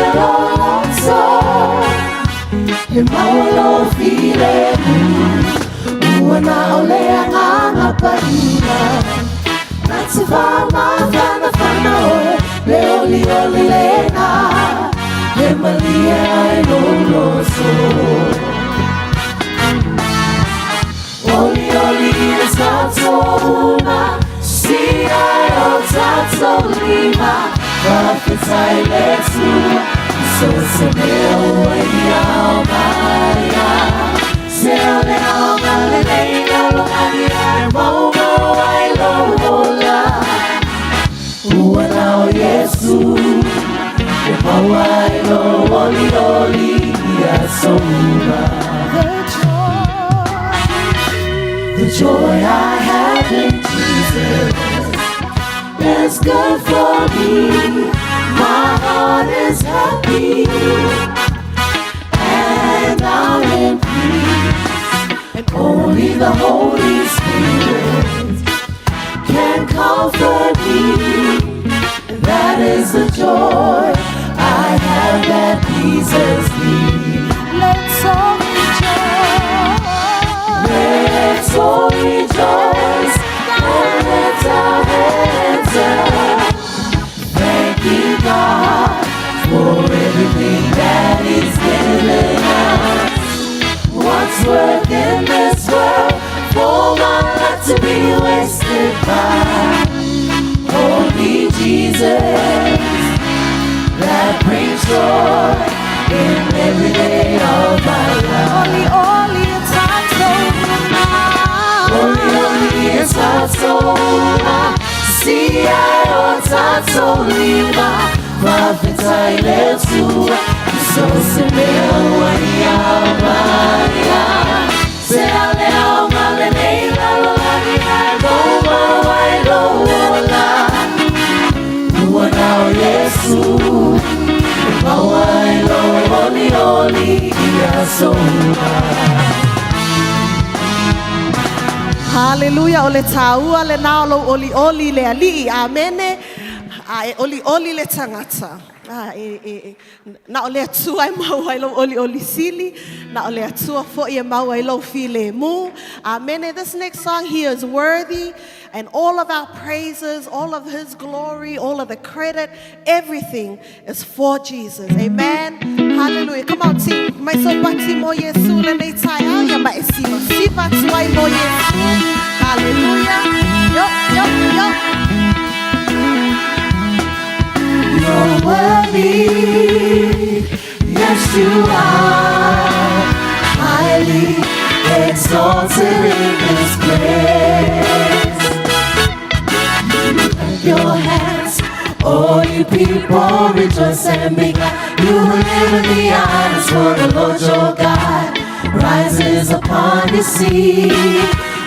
ia lou loto, e maua lou filemu. Ua na o le Agaga Paia, na te faamafanafana oe, le olioli lena, e malie ai lou loto. Olioli ia tatou uma, silia e o tatou lima, faafetai i le Atua, i so o se mea ua Ia aumaia. Se o le aoga lenei lalolagi ae maumau ai lou ola. Ua na o Iesu e maua ai lou olioli i aso uma. The joy, The joy I have in Jesus is good for me. My heart is happy and I'm in peace. And only the Holy Spirit can comfort me. And that is the joy I have that pleases me. Let's all rejoice. Let's all rejoice and lift our hands up. Thanking God for everything that He's given us. What's worth in this world for my life to be wasted by? Only Jesus that brings joy in every day of my life. Olioli e tatou uma. Olioli e tatou uma, silia e o tatou lima, faafetai i le Atua, i so o se mea ua Ia aumaia. Se o le aoga lenei lalolagi ae maumau ai lou ola. Ua na o Iesu, e maua ai lou olioli i aso uma. Haleluia, o le tāua lenā o lou olioli i le Alii. Amene. A e olioli le tagata. A, e, e, e, na o le Atua e maua ai lou olioli sili, na o le Atua foi e maua ai lou filemu. Amene. This next song, He is worthy, and all of our praises, all of His glory, all of the credit, everything is for Jesus. Amen. Hallelujah. Come on, team. Mai so pati mo Iesu lenei taeao, ia ma e sivasiva atu ai mo Iesu. Hallelujah. Yo, yo, yo. You're worthy, yes you are, highly exalted in this place. Clap your hands, all you people, rejoice and be glad. You who live in the islands, for the Lord your God rises upon your sea.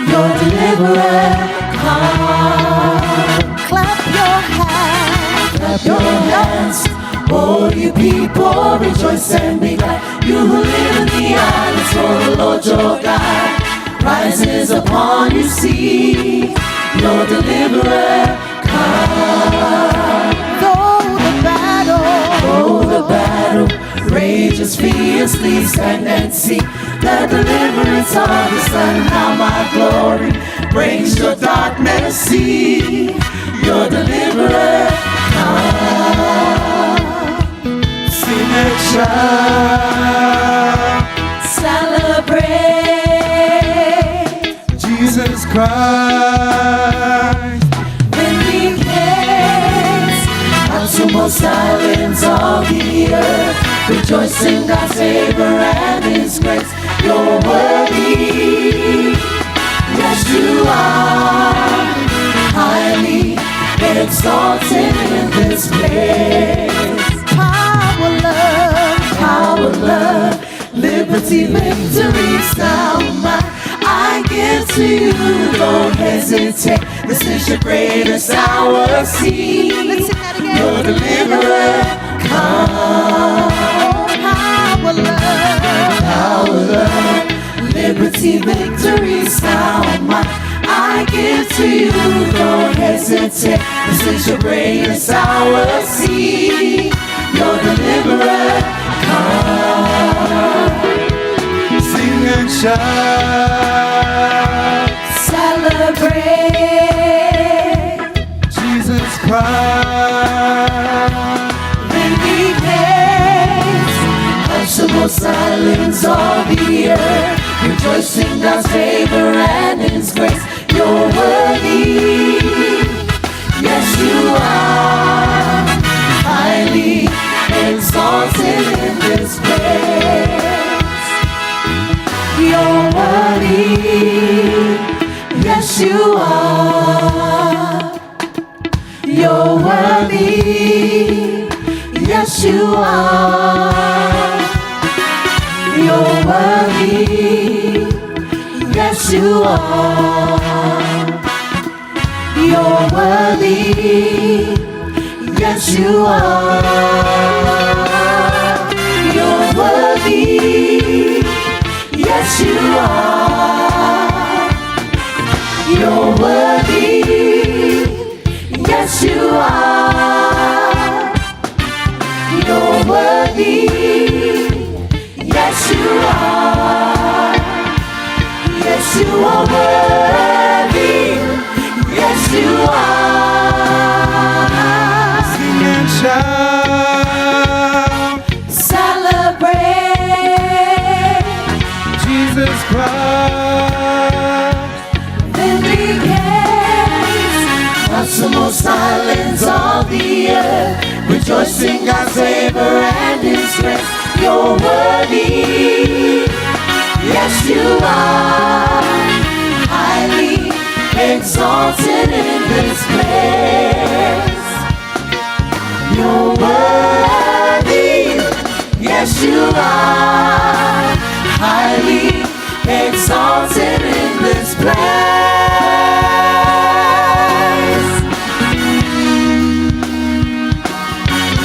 Your deliverer come. Clap your hands. Clap your hands, all you people, rejoice and be glad. You who live in the islands, for the Lord your God rises upon you. See, your deliverer come. Though the battle, Oh, the battle rages fiercely, stand and see the deliverance of the Son. How my glory breaks your darkness. See, your deliverer come. Sing and shout, Celebrate. Jesus Christ. Vindicates uttermost islands of the earth. Rejoice in God's favor and His grace. You're worthy, yes you are, highly exalted in this place. Power, love, Power, love, liberty, victory, sound mind. I give to you, don't hesitate. This is your greatest hour. See, Let's sing that again. Your deliverer come. Oh, power, love, Power, love, liberty, victory, sound mind. I give to you, don't hesitate. This is your greatest hour. See, your Deliverer, come. Sing and shout. Celebrate. Jesus Christ. Vindicates. Hushable silence all the earth, rejoicing God's favor and His grace. You're worthy, yes you are, highly exalted in this place. You're worthy, yes you are. You're worthy, yes you are. You're worthy, yes you are. You're worthy, yes you are. You're worthy, yes you are. You're worthy, yes you are. You're worthy, yes you are. Yes you are worthy, yes you are. Sing and shout. Celebrate. Jesus Christ. Vindicates. Possible silence all the earth, rejoicing God's favor and His grace. You're worthy, yes you are, highly exalted in this place. You're worthy, yes you are, highly exalted in this place.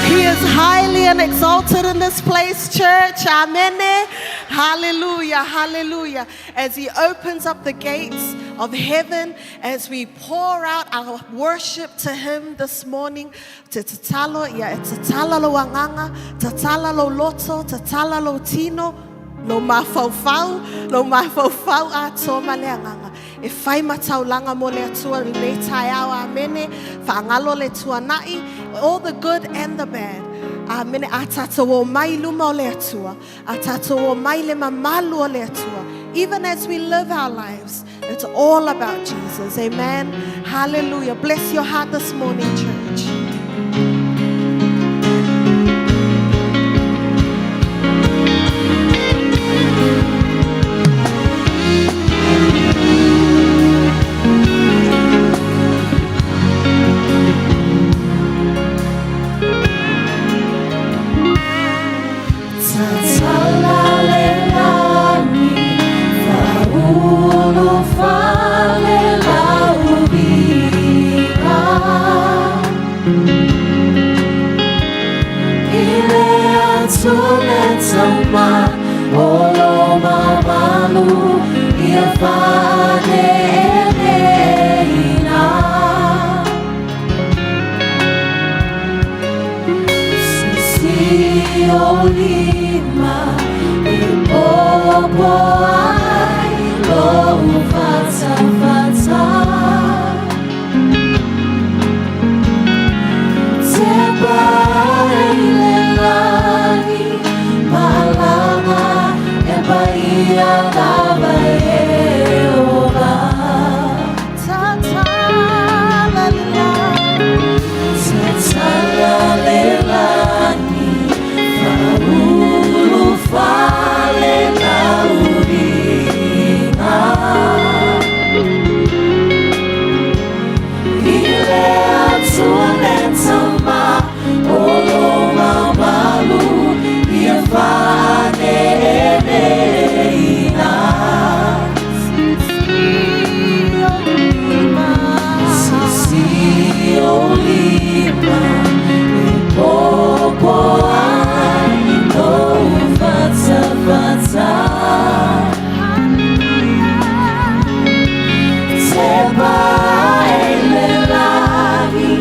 He is highly and exalted in this place, church. Amen. Hallelujah. Hallelujah. As he opens up the gates of heaven, as we pour out our worship to him this morning, te tatalo, ia e tatala lou agaga, tatala lou loto, tatala lou tino, lou mafaufau, lou mafaufau atoa ma le agaga. E fai mataulaga mo le Atua lenei taeao, amene, faagalo le tuanai, all the good and the bad. Amene, a tatou o mai luma o le Atua, a tatou o mai le mamalu o le Atua. Even as we live our lives, it's all about Jesus. Amen. Hallelujah. Bless your heart this morning, church. Tatalalelani, faulu fale lauvika. Ile atule tauma, olo mamalu, ia fane ina. Sisi o lima, e popo ai, lou fata fata. Te pai lelani, malanga, e paia lava e ola. Ta-ta-la-la. Tatalalelani, faulu fale lauviga. Ile atua le tama, o lo mamalu, ia fane ina. Sisi o lima, e popo ai, lou fata fata. Te pai le lagi,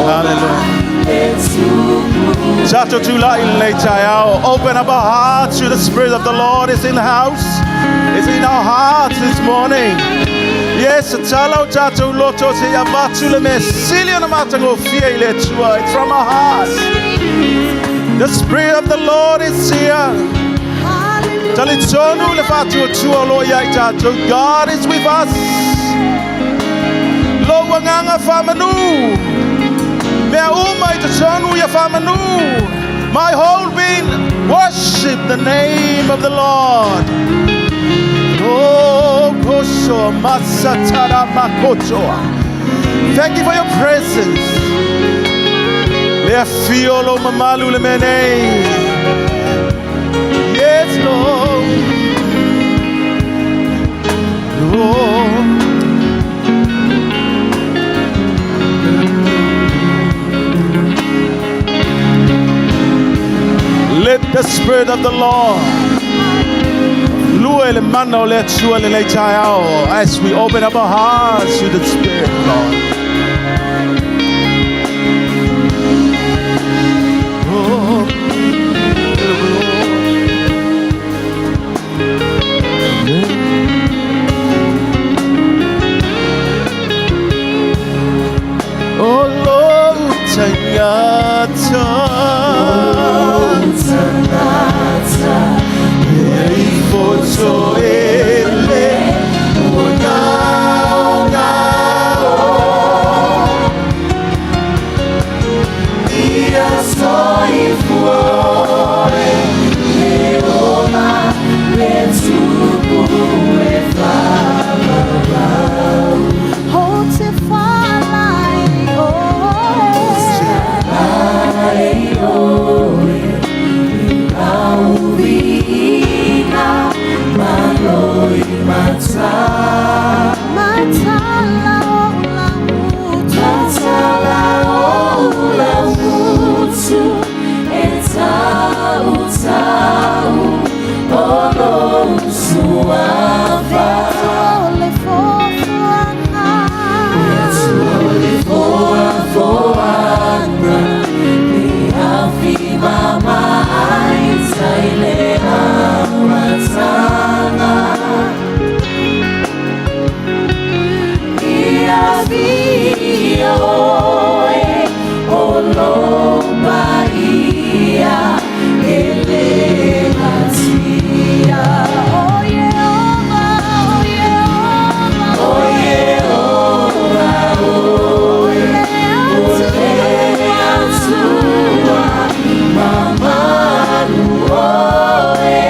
Hallelujah. Tato tulai le taeao. Open up our hearts to the Spirit of the Lord is in the house. It's in our hearts this morning. Yes, talo tato loto se ia matu le me sili ona matagofie i le Atua. It's from our hearts. The Spirit of the Lord is here. Talitonu le faatuatua o lo o ia i tatou. God is with us. Lo agaga faamanu. Mea uma i totonu ia faamanu. My whole being worship the name of the Lord. Oh, kosho masatara makotoa. Thank you for your presence. Le afio lo mamalu le mene. Yes, Lord. Lord. Let the Spirit of the Lord lua le mana o le Atua le lei taeao as we open up our hearts to the Spirit, Lord. Oh, Oh Lord, tagata. Foto ele ua gao gao. Ia soifua e ola le tupu e faavavau. Ho te whalai o Ai oe au viiga malo i mata. Matala o la utu. Matala o la utu e tau tau o lo suafa. O le fofoaga. Le foafoaga le afi mama ai tai le amataga. Ia via oe o lo paia e le natia. O Yehova, o Yehova, O Yehova, oe, o le Atua mamalu oe.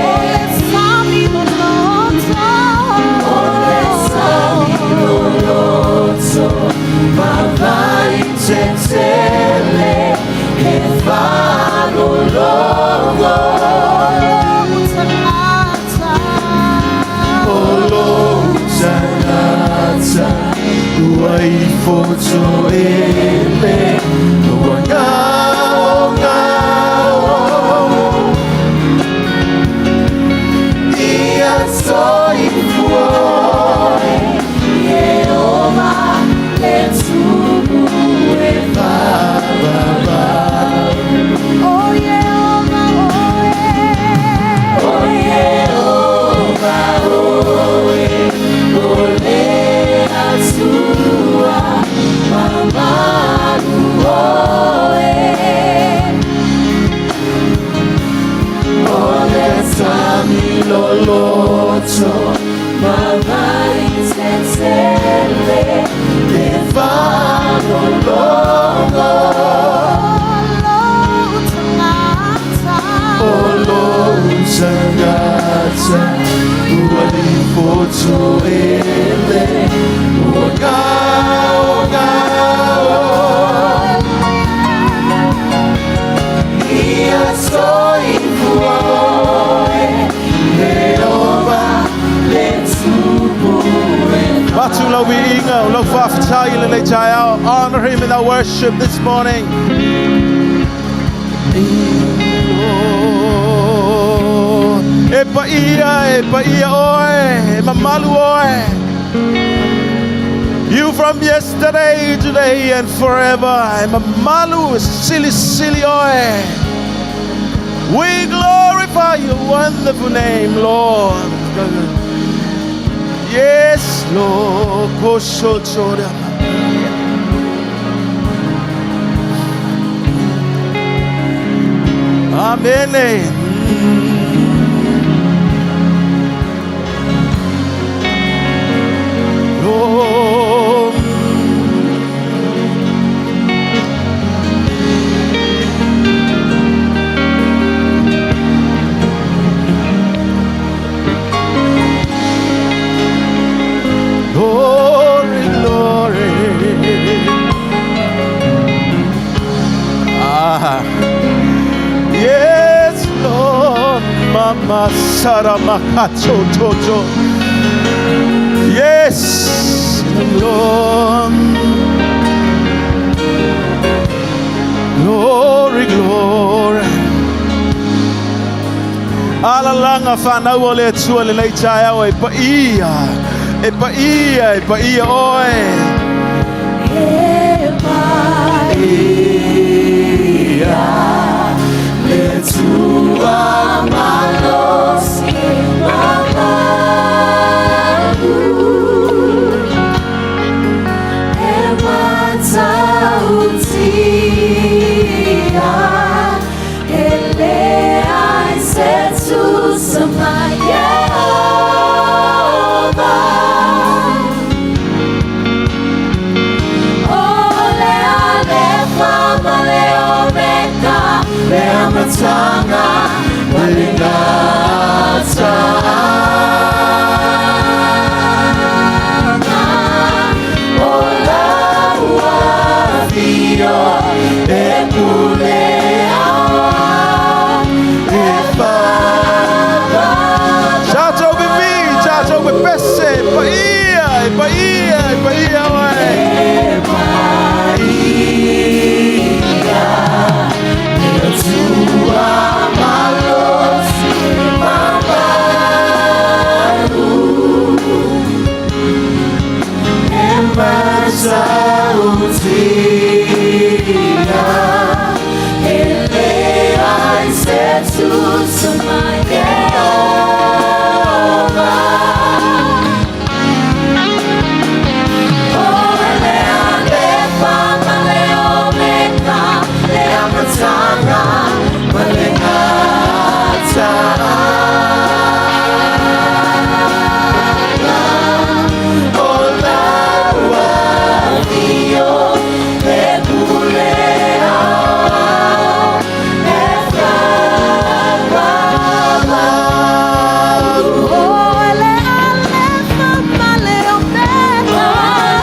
O le sami loloto. O le sami loloto, mavai tetele, he falologo. Tagata. O lou tagata ua ifoto ele ua gao gao. Ia soifua Yehova le tupu e faavavau. O Yehova, oe. O Yehova, oe, o le Atua mamalu oe. lau viiga, o lau faafetai i lenei taeao. Honor him in our worship this morning. E paia, e paia oe, e mamalu oe. You from yesterday, today and forever. E mamalu, e silisili oe. We glorify your wonderful name, Lord. Yes, Lord. Kosho. Amen. Lord. Glory, glory. Ah. Yes, Lord. Mama Saramakacho Toto. Yes, Lord. Glory, glory. Alalaga fanau o le Atua lenei taeao e paia. E paia, e paia oe. E paia le Atua malosi mamalu e matautia e leai se tusa ma Ieova. O le Alefa ma le Omeka, le Amataga ma le Gataaga. O lau afio e pule aoao e faavae. Tatou vivi, tatou pepese, e paia, e paia, e paia oe. Paia le Atua malosi mamalu e matautia e leai se tusa ma Ieova. O le Alefa ma le Omeka, le Amataga ma le Gataaga. O lau afio e pule aoao e faavae. O le Alefa ma le Omeka.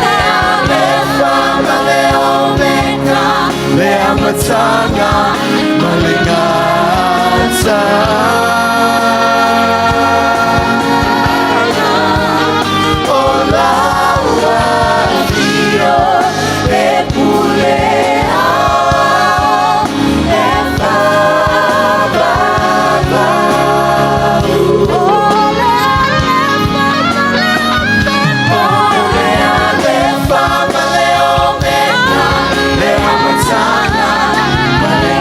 Le Alefa ma le Omeka, le Amataga ma le Gataaga. O lau afio e pule aoao e faavae. O le Alefa ma le Omeka. Le Alefa ma le Omeka, le Amataga ma le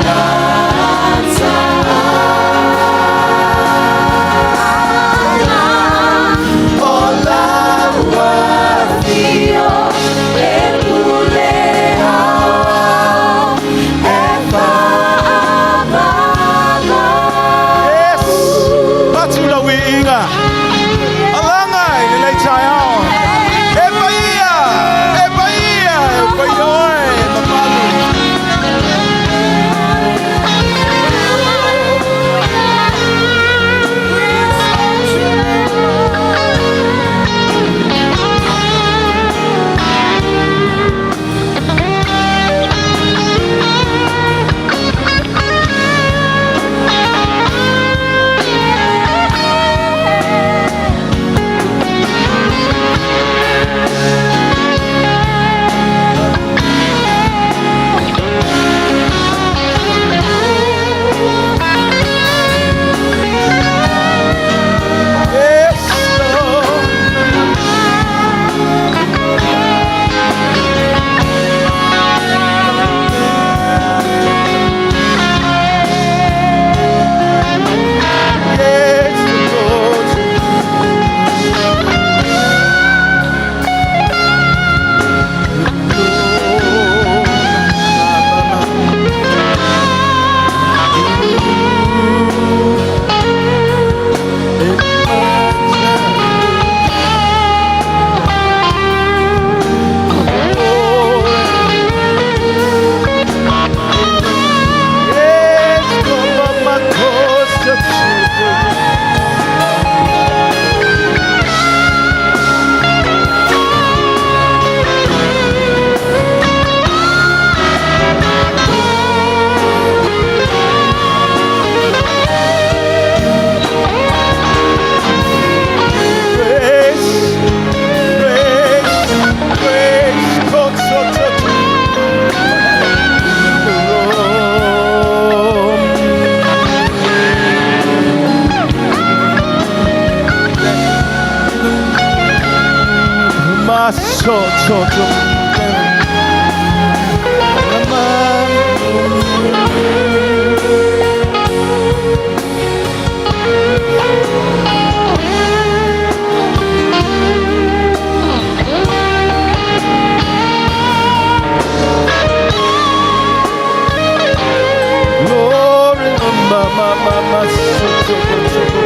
Glory, ma ma ma ma so to to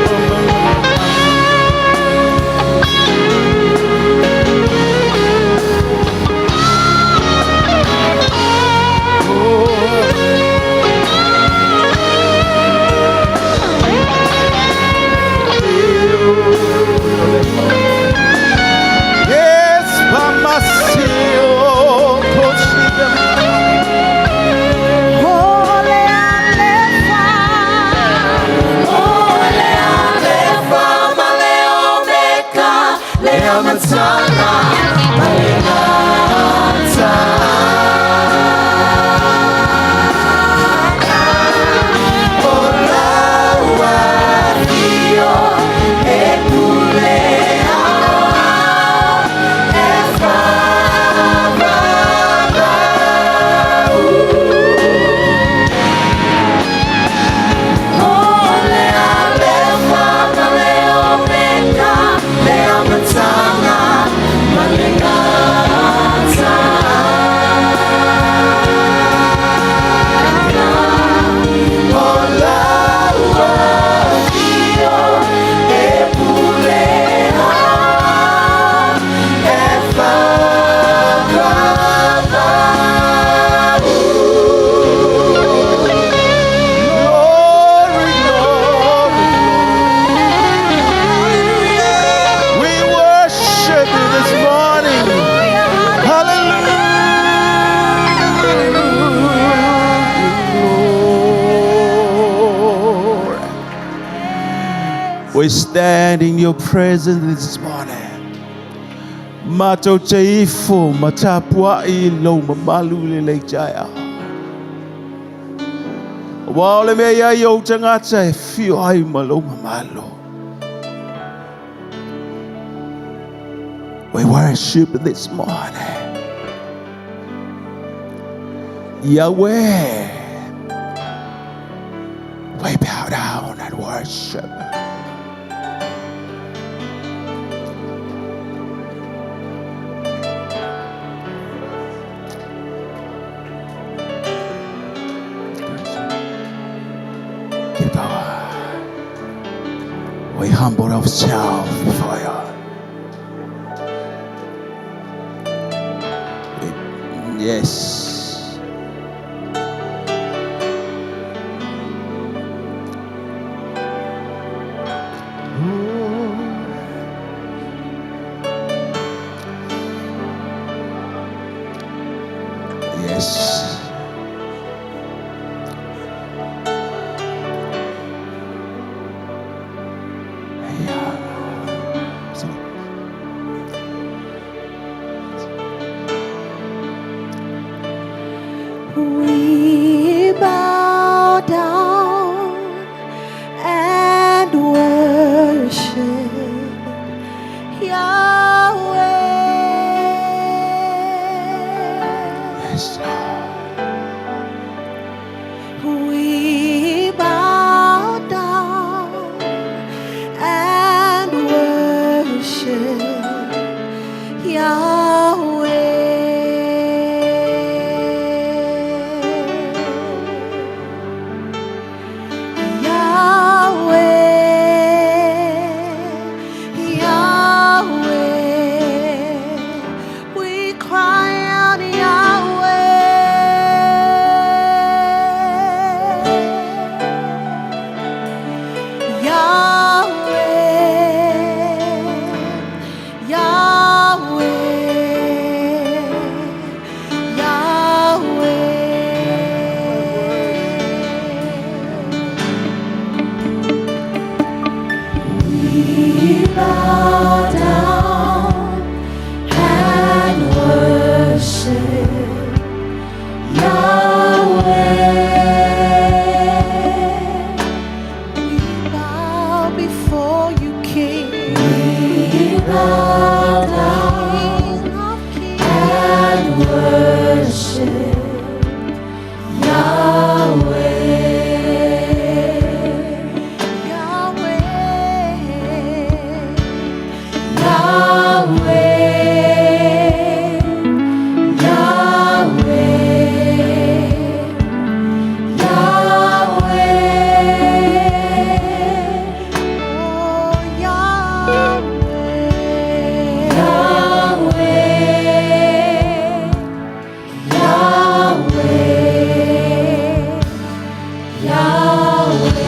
to ma ma. Yes, Pamasio, Koshia. Ole alefa, Ole alefa ma le omeka, le amatanga, ma le gata. O lau afio e pule ao, e whavavau. Ole alefa ma le omeka, le amatanga, ma le gata. O lau afio e pule ao, e whakavau. Glory, glory. We worship you this morning. Hallelujah. Lord. We stand in your presence this morning. Matou te ifo ma tapuai lou mamalu i lenei taeao. Ua o le mea i ai ou tagata e afio ai ma lou mamalu. We worship this morning. Yahweh. We bow down and worship. Keep going. We humble ourselves before you. Yes. Yes. Yeah. See. We bow down and worship Yahweh. Yes, Lord. We bow down and worship Yahweh. Yahweh, Yahweh, we cry out Yahweh. And worship Yahweh. Yahweh. Yahweh, Yahweh, Yahweh, Oh, Yahweh. Yahweh, Yahweh, Yahweh.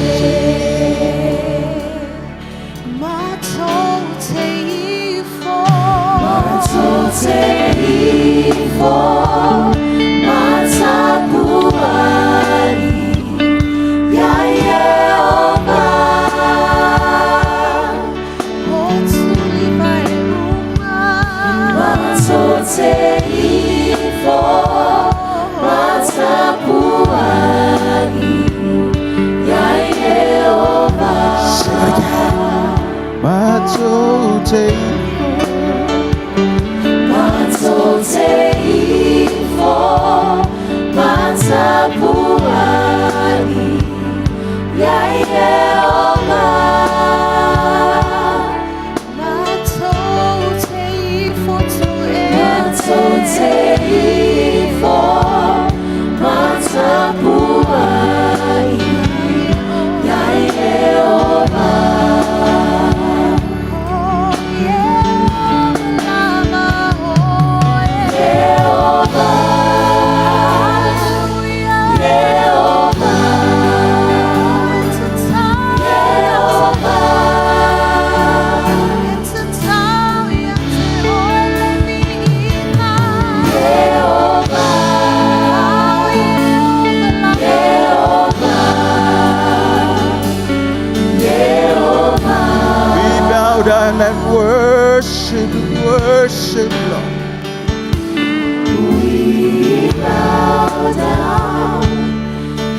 Matoteifo. Matoteifo, matapuai, ya Yehova. Otulivaeluma. Matoteifo, matapuai, ya Yehova. Sing it again. Matote. Matoteifo, matapuai, ya Yehova. Matoteifo to'e. Matoteifo, matapuai, ya Yehova. Oh, yeah. Lama, oh, yeah. Yehova, Hallelujah. Yehova, Yehova. Yehova, Yehova, Yehova. We bow down and worship, worship, Lord. We bow down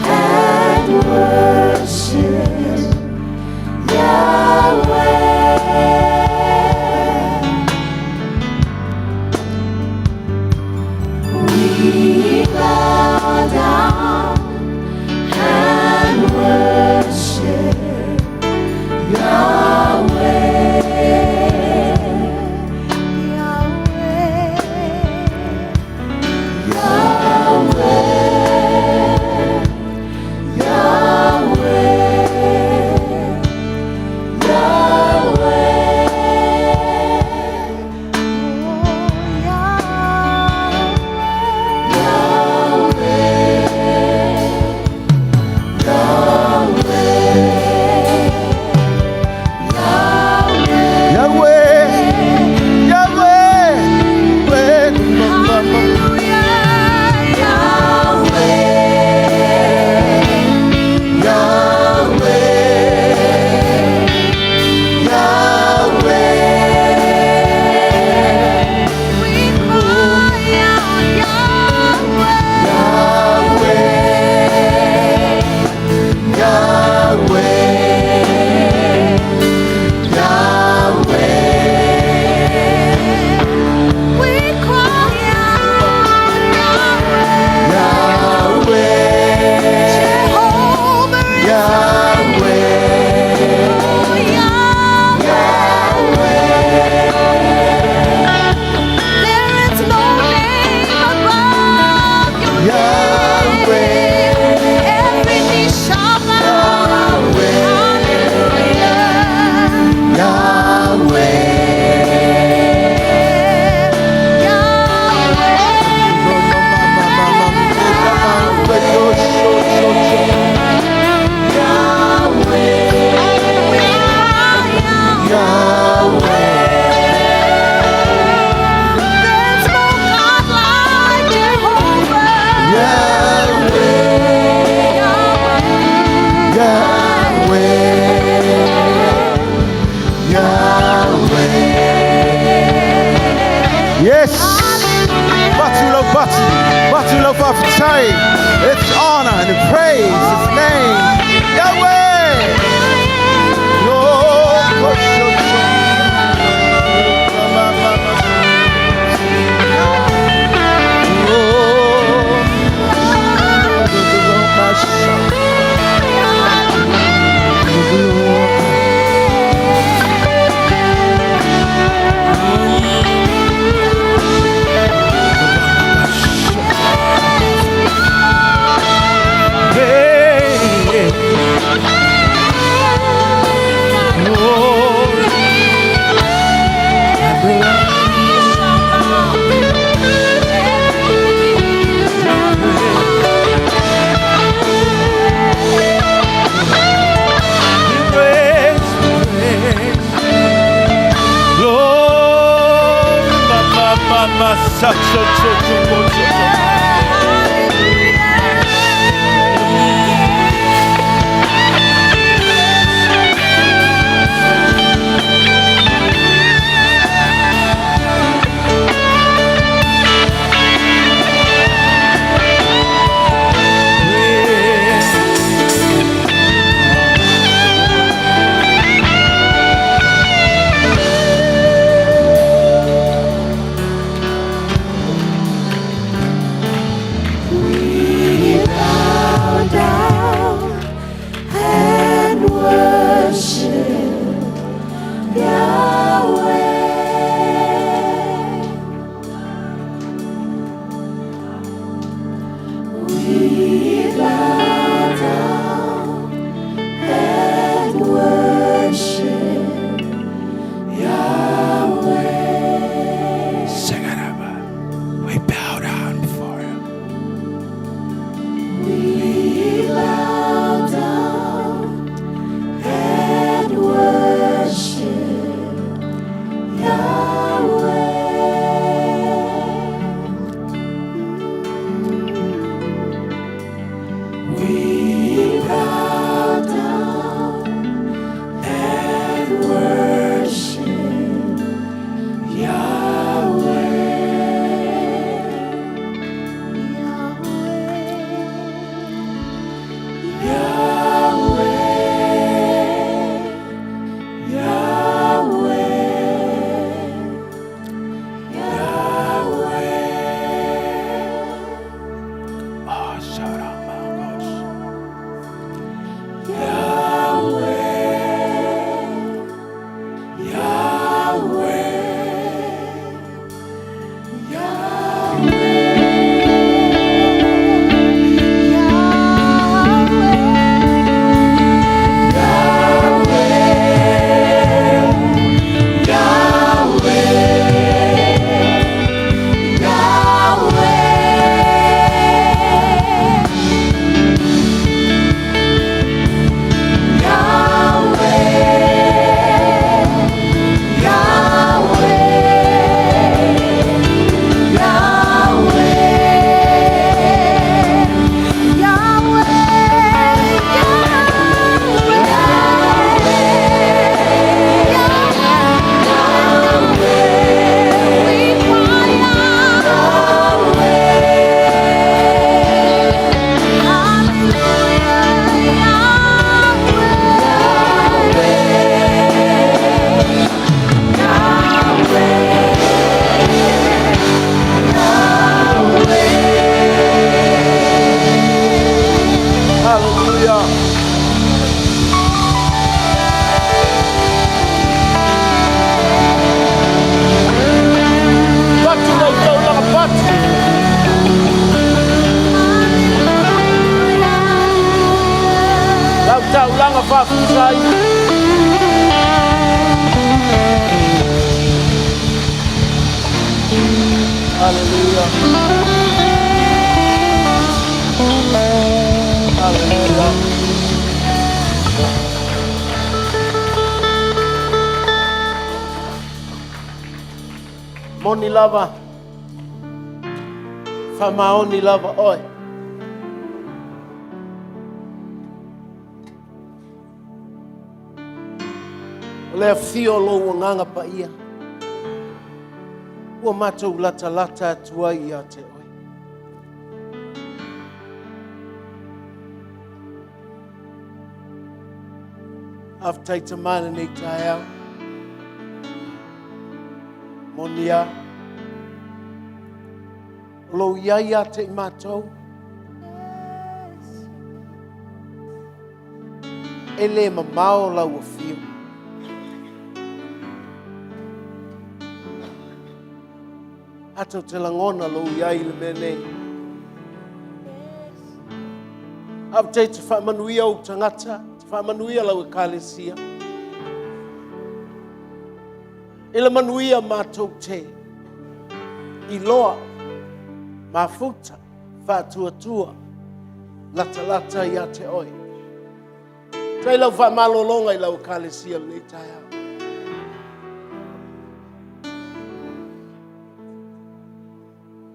and worship Yahweh. We bow down and worship Yahweh. Yahweh, Yahweh, Yahweh, Yahweh, Yes! Batu lo batu, batu lo fafatai. It's honor and praise His name. Yahweh! Lord, worship. We bow down and worship Yahweh. We bow down and worship Yahweh. We bow down before him. We bow down and worship Yahweh. We bow down and worship Yahweh. Yahweh, Yahweh, Yahweh. Oh, shout out, my gosh. Hallelujah. Patu lau taulaga patu. Lau taulaga faafetai. Hallelujah. Hallelujah. Moni lava, faamaoni lava oe. O le afio o lou agaga paia, ua matou latalata atu ai ia te oe. Faafetai Tama i lenei taeao. Moni a. O lou iai ia te i matou. E le mamao lau afio. Atou te lagona lou iai i le mea nei. Faafetai te faamanuia ou tagata, te faamanuia lau ekalesia. I le manuia matou te iloa, mafuta, faatuatua, latalata ia te oe. Tai lau faamalologa i lau ekalesia lenei taeao.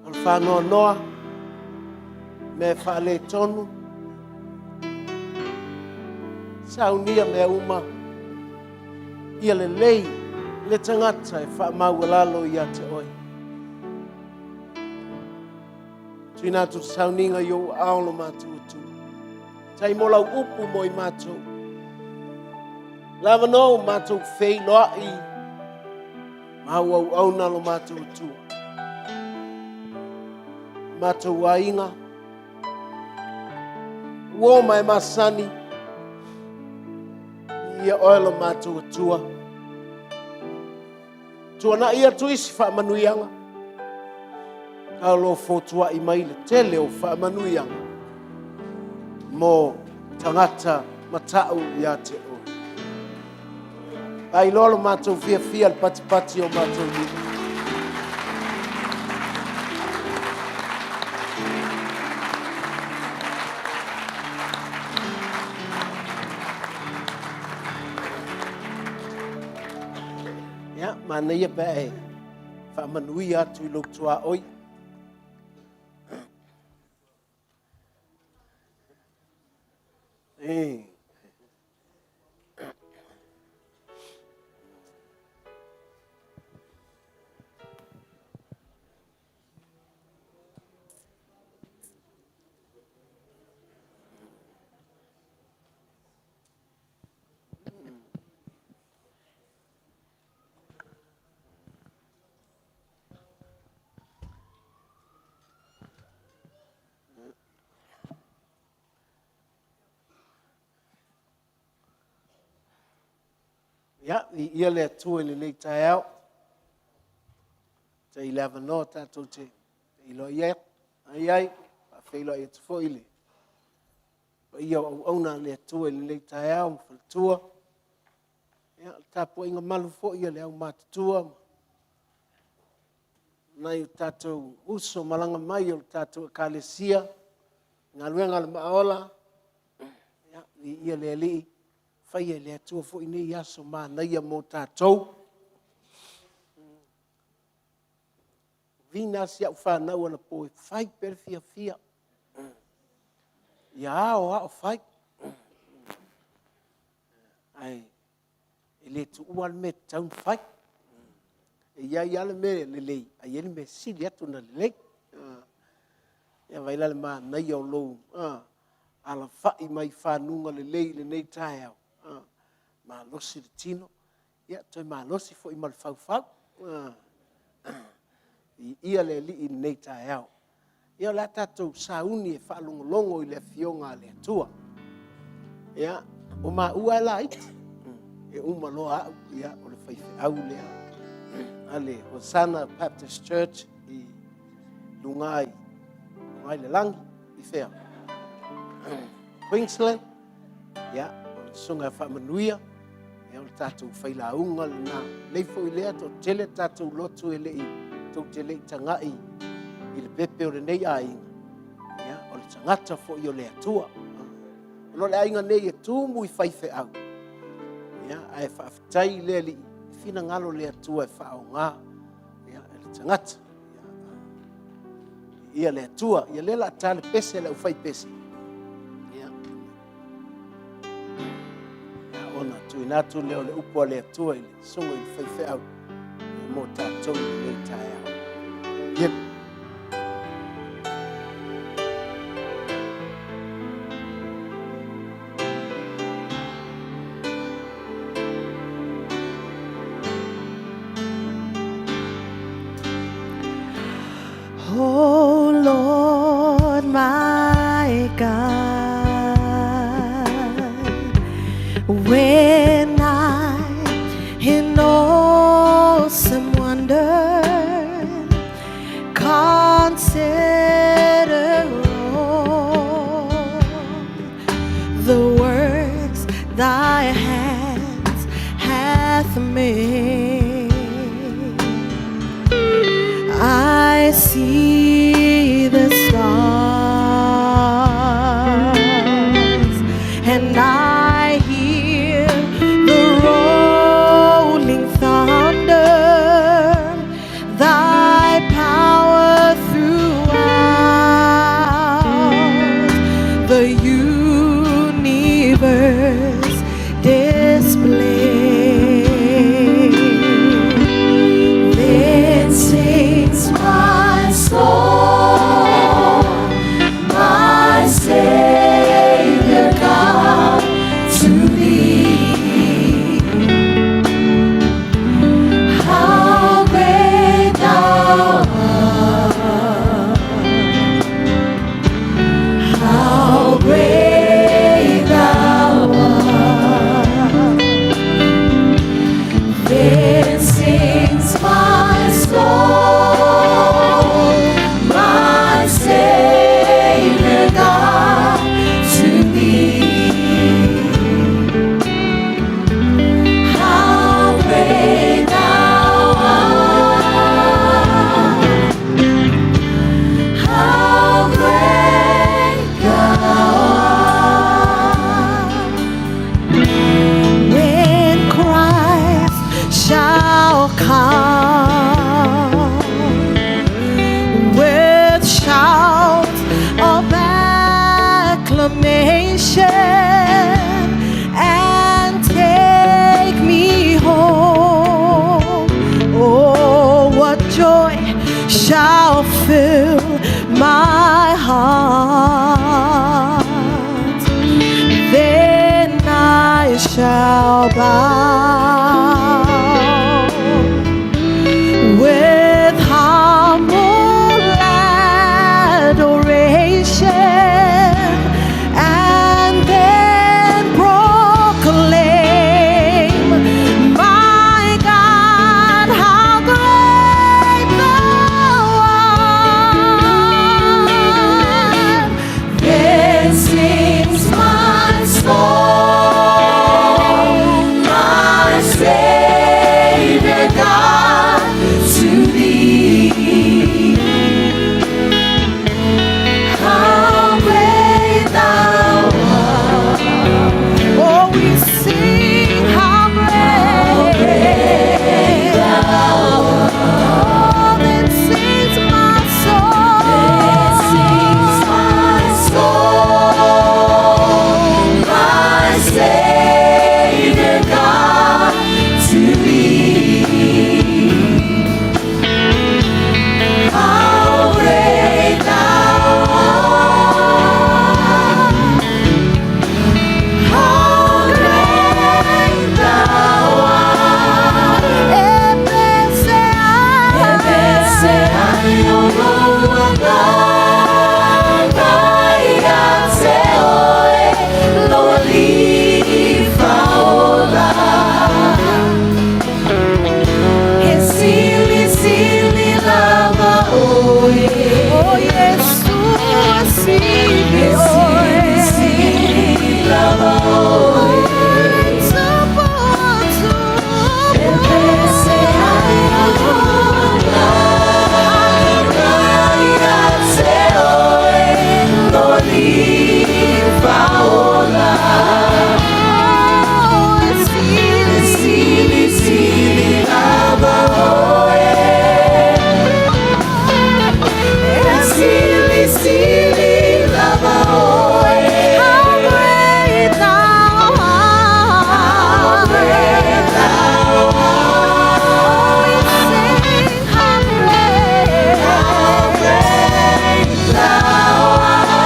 O le faanoanoa, mea e faaletonu, saunia mea uma, ia lelei le tagata e faamaualalo ia te oe. Tuina atu le sauniga i ou aao lo matou Atua. Tai mo lau upu mo i matou. Le avanoa ua matou feiloai ma au auauna lo matou Atua. Matou aiga, ua oma e masani, ia oe lo matou Atua. Tuanai atu isi faamanuiaga, a o lo o fotuai mai le tele o faamanuiaga mo tagata matau ia te oe. Faailoa lo matou fiafia le patipati o matou lima. Ia, manaia pe a e faamanuia atu i lou tuaoi. E. Ia, viia le Atua i lenei taeao. Tai le avanoa tatou te feiloai ai, ai, faafeiloai atu foi i le paia o auauna a le Atua i lenei taeao ma faletua. Ia, o le tapuaiga malu foi a le aumatutua ma nai o tatou uso malaga mai o le tatou Ekalesia, galuega a le Maaola. Ia, viia le Alii, faia e le Atua foi nei aso manaia mo tatou. Viga si au fanau anapo e fai pea le fiafia. Ia ao lava o fai. Ae e le tuua le mea e tatau ona fai. E i ai lava le mea lelei, ae i ai le mea e sili atu ona lelei. Ia vaai la i le manaia o lou alafai mai i fanuga lelei i lenei taeao. Malosi le tino, ia toe malosi foi ma le faufau. Viia le Alii i lenei taeao. Ia o le a tatou sauni e faalogologo i le Afioga a le Atua. Ia, o maua e laiti, e uma loa au, ia, o le faifeau lea a le Hosanna Baptist Church i luga i le lagi, i fea? Queensland. Ia, o le susuga ia Faamanuia, ia o le tatou failauga lena. Lei foi lea, toatele tatou lotu e le i, tou te le i tagai i le pepe o lenei aiga, ia, o le tagata foi o le Atua. Ona o le aiga nei e tumu i faifeau, ia, ae faafetai i le Alii, finagalo le Atua e faaaoga, ia, le tagata. Ia le Atua, ia lea la ta le pese le aufai pese. Ia. Ia ona tuuina atu lea o le upu a le Atua i le susuga i le faifeau mo tatou i lenei taeao. Ia. Oh Lord, my God, when I in awesome wonder consider all the works thy hands hath made, I see the stars and I hear the rolling thunder, thy power through fill my heart. Then I shall bow with humble adoration and then proclaim, My God, how great thou art. Then sings my soul, my Savior God, to thee. How great thou art. Oh, we sing how great thou art. Oh, then sings my soul. Then sings my soul, my Savior God, to thee. How great thou art. How great thou art. Ebese Oh, Jesus, How great thou art. How great thou art. We sing, how great, how great thou art.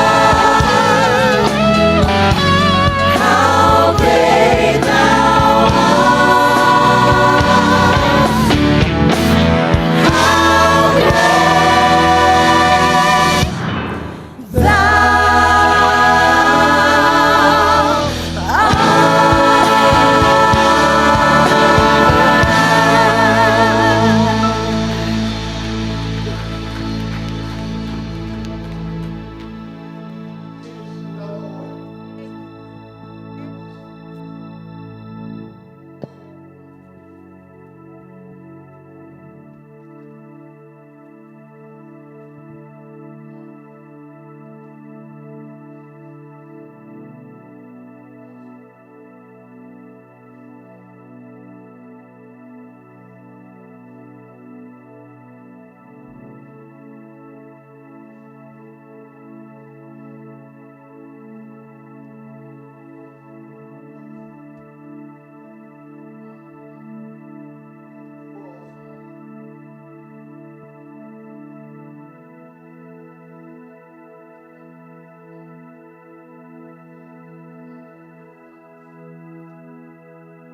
How great thou art. How great thou art.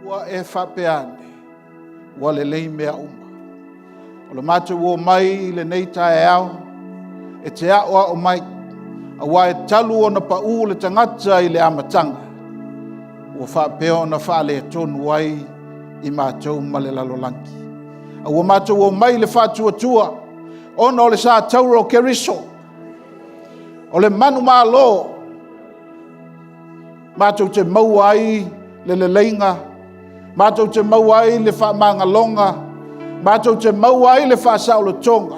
Ua e faapea ane, ua lelei mea uma. O le matou omai i lenei taeao, e te aoao mai, aua e talu ona pau le tagata i le amataga, ua faapea ona faaletonu ai i matou ma le lalolagi. A ua matou omai i le faatuatua, ona o le sa taura o Keriso, o le manumalo, matou te maua ai le leleiga, matou te maua ai le faamagaloga, matou te maua ai le faasaolotoga.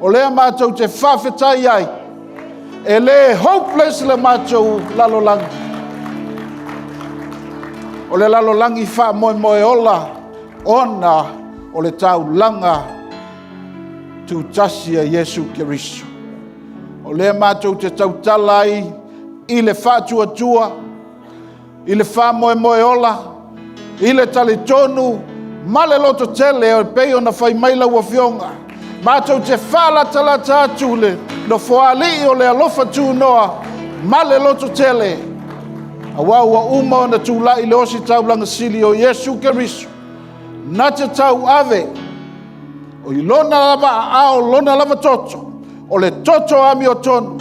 O lea matou te faafetai ai, e le hopeless le matou lalolagi. O le lalolagi faamoemoe ola ona o le taulaga tutasi a Iesu Keriso. O lea matou te tautala ai i le faatuatua, i le faamoemoe ola, i le talitonu ma le lototele e pei ona fai mai lau Afioga, Matou te faalatalata atu le Nofoalii o le alofa tunoa ma le lototele, aua ua uma ona tulai le Ositaulaga Sili o Iesu Keriso, na te tauave i lona lava aao lona lava toto, o le toto amiotonu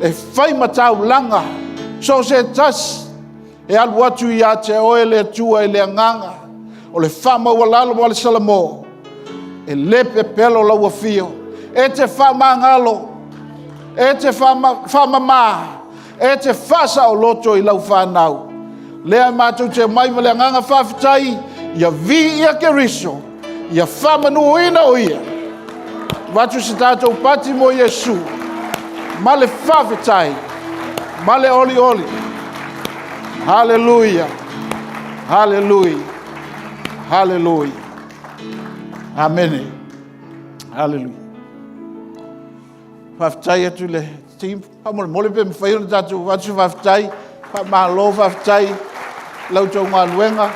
e fai ma taulaga so o se tasi e alu atu ia te oe le Atua i le agaga o le faamaualalo a le Salamo, e le pepelo lau afio, e te faamagalo, e te faamama, e te faasaoloto i lau fanau. Lea matou te omai ma le agaga faafetai, ia viia Keriso, ia faamanuina o Ia. Avatu se tatou pati mo Iesu ma le faafetai ma le olioli. Haleluia! Haleluia! Haleluia! Amene. Haleluia. Faafetai atu i le team. Faamolemole pe mafai ona tatou avatu se faafetai. Faamalo faafetai i la outou galuega.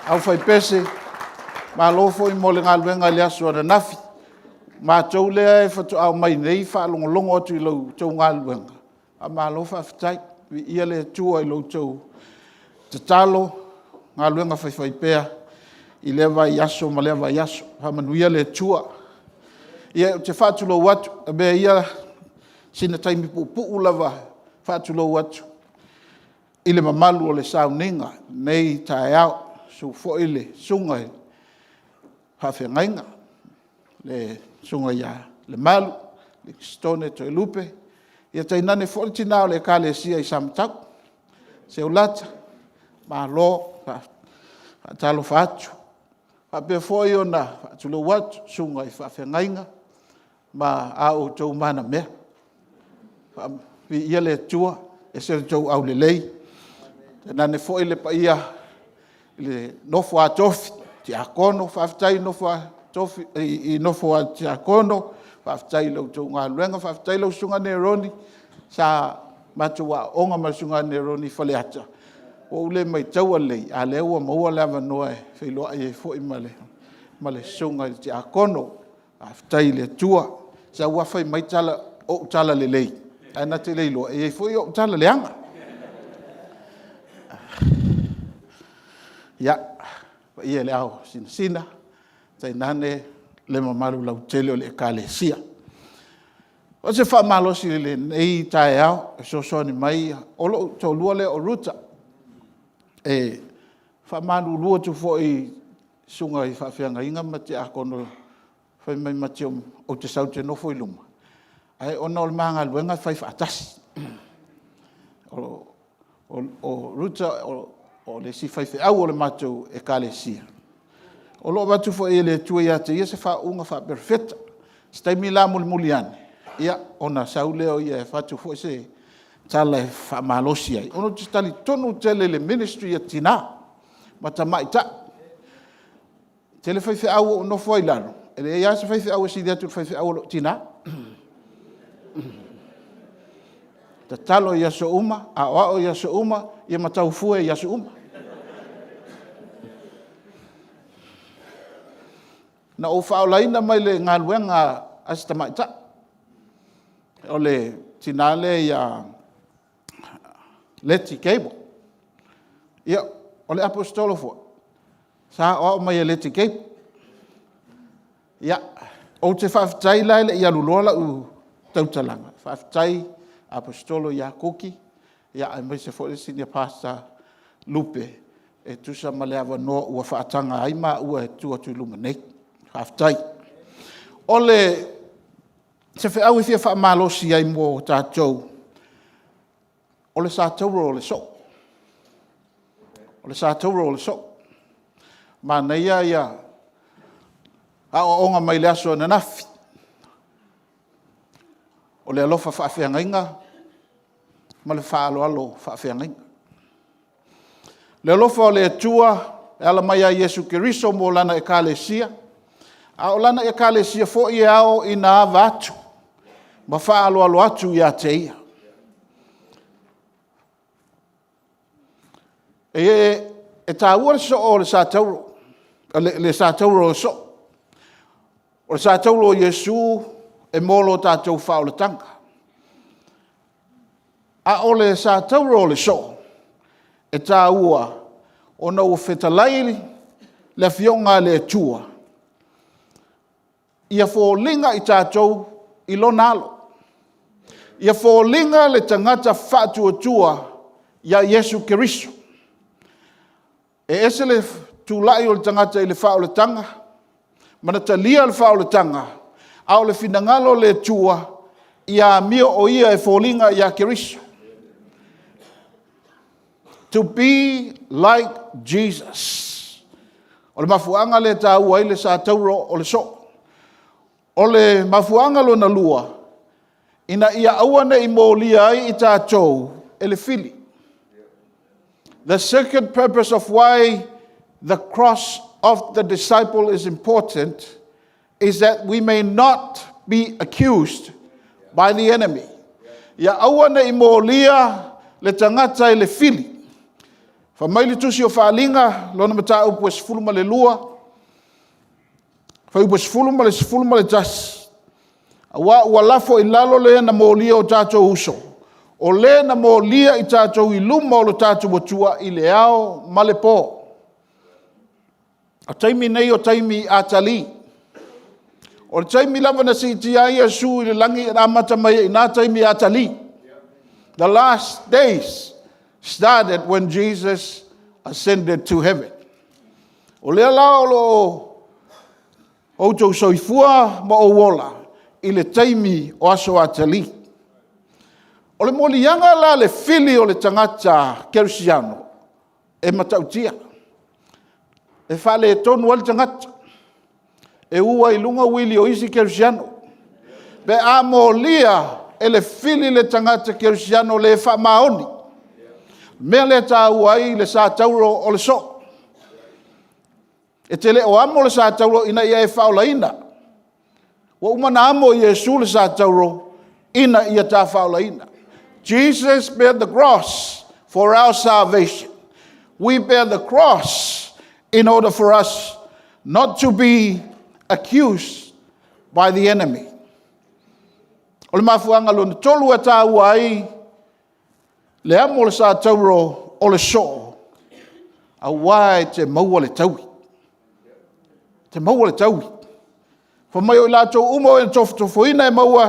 Aufaipese, malo foi mo le galuega i le aso ananafi. O matou lea faatoa omai nei faalogologo atu i la outou galuega, faamalo faafetai. Viia le Atua i la outou tatalo, galuega faifaipea i lea vaiaso ma lea vaiaso. Faamanuia le Atua. Ia, ou te faatulou atu, avea ia sina taimi puupuu lava e faatulou atu i le mamalu o le sauniga i lenei taeao. Susu foi le susuga i le faafeagaiga, le susuga ia Lemalu Stone Toelupe, ia tainane foi le tina o le Ekalesia i Samatau, Seuulata, malo. E faatalofa atu. E faapea foi ona faatulou atu susuga i faafeagaiga ma a outou manamea. Viia le Atua, e ese lo outou aulelei. Tainane foi le paia i le nofo a tofi tiakono, faafetai i le nofo a tiakono, faafetai i la outou galuega. Faafetai i lau Susuga Neroni sa matou aooga ma le Susuga ia Neroni i Faleata, ua ou le maitaua lelei, a o lea ua maua le avanoa e feiloai ai foi ma le susuga i le tiakono. Faafetai i le Atua. Sau lava fai mai ou talalelei, ae na te le iloa e i ai foi ou tala leaga. Ia, le paia i le Ao Sinasina, tainane le mamalu lautele o le Ekalesia. O se faamalosi i lenei taeao e fesoasoani mai, o lou toalua lea o Ruta. E faamalulu atu foi i susuga i faafeagaiga ma tiakono fai mai ou te sau ou te nofo i luma, ae ona o le ma galuega e fai faatasi. O Ruta o le isi faifeau o le matou Ekalesia, o lo o avatu foi e le Atua ia te ia se faauuga faa-Perofeta. O se taimi la mulimuli ane, ona sau lea o ia e avatu foi se tala e faamalosi ai, ona ou te talitonu tele i le ministry a tina ma tamaitai. E tele faifeau ua ou nofo ai i lalo, e leai lava se faifeau e sili atu i le faifeau a lou tina. Tatalo i aso uma, aoao i aso uma, ia ma tau fue i aso uma. Na ou faaolaina mai le galuega a si tamaitai, o le tina lea ia Leti Cable. Ia, o le Aposetolo foi, sa aoao mai e Leti Cable. Ia, ou te faafetai la e le i alu loa lau tautalaga, faafetai Aposetolo ia Kuki aemaise foi le Senior Pastor Lupe e tusa ma le avanoa ua faataga ai maua e tu atu i luma nei. Faafetai. O se feau e fia faamalosi ai mo tatou, o le sa tauro o le soo. O le sa tauro o le soo. Manaia aoaoga mai le aso ananafi, o le alofa faafeagaiga ma le faaaloalo faafeagaiga. O le alofa o le Atua e ala mai ia Iesu Keriso mo Lana Ekalesia, a o Lana Ekalesia foi e ao ina ava atu ma faaaloalo atu ia te Ia. E taua le soo o le sa tauro. le sa tauro o le soo. O le sa tauro o Iesu e mo lo tatou faaolataga. A o le sa tauro o le soo, e taua ona ua fetalai le Afioga a le Atua ia foliga i tatou i lona Alo, ia foliga le tagata faatuatua ia Iesu Keriso. E ese le tulai o le tagata i le faaolataga ma le talia o le faaolataga, a o le finagalo o le Atua, ia amio o Ia e foliga ia Keriso. To be like Jesus. O le mafuaaga lea e taua ai le sa tauro o le soo. O le mafuaaga lona lua, ina ia aua ne i molia ai i tatou e le fili. The second purpose of why the cross of the disciple is important is that we may not be accused by the enemy. Ia aua ne i molia le tagata i le fili. Fai mai le tusi o Faaaliga, lona mataupu e 12, fuaiupu e 10 ma le 11, aua ua lafo i lalo le na molia o tatou uso, o le na molia i tatou i luma o lo tatou Atua i le ao ma le po. O taimi nei o taimi atalii. O le taimi lava na siitia ai Iesu i le lagi na amata mai ai i ina taimi atalii. The last days started when Jesus ascended to heaven. O lea la o lo o outou soifua ma ou ola i le taimi o aso atalii. O le moliaga la a le fili o le tagata kerisiano, e matautia. E faaletonu ai le tagata, e u ai i luga uili o isi kerisiano. Pe a molia e le fili le tagata kerisiano le faamaoni, o le mea lea e taua ai le sa tauro o le soo. E te le o amo le sa tauro ina ia e faaolaina. Ua uma ona amo e Iesu le sa tauro ina ia ta faaolaina. Jesus bear the cross for our salvation. We bear the cross in order for us not to be accused by the enemy. O le mafuaaga lona 3 e taua ai le amo o le sa tauro o le soo, aua e te maua le taui. E te maua le taui. Fai mai o i latou uma o e na tofotofoina e maua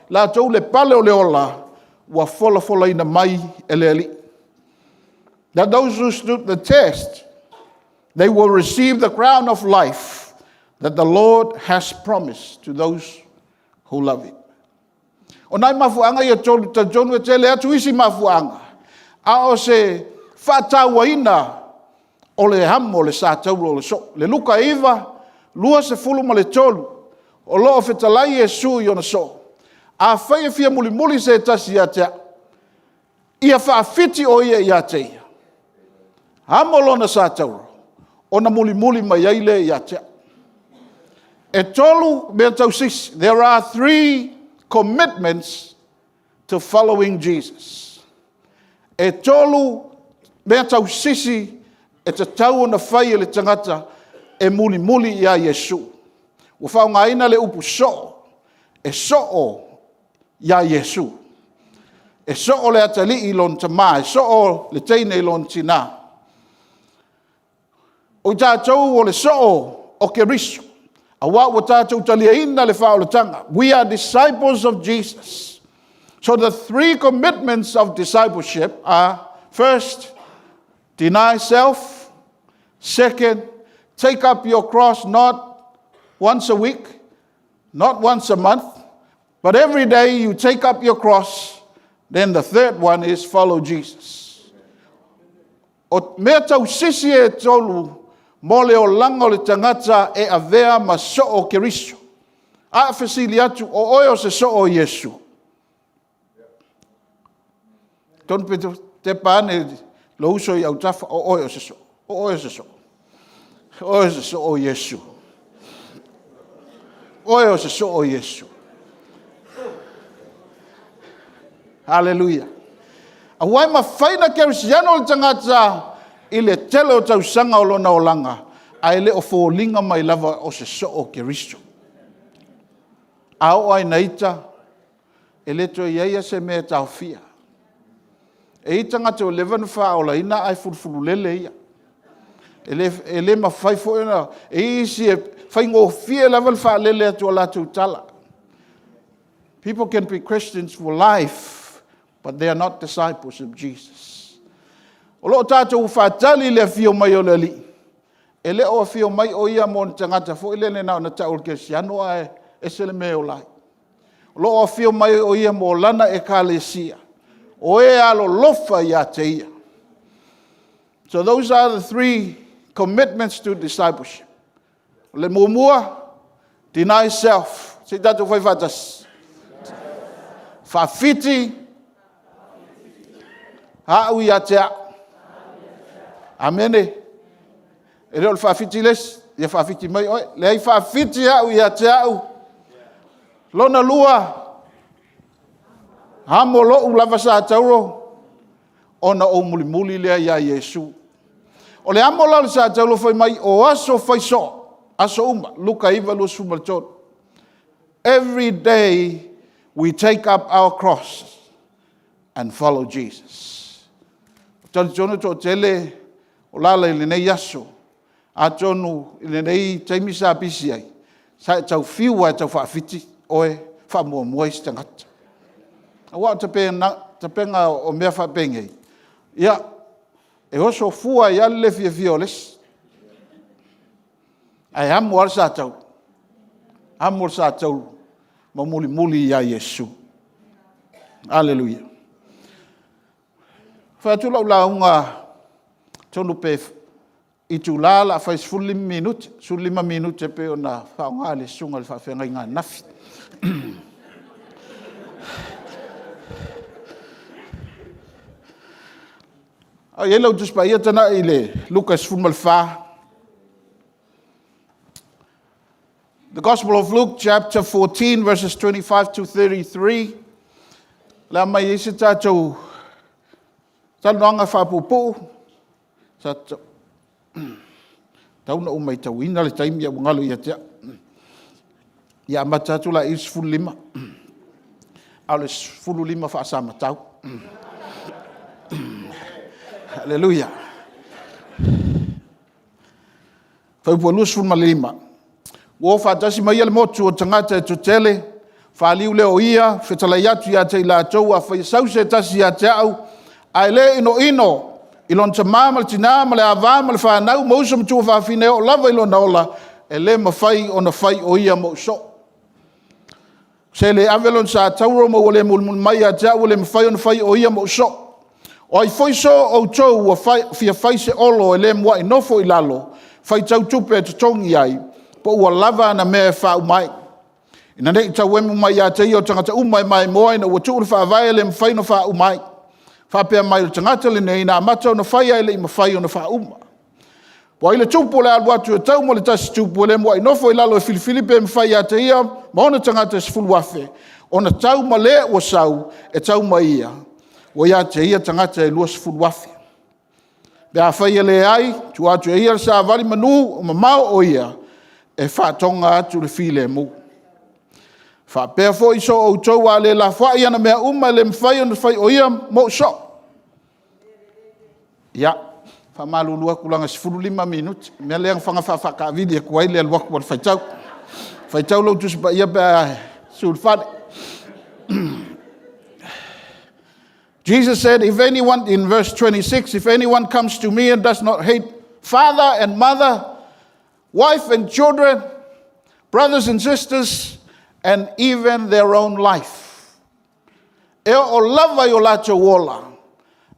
e latou le pale o le ola, ua folafolaina mai e le Alii. That those who stood the test, they will receive the crown of life that the Lord has promised to those who love him. O nai mafuaaga ia e 3, e talitonu e tele atu isi mafuaaga, a o se faatauaina o le amo o le sa tauro o le soo. O le Luka 9, 23, o lo o fetalai Iesu i ona soo, afai e fia mulimuli se tasi ia te au, ia faafiti o ia ia te ia, amo lona sa tauro, ona mulimuli mai ai lea ia te au. E 3 mea tausisi. There are 3 commitments to following Jesus. E 3 mea tausisi e tatau ona fai e le tagata e mulimuli ia Iesu. Ua faaaogaina le upu soo, e soo ia Iesu. E soo le atalii i lona tama, e soo le teine i lona tina. O i tatou o le soo o Keriso, aua ua tatou taliaina le faaolataga. We are disciples of Jesus. So the 3 commitments of discipleship are: first, deny self; second, take up your cross not once a week, not once a month, but every day you take up your cross. Then the third one is follow Jesus. O mea tausisi e 3 mo le olaga o le tagata e avea ma soo o Keriso. A fesili atu, o oe o se soo o Iesu? Tonu pe tepa ane lou uso i autafa, o oe o se soo, o oe o se soo, o oe o se soo o Iesu. O oe o se soo o Iesu. Haleluia. Aua e mafai ona kerisiano le tagata i le tele o tausaga o lona olaga, Ae le o foliga mai lava o se soo o Keriso. A oo lava ina ita, e le toe i ai lava se mea e taofia. E i ai tagata ua leva ona faaolaina ae fulufululele ia. E le mafai foi ona…. E i ai isi e faigofie lava le faalele atu o latou tala. People can be Christians for life, but they are not disciples of Jesus. O lo o tatou faatali i le afio mai o le Alii, e le o afio mai o Ia mo ni tagata foi lele na ona tau o le kerisiano ae ese le mea e ola ai. O lo o afio mai o Ia mo Lana ekalesia, o e alolofa ia te Ia. So those are the three commitments to discipleship. O le muamua, deny self. Se i tatou fai faatasi. Faafiti au ia te au. Amene. E le o le faafiti i le isi, ia faafiti mai oe. Leai, faafiti au ia te au. Lona lua, amo lou lava sa tauro ona ou mulimuli lea ia Iesu. O le amo la o le sa tauro fai mai o aso fai soo, aso uma, Luka 9:23. Every day we take up our cross and follow Jesus. Ou te talitonu e toatele o alaala i lenei aso, atonu i lenei taimi sa pisi ai, sa e tau fiu lava e tau faafiti oe faamuamua isi tagata. Aua o tapega o mea faapenei, ia, e oso fua ai lava le le fiafia o le isi, ae amo lava le sa tauro, amo le sa tauro ma mulimuli ia Iesu. Aleluia. E fai atu lau lauga atonu pe itula o le a fai 15 minute, 15 minute e pei ona faaaoga e le susuga i le faafeagaiga ananafi. A o i ai lau Tusi Paia tagai i le Luka 14. The Gospel of Luke chapter 14 verses 25 to 33. O le a aumai ai se tatou talanoaga faapuupuu. Sa tatau ona ou matauina le taimi ae ua galo ia te au. Ia amata atu la i i le 15, a o le 15 faasamatau. Aleluia. Fuaiupu 25, ua o faatasi ma ia le motu o tagata e toatele, faliu lea o ia fetalai atu ia te i latou, afai e sau se tasi ia te au, ae le inoino i lona tama ma le tina ma le ava ma le fanau ma uso ma tuafafine e oo lava i lona ola, e le mafai ona fai o ia mou soo. Se le ave lona sa tauro ma ua le mulimuli mai ia te au, e le mafai ona fai o ia mou soo. O ai foi so o outou ua fia fai se olo e le muai nofo i lalo faitau tupe e totogi ai, po ua lava ana mea e faauma ai. Ina ne i tauemu mai ia te ia o tagata uma e maimoa ina ua tuu le faavae e le mafai ona faauma ai, faapea mai, o le tagata lenei na amata ona fai ae le i mafai ona faauma. Po o ai le tupu o le a alu atu e tau ma le tasi tupu, e le muai nofo i lalo e filifili pe mafai ia te ia ma ona tagata e 10,000 ona tau ma le ua sau e tau ma ia, ua ia te ia tagata e 20,000. Pe afai e leai, tuu atu e ia le savali manu o mamao o ia e faatoga atu le filemu. E faapea foi so outou a le lafoai ana mea uma, e le mafai ona fai o ia mou soo. Ia, e faamalulu atu leaga e 15 minute, o le mea lea na fana faataavili atu ai le alu atu o le faitau. Faitau lou Tusi Paia pe a susu i le fale. Jesus said, if anyone, in verse 26, if anyone comes to me and does not hate father and mother, wife and children, brothers and sisters, and even their own life. E oo lava i o latou ola,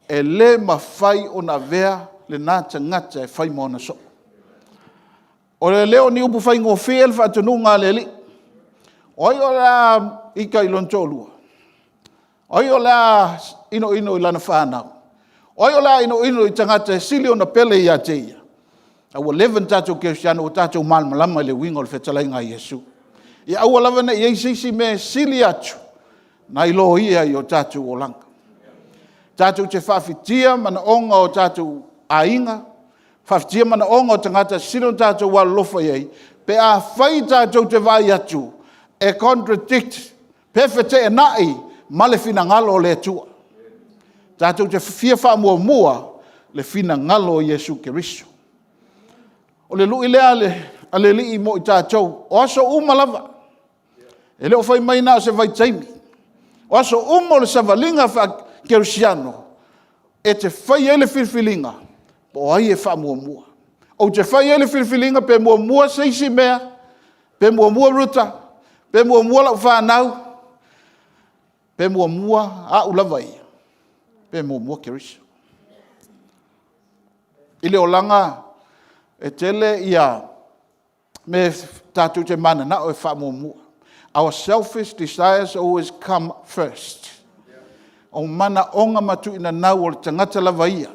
e le mafai ona avea lena tagata e fai ma ona soo. O le le o ni upu faigofie le faatonuga a le Alii. O ai o le a ita i lona toalua? O ai o le a inoino i lana fanau? O ai o le a inoino i tagata e sili ona pele ia te ia? A ua leva ona tatou kerisiano ua tatou malamalama i le uiga o le fetalaiga a Iesu. Ia aua lava ne i i ai se isi mea e sili atu nai lo Ia i o tatou olaga. Tatou te faafitia manaoga o tatou aiga, Faafitia manaoga o tagata e sili ona tatou alolofa i ai, pe afai tatou te vaai atu e contradict pe feteenai ma le finagalo o le Atua. Tatou te fia faamuamua le finagalo o Iesu Keriso. O le lui lea a le Alii mo i tatou, o aso uma lava, e le o fai mai na o se vaitaimi, o aso uma o le savaliga faakerisiano, e te fai ai le filifiliga po o ai e faamuamua. Ou te fai ai le filifiliga pe muamua se isi mea, pe muamua Ruta, pe muamua lau fanau, pe muamua au lava ia, pe muamua Keriso. I le olaga, e tele mea tatou te mananao e faamuamua. Our selfish desires always come first. O manaoga ma tuuinanau o le tagata lava ia.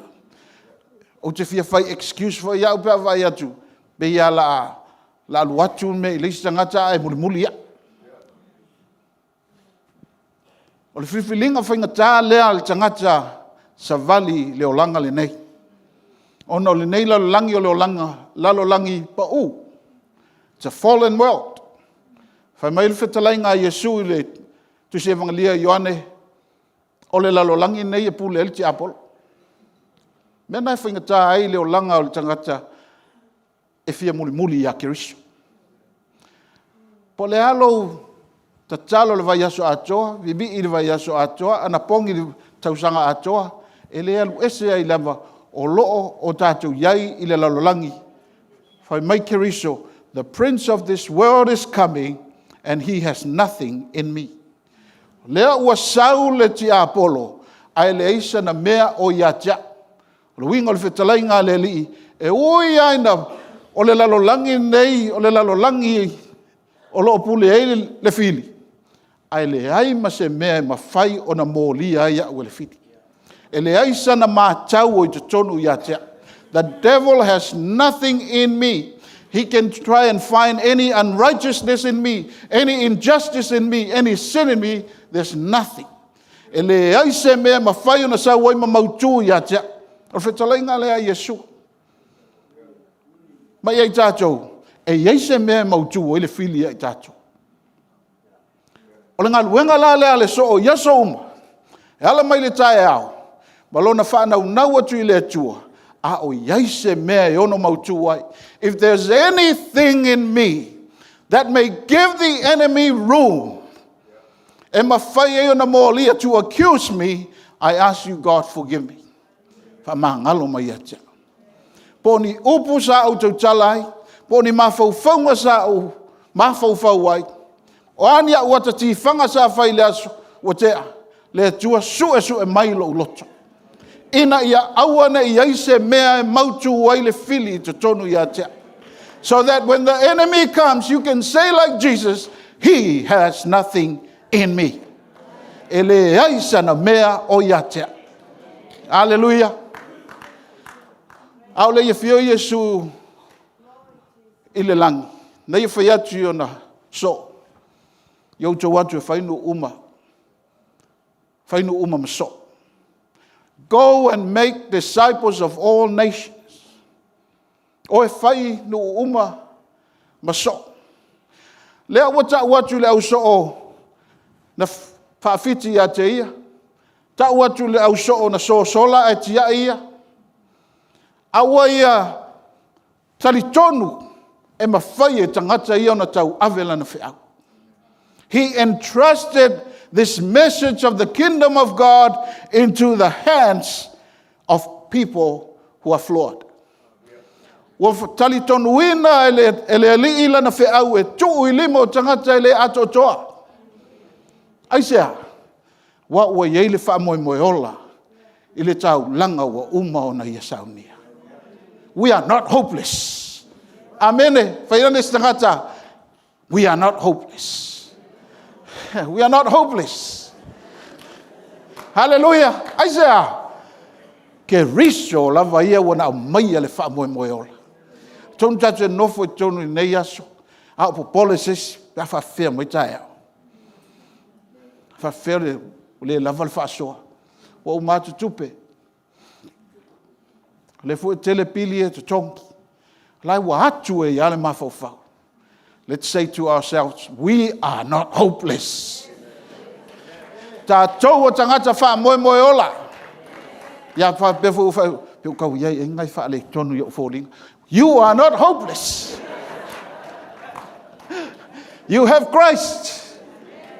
Ou te fia fai excuse foi au pe a vaai atu pei lava o le a alu atu le mea i le isi tagata ae mulimuli au. O le filifiliga faigata lea a le tagata savali i le olaga lenei, ona o lenei lalolagi o le lalolagi pau, its a fallen world. Fai mai le fetalaiga a Iesu i le Tusi Evagelia a Ioane, o le lalolagi lenei e pule ai le tiapolo. O le mea lena e faigata ai le olaga o le tagata e fia mulimuli ia Keriso. Po o le a lou tatalo i le vaiaso atoa, vivii i le vaiaso atoa, anapogi i le tausaga atoa, e le alu ese ai lava, o lo o tatou i ai i le lalolagi. Fai mai Keriso, the prince of this world is coming and he has nothing in me. O lea ua sau le tiapolo, ae leai sana mea o ia te au. O le uiga o le fetalaiga a le Alii, e ui lava ina o le lalolagi lenei o le lalolagi o lo o pule ai le fili, ae leai ma se mea e mafai ona molia ai au e le fili. E leai sana matau o i totonu ia te au. The devil has nothing in me. He can try and find any unrighteousness in me, any injustice in me, any sin in me. There's nothing. E leai se mea e mafai ona sau ai ma mautu ia te au. O le fetalaiga lea a Iesu. Ma ia i tatou, e i ai se mea e mautu ai le fili ia i tatou? O le galuega la lea a le soo i aso uma, e ala mai le taeao ma lona faanaunau atu i le Atua, a o i ai se mea e ono mautu ai? If there's anything in me that may give the enemy room, e mafai ai ona molia, to accuse me, I ask you God forgive me. Faamagalo mai ia te au. Po o ni upu sa ou tautala ai, po o ni mafaufauga sa ou mafaufau ai, o a ni au ata tifaga sa fai i le aso ua tea, le Atua suesue mai lou loto, ina ia aua ne i i ai se mea e mautu ai le fili i totonu ia te au. So that when the enemy comes, you can say like Jesus, he has nothing in me. E leai sana mea o ia te au. Aleluia. A o le i afio Iesu i le lagi, na ia fai atu i ona soo, ia outou o atu e fai nuu uma, fai nuu uma ma soo. Go and make disciples of all nations. O e fai nuu uma ma soo. Lea ua tau atu i le au soo na faafiti ia te ia, tau atu i le au soo na sosola ae tiai ia, a ua ia talitonu e mafai e tagata ia ona tauave lana feau. He entrusted this message of the kingdom of God into the hands of people who are flawed. Ua talitonuina e le Alii lana feau e tuu i lima o tagata e le atoatoa. Aisea? Aua ua i ai le faamoemoe ola i le taulaga ua uma ona ia saunia. We are not hopeless. Amene. Fai ane se tagata, we are not hopeless. We are not hopeless. Hallelujah. Aisea? Keriso lava ia ua na aumaia le faamoemoe ola. Atonu tatou te nonofo i totonu i lenei aso, a o popole se isi pe a faapefea mai taeao. E faapefea ua le lava le faasoa, ua uma atu tupe. O lea foi e tele pili ia e totogi, o la ua atu ai lava le mafaufau. Let's say to ourselves, we are not hopeless. Tatou o tagata faamoemoe ola. Ia faapea foi, pe ua tau i ai ea ni faaletonu i ou foliga. You are not hopeless. You have Christ.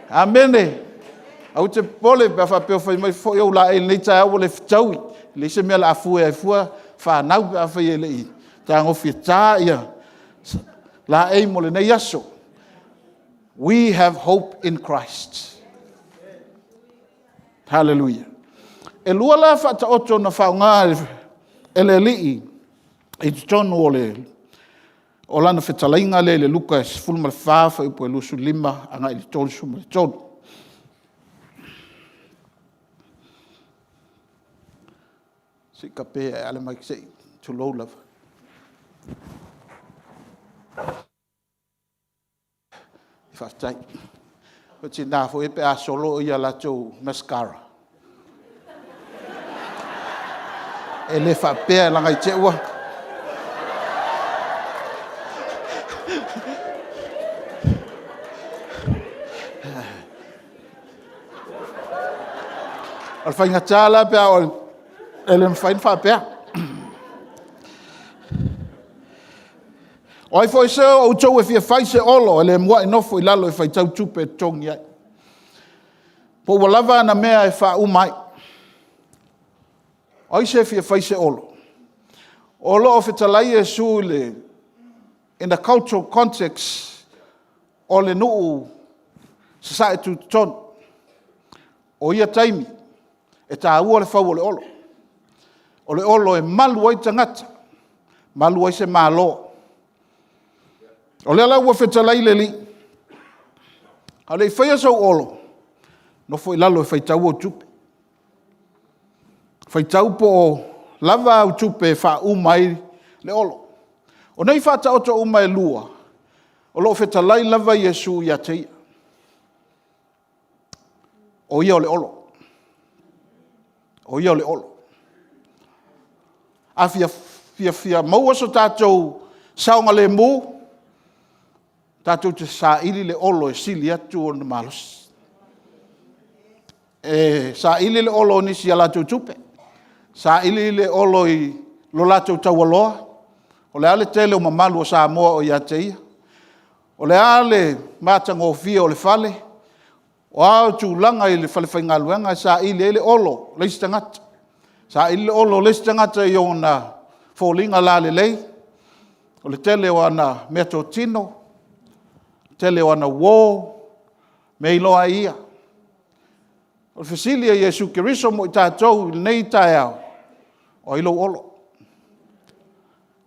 Amene. Aua te popole pe a faapea ua fai mai foi ou laei i lenei taeao ua le fetaui, e leai se mea o le a fue ai fua fanau pe afai e le i tagofieta laei mo lenei aso. We have hope in Christ. Hallelujah. E lua la faataoto na faaaoga e le Alii i totonu o lana fetalaiga lea i le Luka 14 fuaiupu 25 agai i le 33. Se i tape ae lava le mic se i tulou lava. Faafetai. O tina foi ia pe a solo a latou mascara, e le faapea leaga i te i ua... O le faigata la pe a oo ina... e le mafai ona faapea. O ai foi se o outou e fia fai se olo, e le muai nofo i lalo e faitau tupe e totogi ai, po ua lava ana mea e faauma ai. O ai se e fia fai se olo? O lo o fetalai Iesu in the cultural context o le nuu i Sasae Tutotonu. O ia taimi, e taua le fau o le olo. O le olo e malu ai tagata, malu ai se Malo. O lea la ua fetalai le Alii, a o le i faia sou olo, nofo i lalo e faitau au tupe. Faitau po o lava au tupe e faauma ai le olo. O nei faataoto uma e lua, o lo o fetalai lava Iesu ia te ia, o Ia o le olo. O Ia o le olo. A fia maua so tatou saogalemu, tatou te saili le olo e sili atu ona malosi. E saili le olo i nisi i a latou tupe, saili le olo i lo latou taualoa, o le a le tele o mamalu o Samoa o ia te ia, o le a le matagofie o le fale, o a tulaga i le falefaigaluega, e saili ai le olo o le isi tagata, saili le olo o le isi tagata i ona foliga lalelei, o le tele o ana meatotino, o le tele o ana uo, mea e iloa ai e ia. O le fesili a Iesu Keriso mo i tatou i lenei taeao, o ai lou olo?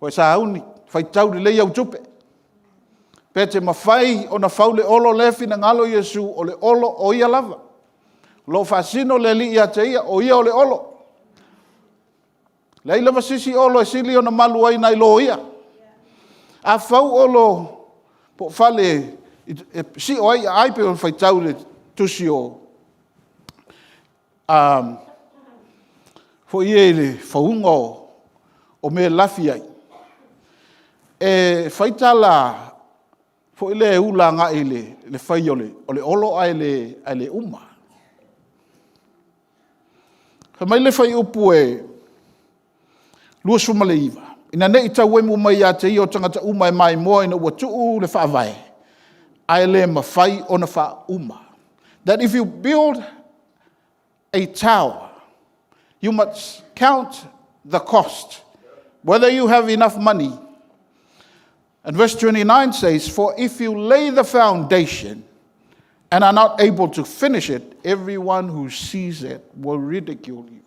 Ua e sauni, faitau lelei au tupe, pe te mafai ona fau le olo lea e finagalo Iesu o le olo o Ia lava. O lo o faasino le Alii ia te ia, o Ia o le olo. E leai lava se isi olo e sili ona malu ai nai lo Ia. A fau olo po o fale e sio ai aai pei ona faitau i le tusi o foi ia i le fauga o mea e lafi ai, e fai tala foi lea e ula agai i le fai o le olo ae le uma. Fai mai le fuaiupu 29, ina ne i tauemu mai ia te ia o tagata uma e maimoa ina ua tuu le faavae, ae le mafai ona faauma. That if you build a tower, you must count the cost, whether you have enough money. And verse 29 says, For if you lay the foundation and are not able to finish it, everyone who sees it will ridicule you.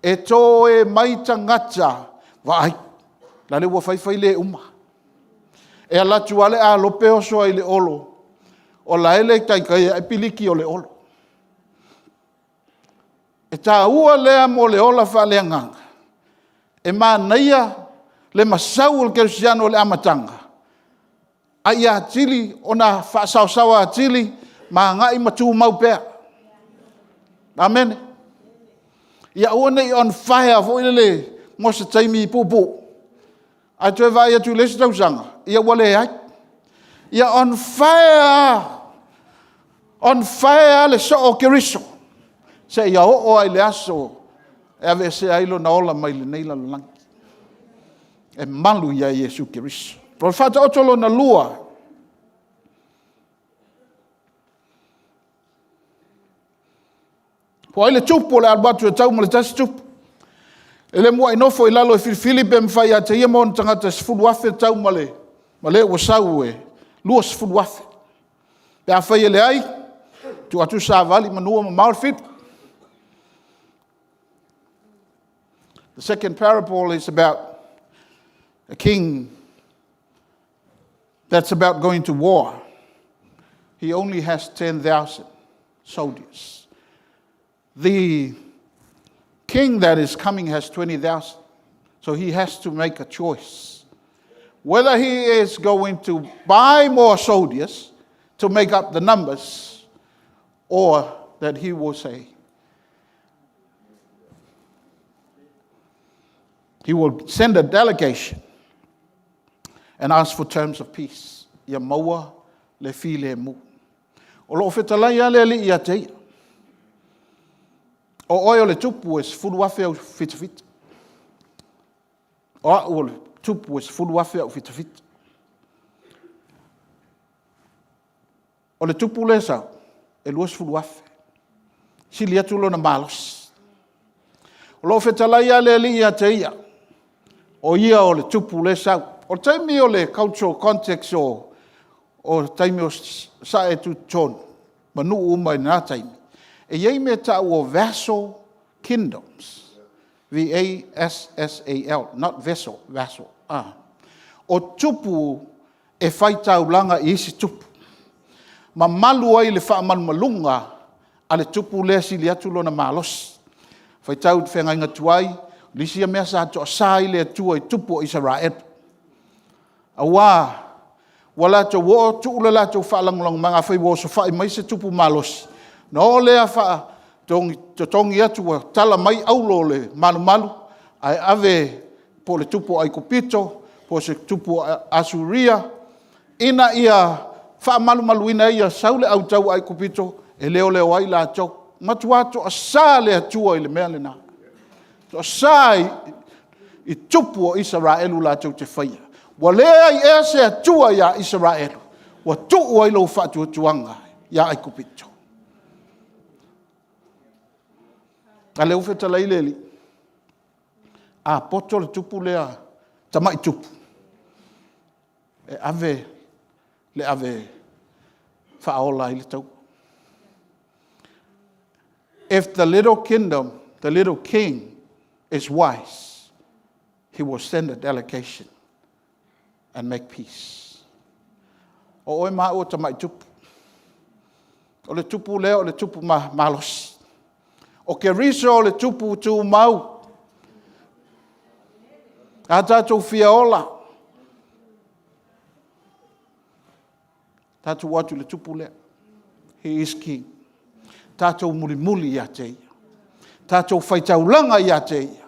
E toe mai tagata, vaai, la le ua fai fai le uma. E alu atu lava le alope oso ai i le olo, o la e le taitai lava piliki o le olo. E taua lea mo le ola faaleagaga, e manaia le masau o le kerisiano i le amataga, a ia atili ona faasaosao atili ma agai ma tumau pea. Amene. Ia aua ne i on fire foi lele mo se taimi puupuu, ae toe vaai atu i le isi tausaga, ia ua leai. Ia on fire lava, on fire lava le soo o Keriso seia oo lava i le aso e aveesea ai lona ola mai lenei lalolagi, e malu ia Iesu Keriso. O le Faataoto lona lua, po o ai le tupu o le a alu atu e tau ma le tasi tupu? E le muai nofo i lalo e filifili pe mafai ia te ia ma ona tagata e 10,000 tau ma le ua sau e 20,000. Pe afai e leai, tuu atu le savali manu o mamao le fili. The second parable is about a king that's about going to war. He only has 10,000 soldiers. The king that is coming has 20,000. So he has to make a choice. Whether he is going to buy more soldiers to make up the numbers, or that he will say, he will send a delegation and ask for terms of peace. Ia maua le filemu. O lo o fetalai lava le Alii ia te ia. O oe o le tupu e 10,000 au fitafita. O au o le tupu e 10,000 au fitafita. O le tupu lea e sau, e 20,000. Sili atu lona malosi. O lo o fetalai lava le Alii ia te ia, o ia o le tupu lea e sau. O le taimi o le cultural context o le taimi o Sae Tutotonu ma nuu uma i na taimi, e i ai mea e tau o vassal kingdoms, V-A-S-S-A-L, not vessel, vassal. O tupu e faitaulaga i isi tupu, ma malu ai i le faamalumaluga a le tupu lea e sili atu lona malosi. Faitau i le feagaiga tuai, o le isi ia mea sa toasa ai le Atua i tupu o Isaraelu, aua ua latou o tuu le latou faalagolagomaga, afai ua osofai mai se tupu malosi, ona o lea totogi atu ua tala mai auro o le malumalu ae ave po o le tupu o Aikupito po o se tupu o Asuria ina ia faamalumaluina ai, ia sau le au Aikupito e leoleo ai latou. Na matua toasa le Atua i le mea lena, toasa i tupu o Isaraelu latou te faia. Ua leai ea se Atua ia Isaraelu ua tuu ai lou faatuatuaga ia Aikupito? A o lea ua fetalai le Alii, a poto le tupu lea, le tamai tupu, e ave le ave faaola ai le taua. If the little kingdom, the little king is wise, he will send a delegation and make peace. O oe ma au o tamai tupu. O le tupu lea o le tupu malosi. O Keriso o le tupu tumau. A tatou fia ola, tatou o atu i le tupu lea. He is King. Tatou mulimuli ia te Ia. Tatou faitaulaga ia te Ia.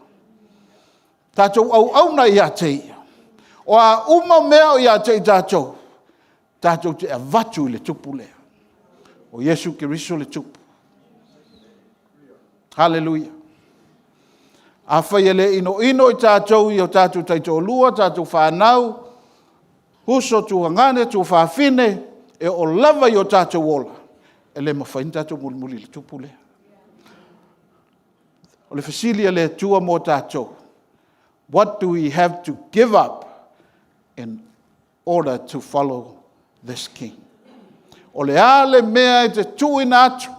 Tatou auauna ia te Ia. O a uma mea o ia te i tatou, tatou te avatu i le tupu lea. O Iesu Keriso le Tupu. Haleluia. Afai e le inoino i tatou i o tatou taitoalua, tatou fanau, uso, tuagane, tuafafine, e oo lava i o tatou ola, e le mafai ona tatou mulimuli i le tupu lea. O le fesili a le Atua mo tatou, what do we have to give up in order to follow this King? O le a le mea e te tuuina atu?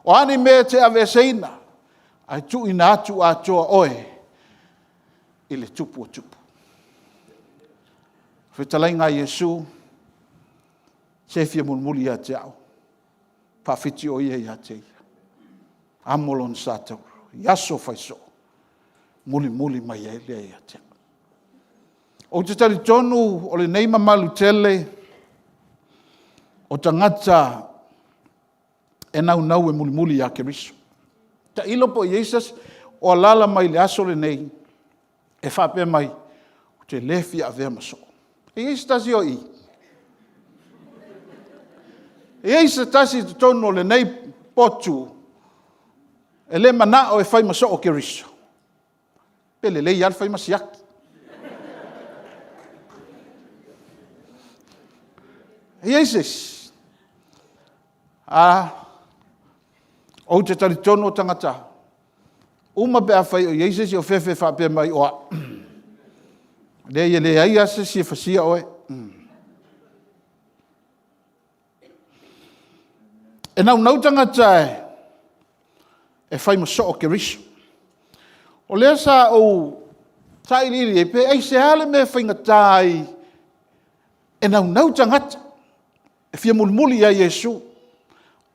O a ni mea e te aveeseina ae tuuina atu atoa oe i le Tupu o Tupu? Le fetalaiga a Iesu, se e fia mulimuli ia te au, faafiti o ia ia te ia, amo lona sa tauro i aso faisoo, mulimuli mai ai lea ia te au. Ou te talitonu o lenei mamalu tele o tagata e naunau e mulimuli ia Keriso. Tailo po o i ai se asi o alaala mai le aso lenei. e faapea mai, ou te le fia avea ma soo. E i ai se tasi o i? E i ai se tasi i totonu o lenei potu e le manao e fai ma soo o Keriso? Pe lelei lava le fai ma siaki. E i ai se isi? A, ou te talitonu o tagata uma pe afai o i ai se isi o fefe e faapea mai o au, leai e leai lava se isi e fasia oe. E naunau tagata e fai ma soo o Keriso. O lea sa ou sailiili i ai, pe aisea le mea e faigata ai e naunau tagata e fia mulimuli ia Iesu,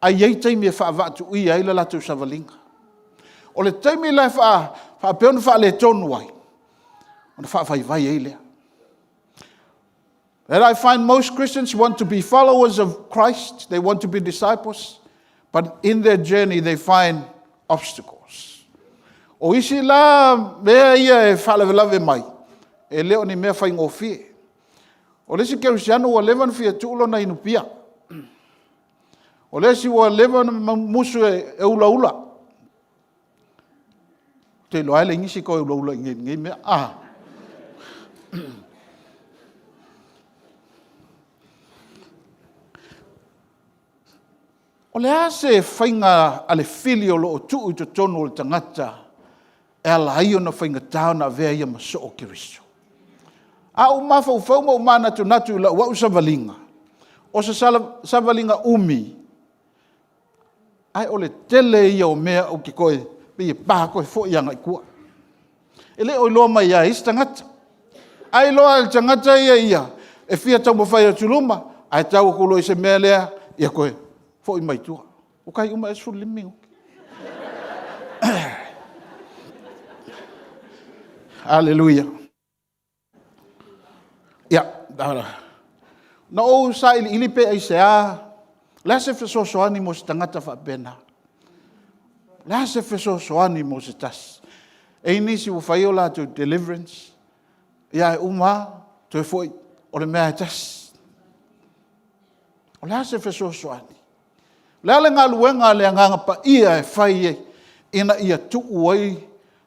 ae i ai taimi e faavaatuia ai le latou savaliga. O le taimi la e faapea ona faaletonu ai, ona faavaivai ai lea. And I find most Christians want to be followers of Christ, they want to be disciples, but in their journey they find obstacles. O isi la mea ia e faalavelave mai, e le o ni mea faigofie. O le isi kerisiano ua leva ona fia tuu lona inu pia. O le isi ua leva ona musu e ulaula. Ou te iloa lava e leai nisi e toe ulaula i inei i lenei mea. O le a se faiga a le fili o lo o tuu i totonu o le tagata e ala ai ona faigata ona avea ia ma soo o Keriso? A ou mafaufau ma ou manatunatu i lau au savaliga, o se savaliga umi, ae o le tele ia o mea ou te toe, pei e pa toe foi agai i tua. E le o iloa mai lava e isi tagata. Ai loa e le tagata ia e fia taumafai atu i luma, ae tau atu loa i se mea lea, ia toe foi mai tua. Ua tai uma ea le 15 minute? Aleluia. Ia, na ou sailiili pe aisea, o le a se fesoasoani mo se tagata faapena? O le a se fesoasoani mo se tasi? E i ai nisi ua fai a latou deliverance, ae uma lava toe foi, o le mea lava e tasi. O le a se fesoasoani? O le a le galuega a le Agaga Paia e fai ina ia tuu ai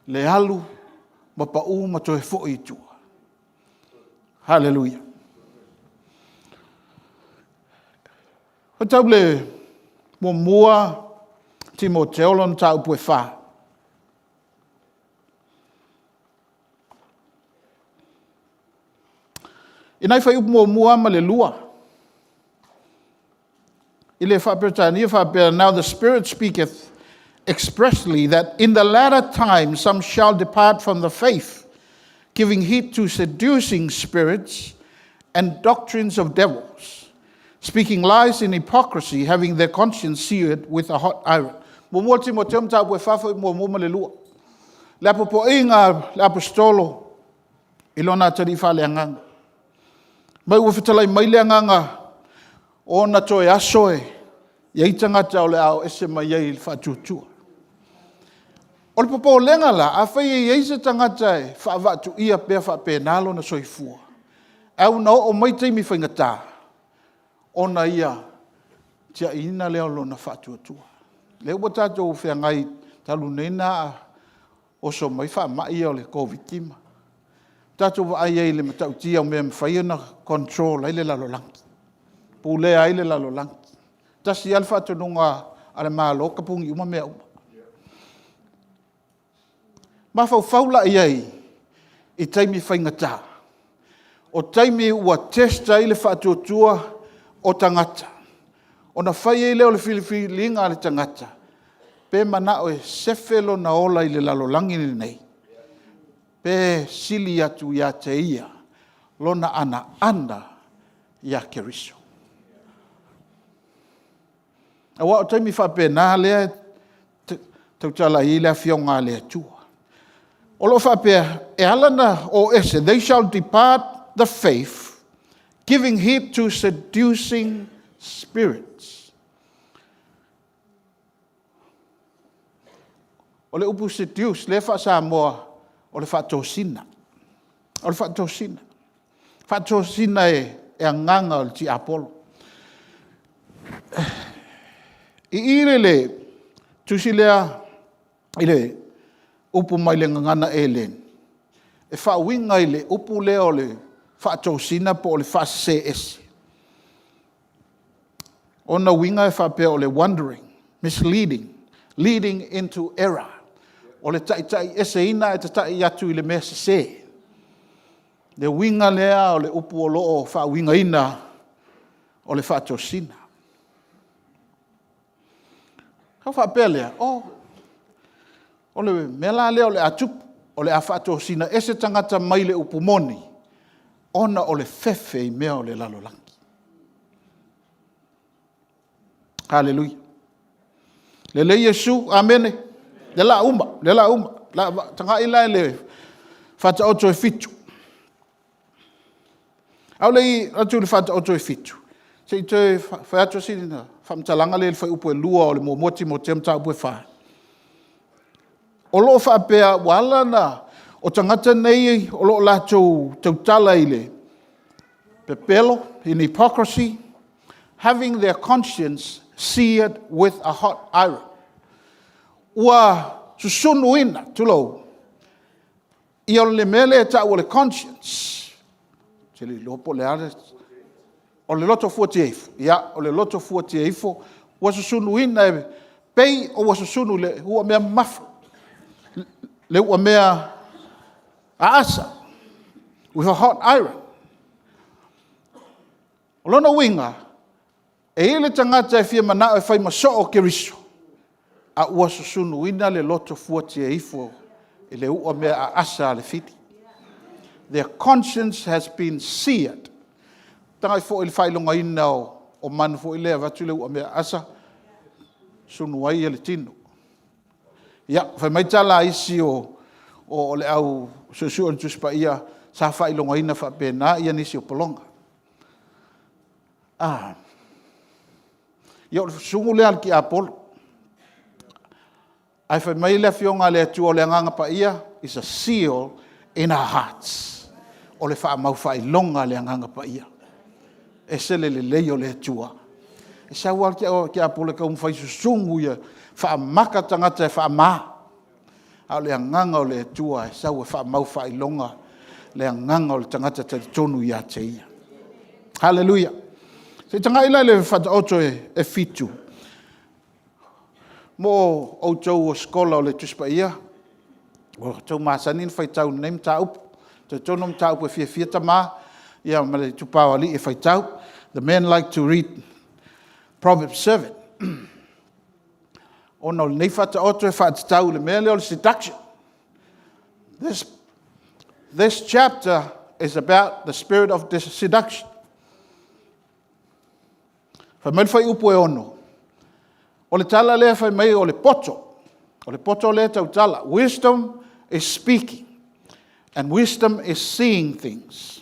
le alu ma pau ma toe foi i tua? Hallelujah. Faitau le 1 Timoteo lona mataupu e 4. I nai fuaiupu 1 ma le 2, i le faa-Peretania e faapea, Now the Spirit speaketh expressly that in the latter time some shall depart from the faith, giving heed to seducing spirits and doctrines of devils, speaking lies in hypocrisy, having their conscience seared with a hot iron. 1 Timoteo mataupu e 4 fuaiupu 1 ma le 2. Le apoapoaiga a le Aposetolo i lona atalii faaleagaga. Ma ua fetalai mai le agaga o ona toe aso e i ai tagata o le a o ese mai ai i le faatuatua. O le popolega la, afai e i ai se tagata e faavaatuia pea faapena lona soifua, ae ua oo mai taimi faigata, ona ia tiaiina lea o lona faatuatua. O lea ua tatou feagai talu nei ona oso mai faamai ia o le Koviti-19 ma tatou vaai ai i le matautia o mea e mafai ona control ai le lalolagi, pulea ai le lalolagi. E tasi lava le faatonuga a le Malo, tapuni uma mea uma. Mafaufau la i ai i taimi faigata, o taimi ua test ai le faatuatua o tagata, ona fai ai lea o le filifiliga a le tagata, pe manao e sefe lona ola i le lalolagi lenei, pe sili atu ia te ia lona anoano ia Keriso. Aua o taimi faapena lea e tautala i ai le Afioga a le Atua. O lo o faapea, e ala ona o ese, they shall depart the faith, giving heed to seducing spirits. O le upu seduce lea e faa-Samoa o le faatosina. O le faatosina. Faatosina e agaga o le tiapolo. I i le tusi lea i le upu mai le gagana Eleni, e faauiga i le upu lea o le faatosina po o le faasese ese. O lona uiga e faapea o le wondering, misleading, leading into error. O le taitaieseina ae tatai atu i le mea sese. Le uiga lea o le upu o lo o faauigaina o le faatosina. Ona ou faapea lea, oh, o le mea la lea o le a tupu, o le a faatosina ese tagata mai le upu moni, ona o le fefe i mea o le lalolagi. Haleluia. Lelei Iesu, amene. O lea o le a uma, o lea o le a uma. Tagai la i le Faataoto e 7. A ou le i alu atu i le Faataoto e 7, se i toe fai atu sina faamatalaga lea i le fuaiupu 2 o le 1 Timotea mataupu e 4. O lo o faapea ua ala ona, o tagata nei o lo o latou tautala i le pepelo, in hypocrisy, having their conscience seared with a hot iron. Ua susunuina, tulou, ia le mea lea e tau o le conscience. Ou te le iloa po o le a le... O le loto fuatia ifo, ia, o le loto fuatia ifo ua susunuina e pei ua susunu i le uamea mamafa, le uamea aasa, with a hot iron. O lona uiga, e i ai le tagata e fia manao e fai ma soo o Keriso, a ua susunuina le loto fuatia ifo i le uamea aasa a le fili. Their conscience has been seared. Tagai foi i le faailogaina o manu foi lea e avatu le uamea aasa sunu ai le tino. Ia, fai mai tala a isi o le au sueusue o le Tusi Paia, sa faailogaina faapena nisi o pologa. Ia o le susugu lea a le tiapolo, ae fai mai le Afioga a le Atua, o le Agaga Paia is a seal in our hearts. O le faamaufaailoga a le Agaga Paia. E ese le lelei o le Atua. E sau lava le tiapolo e taumafai e susugu ia faamaka tagata e faama, a o le Agaga o le Atua e sau e faamaufaailoga le agaga o le tagata talitonu ia te Ia. Haleluia. Se i tagai la i le Faataoto e 7 mo outou o sikolasipi o le Tusi Paia, ua outou masani ona faitau i lenei mataupu. Ou te talitonu o mataupu e fiafia tama ma le itupa o alii e faitau. The men like to read Proverbs 7 ona o lenei Faataoto e faatatau i le mea lea o le seduction. This chapter is about the spirit of seduction. Fai mai le fuaiupu e 6, o le tala lea fai mai o le poto, o le poto lea e tautala, wisdom is speaking and wisdom is seeing things.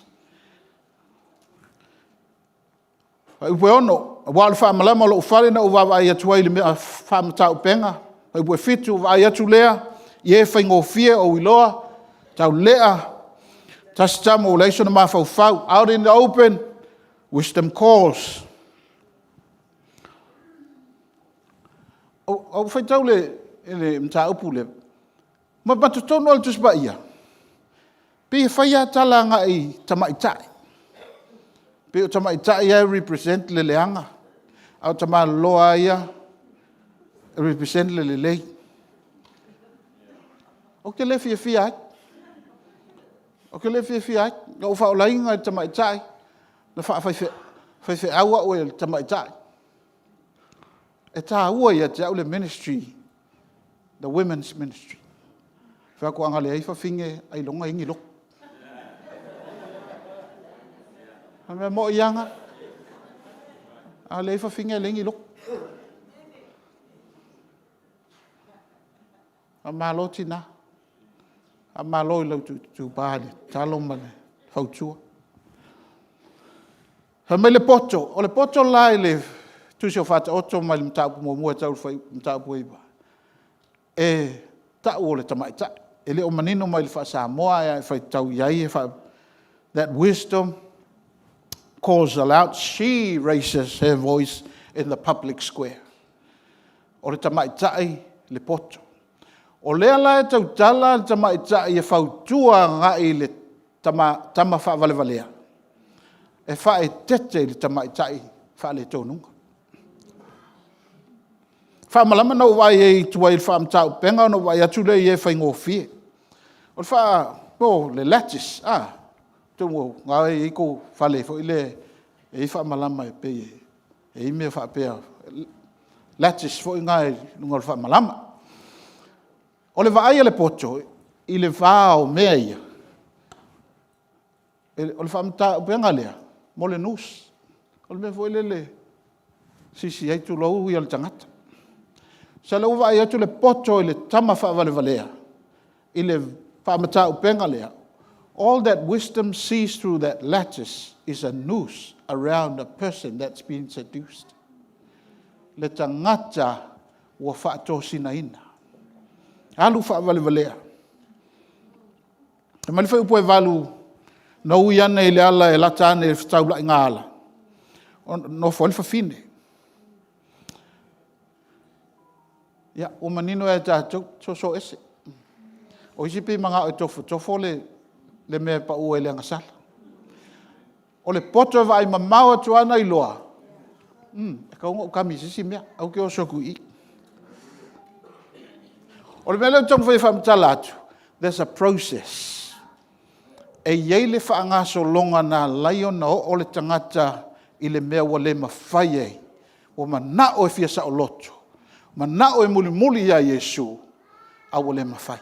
Fuaiupu e 6, aua o le faamalama o lou fale na ou vaavaai atu ai i le mea faamatauaupega. Fuaiupu 7, ua vaai atu lea i e faigofie ou iloa taulelea, tasi tama ua leai sona mafaufau. Out in the open, wisdom calls. Ua ou faitau i le mataupu lea, ma totonu lava o le Tusi Paia, pei e fai lava tala agai i tamaitai, pei o tamaitai lava e represent le leaga, a o tamaloa lava ia e represent le lelei. Ou te le fiafia ai, ou te le fiafia ai. Na ou faaaolaina e le tamaitai, na faafaifeau au e le tamaitai. E taua ia te au le ministry, the women's ministry. Ou fai atu ana leai fafine ailoga e i ai ni lotu. O le mea moni lava lena. A leai fafine e leai ni lotu. Faamalo tina, faamalo i lou itupa i le tatalo ma le fautua. Fai mai le poto, o le poto la i le tusi o Faataoto mai le mataupu 1 e tau i le mataupu e 9, e tau o le tamaitai. E le o manino mai i le faa-Samoa, ae a e faitau i ai That wisdom calls aloud, she raises her voice in the public square. O le tamaitai le poto. O lea la e tautala le tamaitai e fautua agai i le tama faavalevalea, e faaeteete i le tamaitai faaletonuga. Faamalama na ou vaai ai i tua i le faamataupega ona ou vaai atu lea i ai e faigofie. O le faa, po o le lattice, atonu o lena e i ai tou fale foi lea e i ai faamalama e pei e i ai mea faapea, lattice foi lena i luga o le faamalama. O le vaai a le poto i le va o mea ia, o le faamataupega lea, mo le noose, o le mea foi lele e sisi ai, tulou le tagata. Masalo ua vaai atu le poto i le tama faavalevalea i le faamataupega lea, all that wisdom sees through that lattice is a noose around a person that's been seduced. Le tagata ua faatosinaina, alu faavalevalea. Fai mai le fuaiupu 8, na ui ane i le ala e lata ane i le fetaulaigaala, nofo ai le fafine. Ia, ua manino ia i tatou, soso ese. O isi e pei e mananao e tofotofo le mea e pau ai i le agasala. O le poto e vaai mamao atu lava ona iloa, e tatau ona ou kami i se isi mea, aua e te oso atu i i. O le mea lea ou te taumafai e faamatala atu, there's a process. E i ai le faagasologa na ala ai ona oo le tagata i le mea ua le mafai ai, ua manao e fia saoloto, manao e mulimuli ia Iesu, a ua le mafai.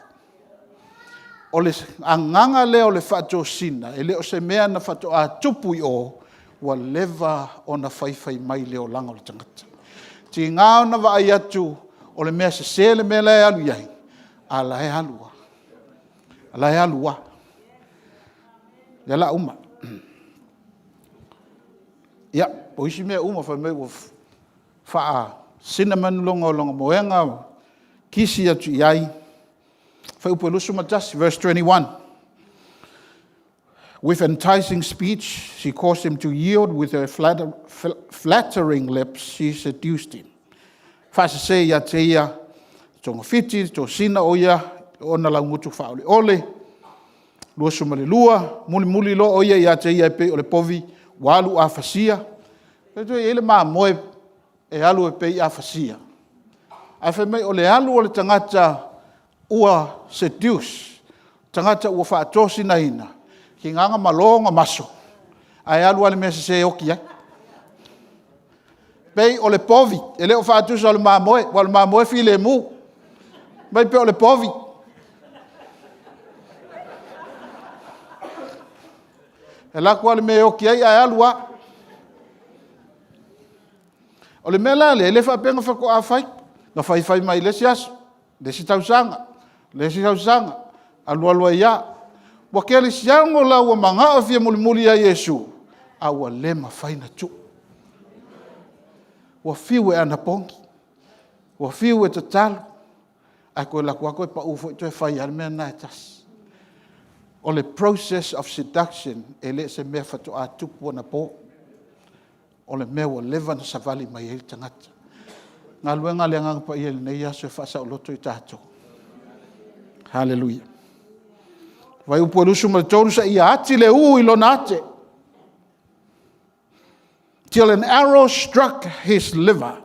O le agaga lea o le faatosina, e le o se mea na faatoa tupu i o, ua leva ona faifai mai i le olaga o le tagata. E tiga ona vaai atu o le mea sese le mea la e alu i ai, a o la e alu lava, o la e alu lava. O lea o le a uma. Ia, o isi mea uma fai mai ua faa-cinnamon luga o lona moega, kisi atu i ai. Fuaiupu 21, verse 21. With enticing speech she caused him to yield, with her flattering lips she seduced him. Faasese ia te ia togafiti, tosina o ia i ona laugutu faaoleole. 22, mulimuli loa o ia ia te ia e pei o le povi ua alu afasia. Manatua e i ai le mamoe e alu e pei afasia, ae fai mai o le alu o le tagata ua seduce, tagata ua faatosinaina, tiga ona malo ona maso, ae alu lava i le mea sese e oti ai. E pei o le povi, e le o faatusa o le mamoe, aua o le mamoe e filemu, fai mai pei o le povi. E alu atu lava i le mea e oti ai ae alu lava. O le mea la lea, e le faapea na faatoa fai, na fai fai mai le isi aso, le isi tausaga, le isi tausaga, alu alu ai lava. Ua kerisiano la ua manao e fia mulimuli ia Iesu, a ua le mafai ona tuu. Ua fiu e anapogi, ua fiu e tatalo, ae toe alu atu lava toe pau foi toe fai lava le mea lena e tasi. O le process of seduction, e le o se mea faatoa tupu anapo, o le mea ua leva ona savali mai ai le tagata. O le galuega a le Agaga Paia i lenei aso e faasaoloto i tatou. Haleluia. Fuaiupu 23, seia ati le ū i lona ate. Till an arrow struck his liver,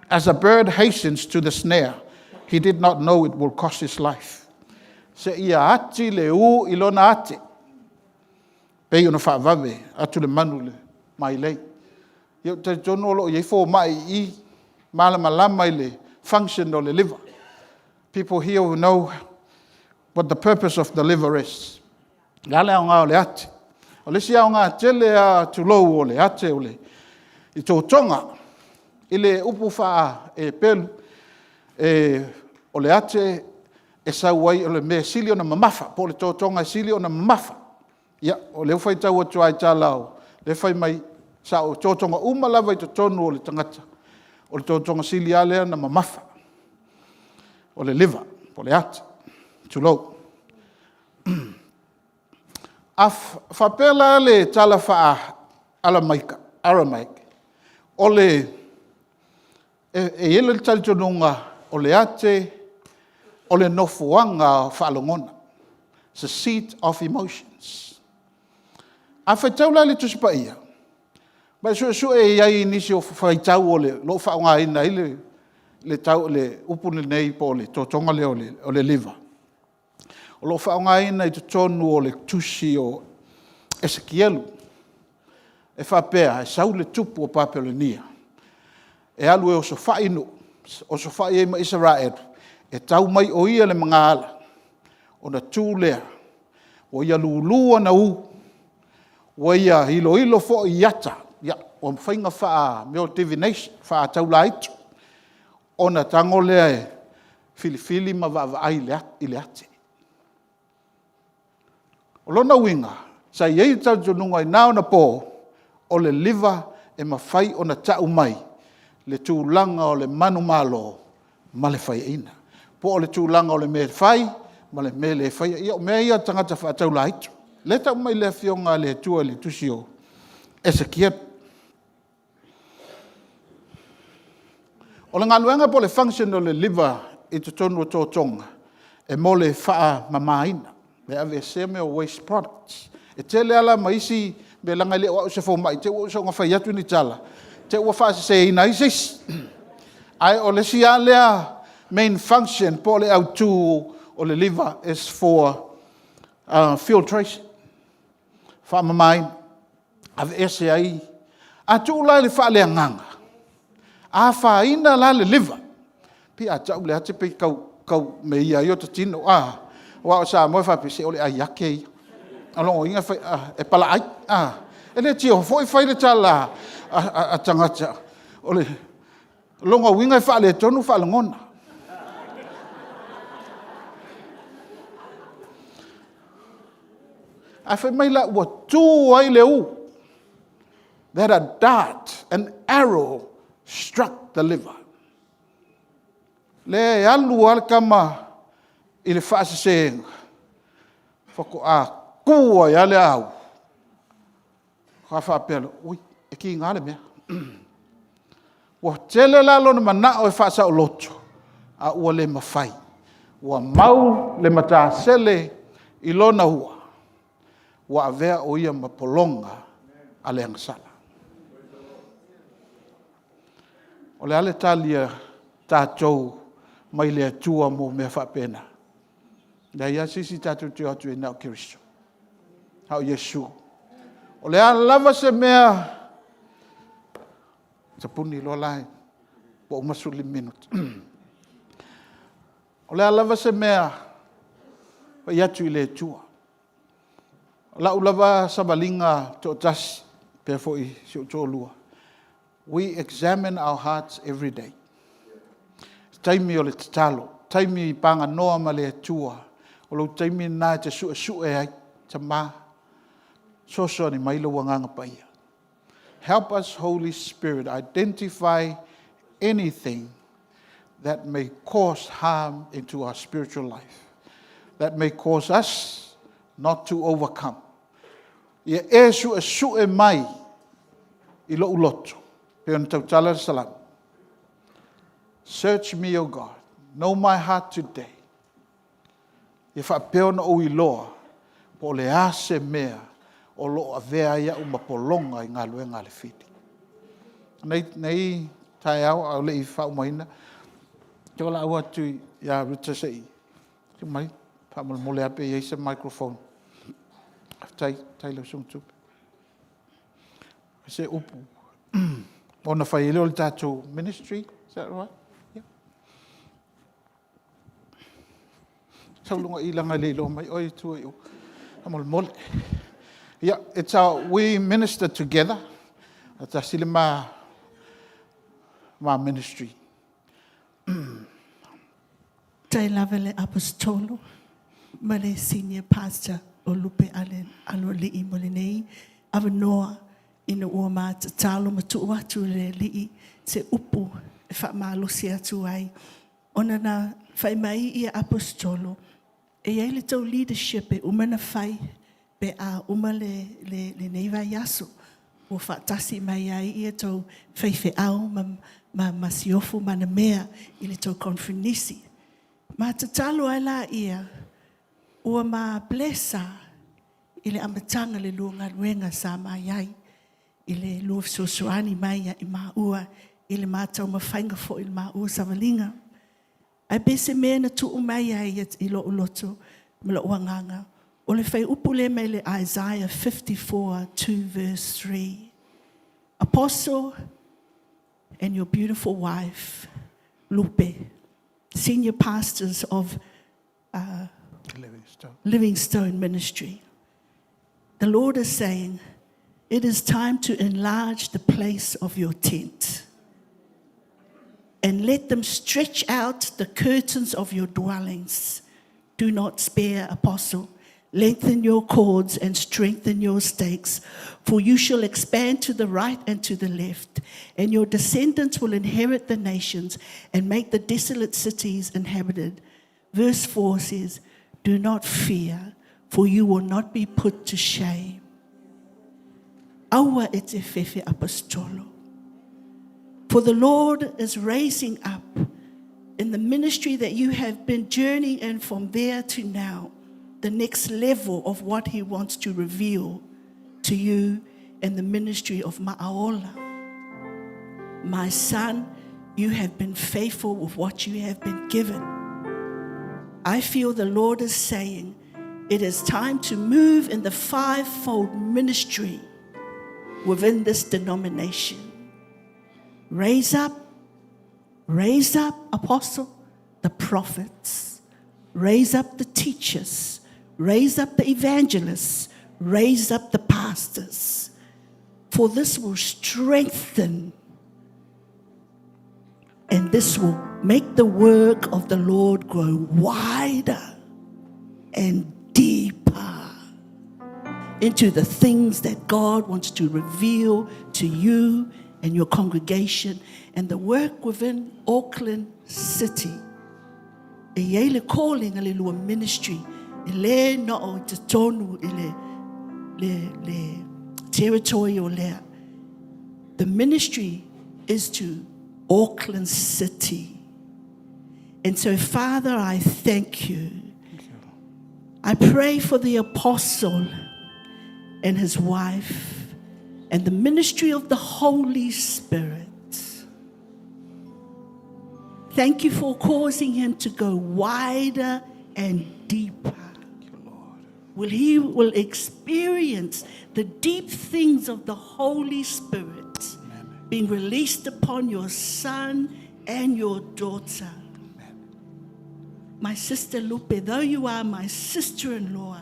as a bird hastens to the snare, he did not know it would cost his life. Seia ati le ū i lona ate, pei ona faavave atu le manu i le mailei. Ia ou te talitonu o lo o i ai fomai i i e malamalama i le function o le liver. People here will know what the purpose of the liver is. O le a le aoga o le ate? O le isi aoga tele lava tulou o le ate i totoga. I le upu faa-Heperu, o le ate e sau ai o le mea e sili ona mamafa, po o le totoga e sili ona mamafa. Ia, o lea ua faitau atu lava i tala o lea e fai mai sao o totoga uma lava i totonu o le tagata, o le totoga sili lava lea ona mamafa, o le liver po o le ate, tulou. A faapea la le tala faa-Aramaika, Aramaic, o le, e i ai le talitonuga o le ate o le nofoaga faalogona, it's a seat of emotions. A faitau la i le Tusi Paia ma e suesue i ai i nisi o faitau o lo o faaaogaina ai le upu lenei po o le totoga lea o le liver, o lo o faaaogaina i totonu o le tusi o Esikielu e faapea, e sau le tupu o Papelonia e alu e osofai nuu, osofai ai ma Isaraelu, e tau mai o ia le magaala, ona tu lea, ua ia lulu ana ū, ua ia iloilo foi i ata, ia o faiga faa-mea o divination, faataulaitu, ona tago lea e filifili ma vaavaai i le ate. O lona uiga, sa i ai le talitonuga i na ona po, o le liver e mafai ona tau mai le tulaga o le manumalo ma le faiaina, po o le tulaga o le mea e fai ma le mea e le faia. Ia o mea ia a tagata faataulaitu, lea e tau mai e le Afioga a le Atua i le tusi o Esikielu. O le galuega po o le function o le liver i totonu o totoga, e mo le faamamaina, e aveesea mea o waste products. E tele lava la ma isi mea leaga e le o au o se fomai, i te i ua ou soona fai atu ni tala, te i ua faaseseina ai se isi. Ae o le isi lava lea main function po o le autu o le liver is for filtration, faamamaina, aveese ai. A tuu la i le faaleagaga, a afaina la le liver, pei a tau le ate pei e tau meia ai ota tino a? Aua o Samoa e faapea, se o le ai ate ia. O lona uiga e palaai. E leitioa foi fai le tala a tagata, o lona uiga e faaletonu faalogona. Ae fai mai la ua tu ai le ū, that a dart, an arrow struck the liver. Lea e alu lava le tama i le faasesega, faatoa tu ai lava le au, faatoa faapea lea, oi, e tiga le mea. Ua tele la lona manao e faasaoloto, a ua le mafai, ua mau le matasele i lona ua, ua avea o ia ma pologa a le agasala. O le a le tali a tatou mai le Atua mo mea faapena? E leai lava se isi tatou te o atu i ai na o Keriso, na o Iesu. O le a lava se mea, tapuni loa la, ua uma le 15 minute. O le a lava se mea, fai atu i le Atua. O lau lava savaliga e toatasi faapea foi si ou toalua, we examine our hearts everyday. O taimi o le tatalo, taimi paganoa ma le Atua, o lou taimi lena e te suesue ai, tama, fesoasoani mai lou Agaga Paia. Help us Holy Spirit identify anything that may cause harm into our spiritual life, that may cause us not to overcome. Ia e suesue mai i lou loto, pei ona tautala le Salamo, search me O God, know my heart today. Ia faapea ona ou iloa po o le a se mea o lo o avea ai au ma pologa i galuega a le fili. I lenei taeao a o le i faaumaina, ou te valaau atu ia Ruta se i tuu mai faamolemole lava pe i ai se microphone. Faafetai, faafetai i lau Susuga Tupe. Se upu ona fai ai lea o le tatou ministry. Is that right? Yeah. Sau i luga i i leaga e le iloa mai oe i tua i o. Faamolemole. Yeah, it's our, we minister together. E tasi le ma ministry. Faafetai lava i le Aposetolo ma le Senior Pastor o Lupe Aloalii mo lenei avanoa ina ua ma tatalo ma tuu atu i le Alii se upu e faamalosi atu ai. Ona na fai mai ia Aposetolo, e i ai le tou leadership e uma ona fai. Pe a uma le, le, lenei vaiaso, ua faatasi mai ai ia tou faifeau ma, ma, ma siofo ma na mea i le tou koneferenisi. Ma tatalo ai laia, ua ma blessa i le amataga le lua galuega sa ma i ai i le lua fesoasoani mai ia i maua i le ma taumafaiga foi i le maua savaliga. Ae pei se mea na tuu mai ai i lou loto ma lou agaga, o le fuaiupu lea mai le Isaiah 54, 2 verse 3. Apostle and your beautiful wife, Lupe, senior pastors of Livingstone. Livingstone Ministry. The Lord is saying, it is time to enlarge the place of your tent and let them stretch out the curtains of your dwellings. Do not spare, apostle. Lengthen your cords and strengthen your stakes, for you shall expand to the right and to the left, and your descendants will inherit the nations and make the desolate cities inhabited. Verse 4 says, Do not fear, for you will not be put to shame. Aua e te fefe apostolo. For the Lord is raising up in the ministry that you have been journeying in from there to now, the next level of what He wants to reveal to you in the ministry of Ma'aola. My son, you have been faithful with what you have been given. I feel the Lord is saying it is time to move in the fivefold ministry within this denomination. Raise up, apostle, the prophets. Raise up the teachers. Raise up the evangelists. Raise up the pastors. For this will strengthen and this will make the work of the Lord grow wider and deeper into the things that God wants to reveal to you and your congregation and the work within Auckland City. E i ai le calling a le lua ministry e le na o i totonu i le, le, le territory o lea. The ministry is to Auckland City. And so, Father, I thank you. I pray for the apostle and his wife and the ministry of the Holy Spirit. Thank you for causing him to go wider and deeper. Will he will experience the deep things of the Holy Spirit being released upon your son and your daughter. My sister Lupe, though you are my sister-in-law,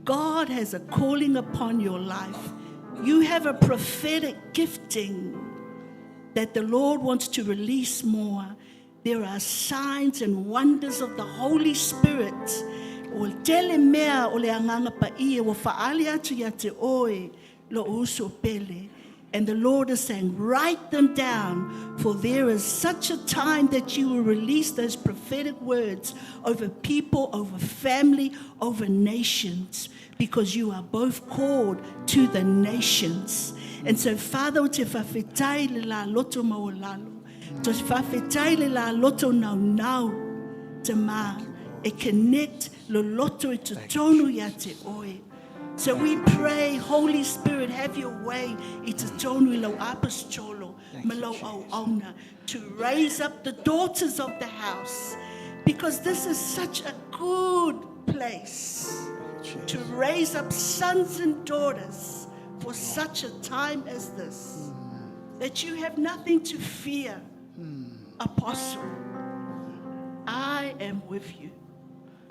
God has a calling upon your life. You have a prophetic gifting that the Lord wants to release more. There are signs and wonders of the Holy Spirit. O le tele mea o le agaga paia ua faaali atu ia te oe lou uso pele. And the Lord is saying, write them down, for there is such a time that you will release those prophetic words over people, over family, over nations, because you are both called to the nations. And so, Father, o te faafetai le la loto maualalo, te faafetai le la loto naunau, te ma, e connect le loto i totonu ia te oe. So we pray, Holy Spirit, have your way i totonu i lau apostolo ma lau auauna to raise up the daughters of the house, because this is such a good place to raise up sons and daughters for such a time as this, that you have nothing to fear, Apostle. I am with you.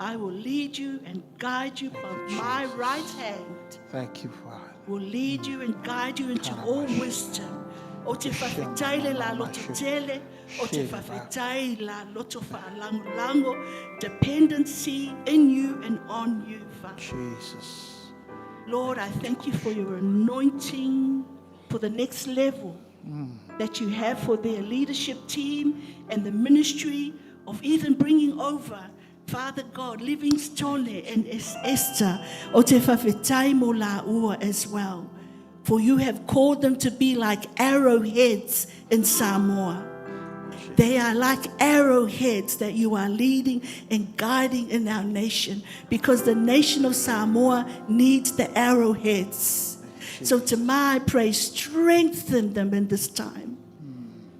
I will lead you and guide you by my right hand. Thank you, Father. Will lead you and guide you into all wisdom. O te faafetai le la loto tele, o te faafetai la loto fa'alagolango, dependency in you and on you, Father. Jesus. Lord, I thank you for your anointing for the next level that you have for their leadership team and the ministry of even bringing over Father God, Livingstone and Esther, o te whawhetai mo lāua as well. For you have called them to be like arrowheads in Samoa. They are like arrowheads that you are leading and guiding in our nation because the nation of Samoa needs the arrowheads. So to my pray, strengthen them in this time.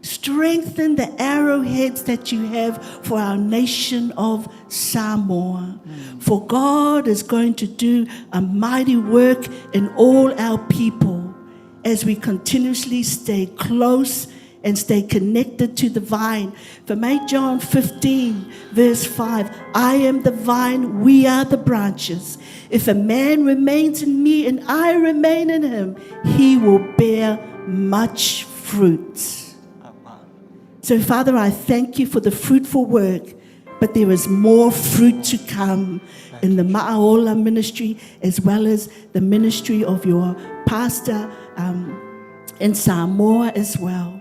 Strengthen the arrowheads that you have for our nation of Samoa. For God is going to do a mighty work in all our people as we continuously stay close and stay connected to the vine. For mate John 15, verse 5, I am the vine, we are the branches. If a man remains in me and I remain in him, he will bear much fruit. So, Father, I thank you for the fruitful work, but there is more fruit to come in the Ma'aola ministry as well as the ministry of your pastor in Samoa as well.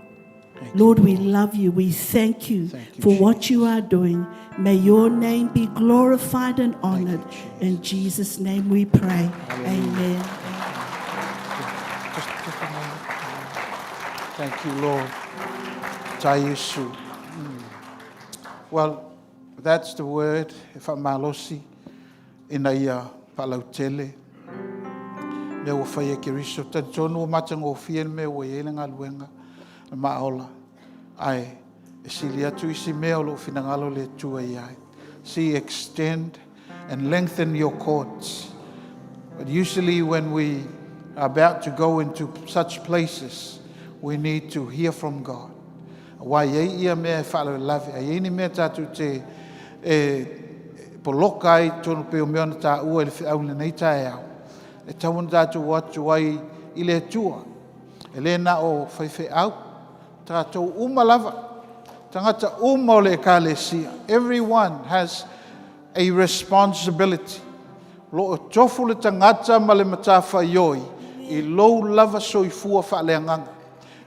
Lord, we love you. We thank you, Thank you, for what you are doing. May your name be glorified and honored. Jesus. In Jesus' name we pray. Amen. Just a moment. Thank you, Lord. Tai Yesu. Well, that's the word. E whaamalosi ina ia paalautele. Mea ua whai e Keriso. Talitonu o matagofie le mea ua i ai le galuega le maaola. Ae, e sili atu isi mea o loo finagalo le Atua i ai. See, extend and lengthen your cords. But usually when we are about to go into such places, we need to hear from God. Auā e i ai ia mea e faalavelave, a i ai ni mea tatou te e poloka ai i totonu pei o mea na taua i le feau i lenei taeao, e tatau ona tatou o atu ai i le Atua. E le na o faifeau, tatou uma lava, tagata uma o le Ekalesia. Everyone has a responsibility. O lo o tofu le tagata ma le matafaioi i lou lava soifua faaleagaga.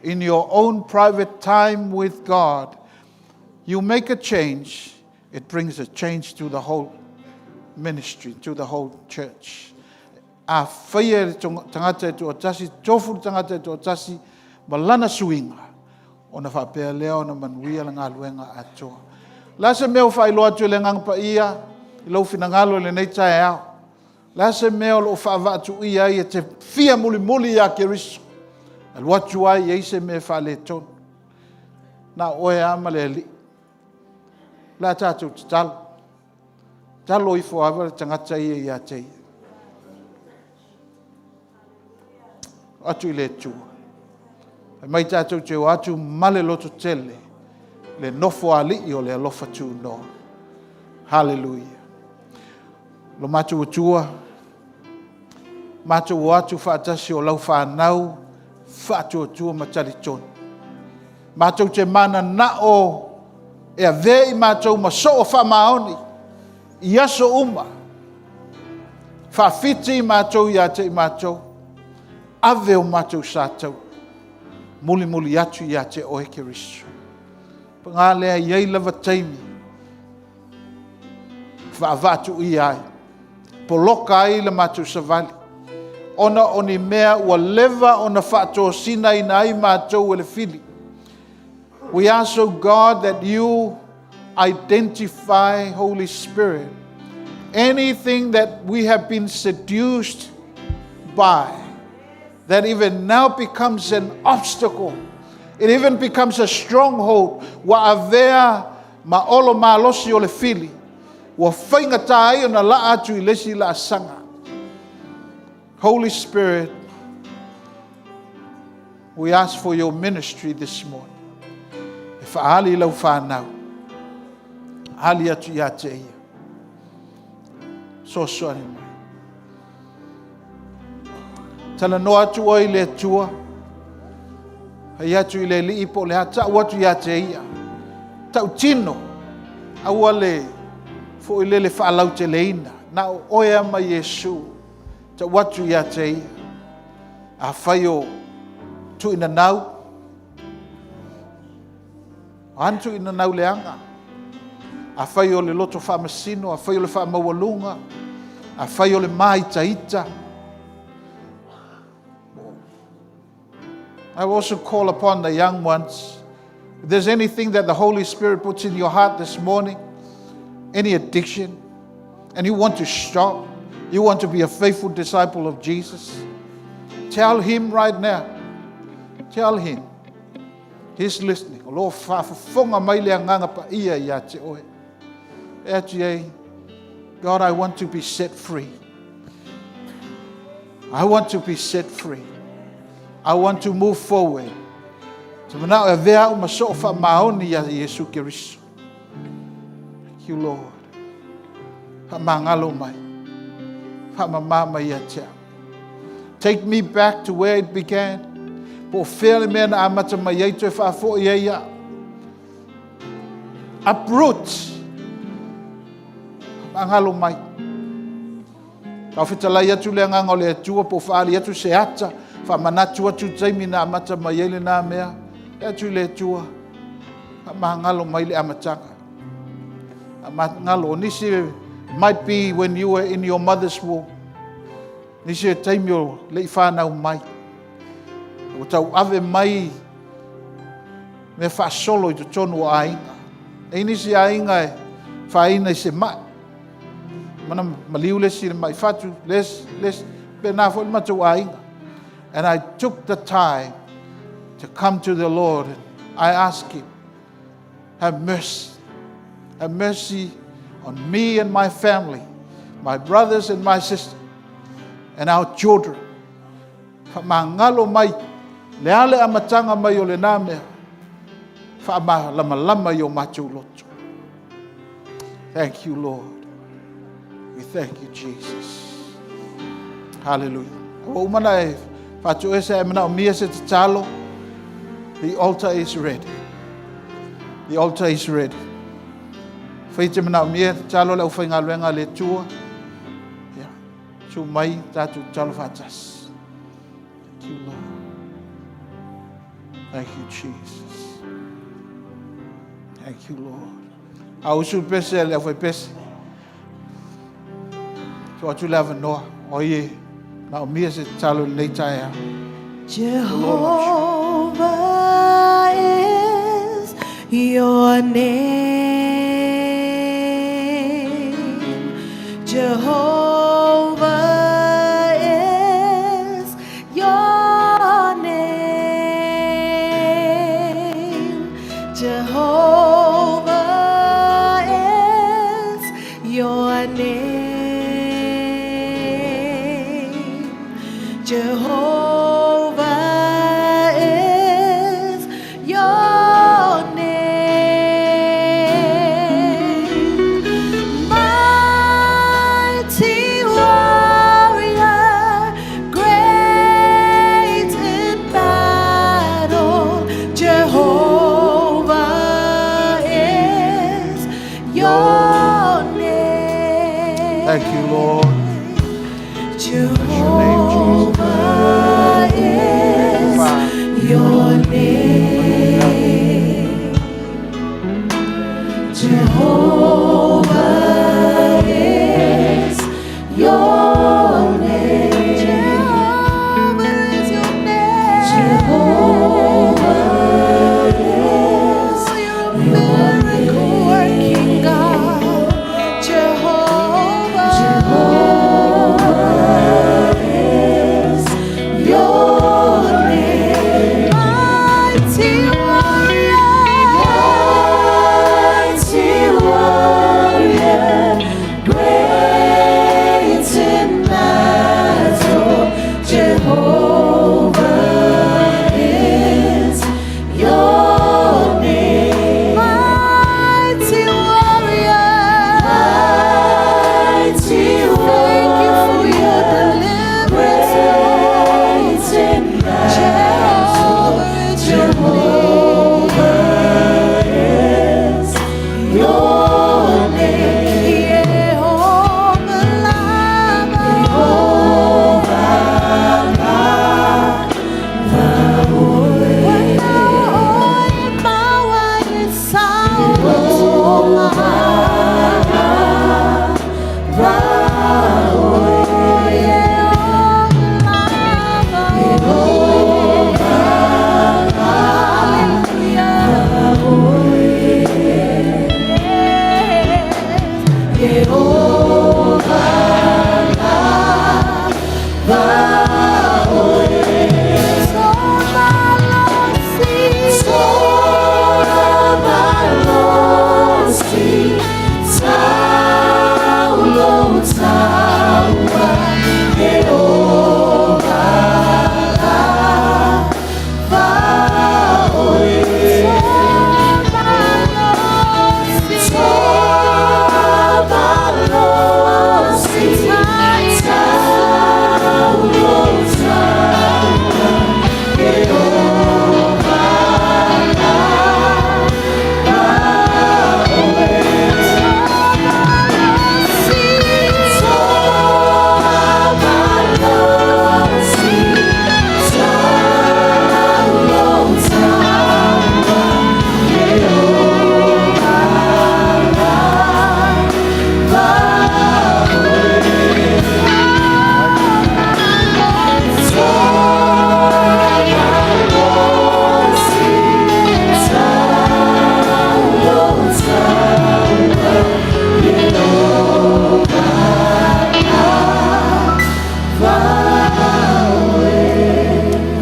In your own private time with God, you make a change, it brings a change to the whole ministry, to the whole church. A faia e le tagata e toatasi, tofu le tagata e toatasi ma lana suiga, ona faapea lea ona manuia le galuega atoa. O le a se mea ua faailoa atu e le Agaga Paia i lou finagalo i lenei taeao? O le a se mea o lo o faavaatuia ai e te fia mulimuli ia Keriso? Alu atu ai i ai se mea e faaletonu. Na o oe lava ma le Alii. O le a tatou tatalo. Tatalo ifo lava le tagata ia ia te ia. O atu i le Atua. Fai mai tatou te o atu ma le lototele le nofoalii o le alofa tunoa. Haleluia. Lo matou Atua, matou o atu faatasi o lau fanau faatuatua ma talitonu. Matou te mananao e avea i matou ma soo faamaoni i aso uma. Faafiti i matou ia te i matou. Ave o matou sa taua. Mulimuli atu ia te oe Keriso. Paga lea e i ai lava taimi faavaatuia ai, poloka ai le matou savali, ona o ni mea ua leva ona faatosinaina ai matou e le fili. We ask, O God, that you identify, Holy Spirit, anything that we have been seduced by, that even now becomes an obstacle. It even becomes a stronghold. Ua avea ma olo malosi o le fili. Ua faigata ai ona laa atu i le isi laasaga. Holy Spirit, we ask for your ministry this morning. E faaali i lau fanau. Ali atu ia te ia. Fesoasoani mai. Talanoa atu oe i le Atua. Fai atu i le Alii po o le a tau atu ia te ia. Tautino. Aua le foi lele faalauteleina. Na o oe lava ma Iesu. Tau atu ia te ia. Afai o tuuinanau, o a ni tuuinanau leaga? Afai o le loto faamasino, afai o le faamaualuga, afai o le māitaita. I also call upon the young ones. If there's anything that the Holy Spirit puts in your heart this morning, any addiction, and you want to stop, you want to be a faithful disciple of Jesus, tell him right now. Tell him. He's listening. O lo o faafofoga mai le Agaga Paia ia te oe. E atu i ai, God, I want to be set free. I want to be set free. I want to move forward. Te manao e avea au ma soo faamaoni ia Iesu Keriso. Thank you, Lord. Faamagalo mai. Faamama mai ia te au. Take me back to where it began. Po o fea le mea na amata mai ai toe faafoi ai au. Uproot. Faamagalo mai. Tau fetalai atu le agaga o le Atua po o faaali atu se ata, faamanatu atu taimi na amata mai ai lena mea. E atu i le Atua, faamagalo mai le amataga. Faamagalo. O nisi, it might be when you were in your mother's womb. Nisi e taimi o le i whanau mai. Ua tauave mai mea faasolo i totonu o aiga. E nisi aiga e faaina i se mai. Mana maliu le isi i le mai fatu, le isi, le isi. Pena foi le matou aiga. And I took the time to come to the Lord and I asked him, have mercy. Have mercy on me and my family, my brothers and my sister, and our children. Faamagalo mai, le a le amataga mai o lena mea, faamalamalama i o matou loto. Thank you, Lord. We thank you, Jesus. Hallelujah. Ua uma na e faatoese e manaomia se tatalo. The altar is ready. The altar is ready. Fai te manaomia tatalo le aufaigaluega a le Atua. Ia, tu mai tatou tatalo faatasi. Thank you, Lord. Thank you, Jesus. Thank you, Lord. A usu pese le au pese. Tu atu le avanoa. O ie, manaomia se tatalo i lenei taeao. Jehovah is your name. Jehovah is your name. Jehovah is your name. Jehovah is your name. Mighty warrior, great in battle, Jehovah is your name. Thank you, Lord. Jehovah your name, Jesus. is your name. Jehovah is your name. Jehovah is your name. Jehovah is your miracle working God. Jehovah. Jehovah is your name. Mighty warrior. Mighty warrior.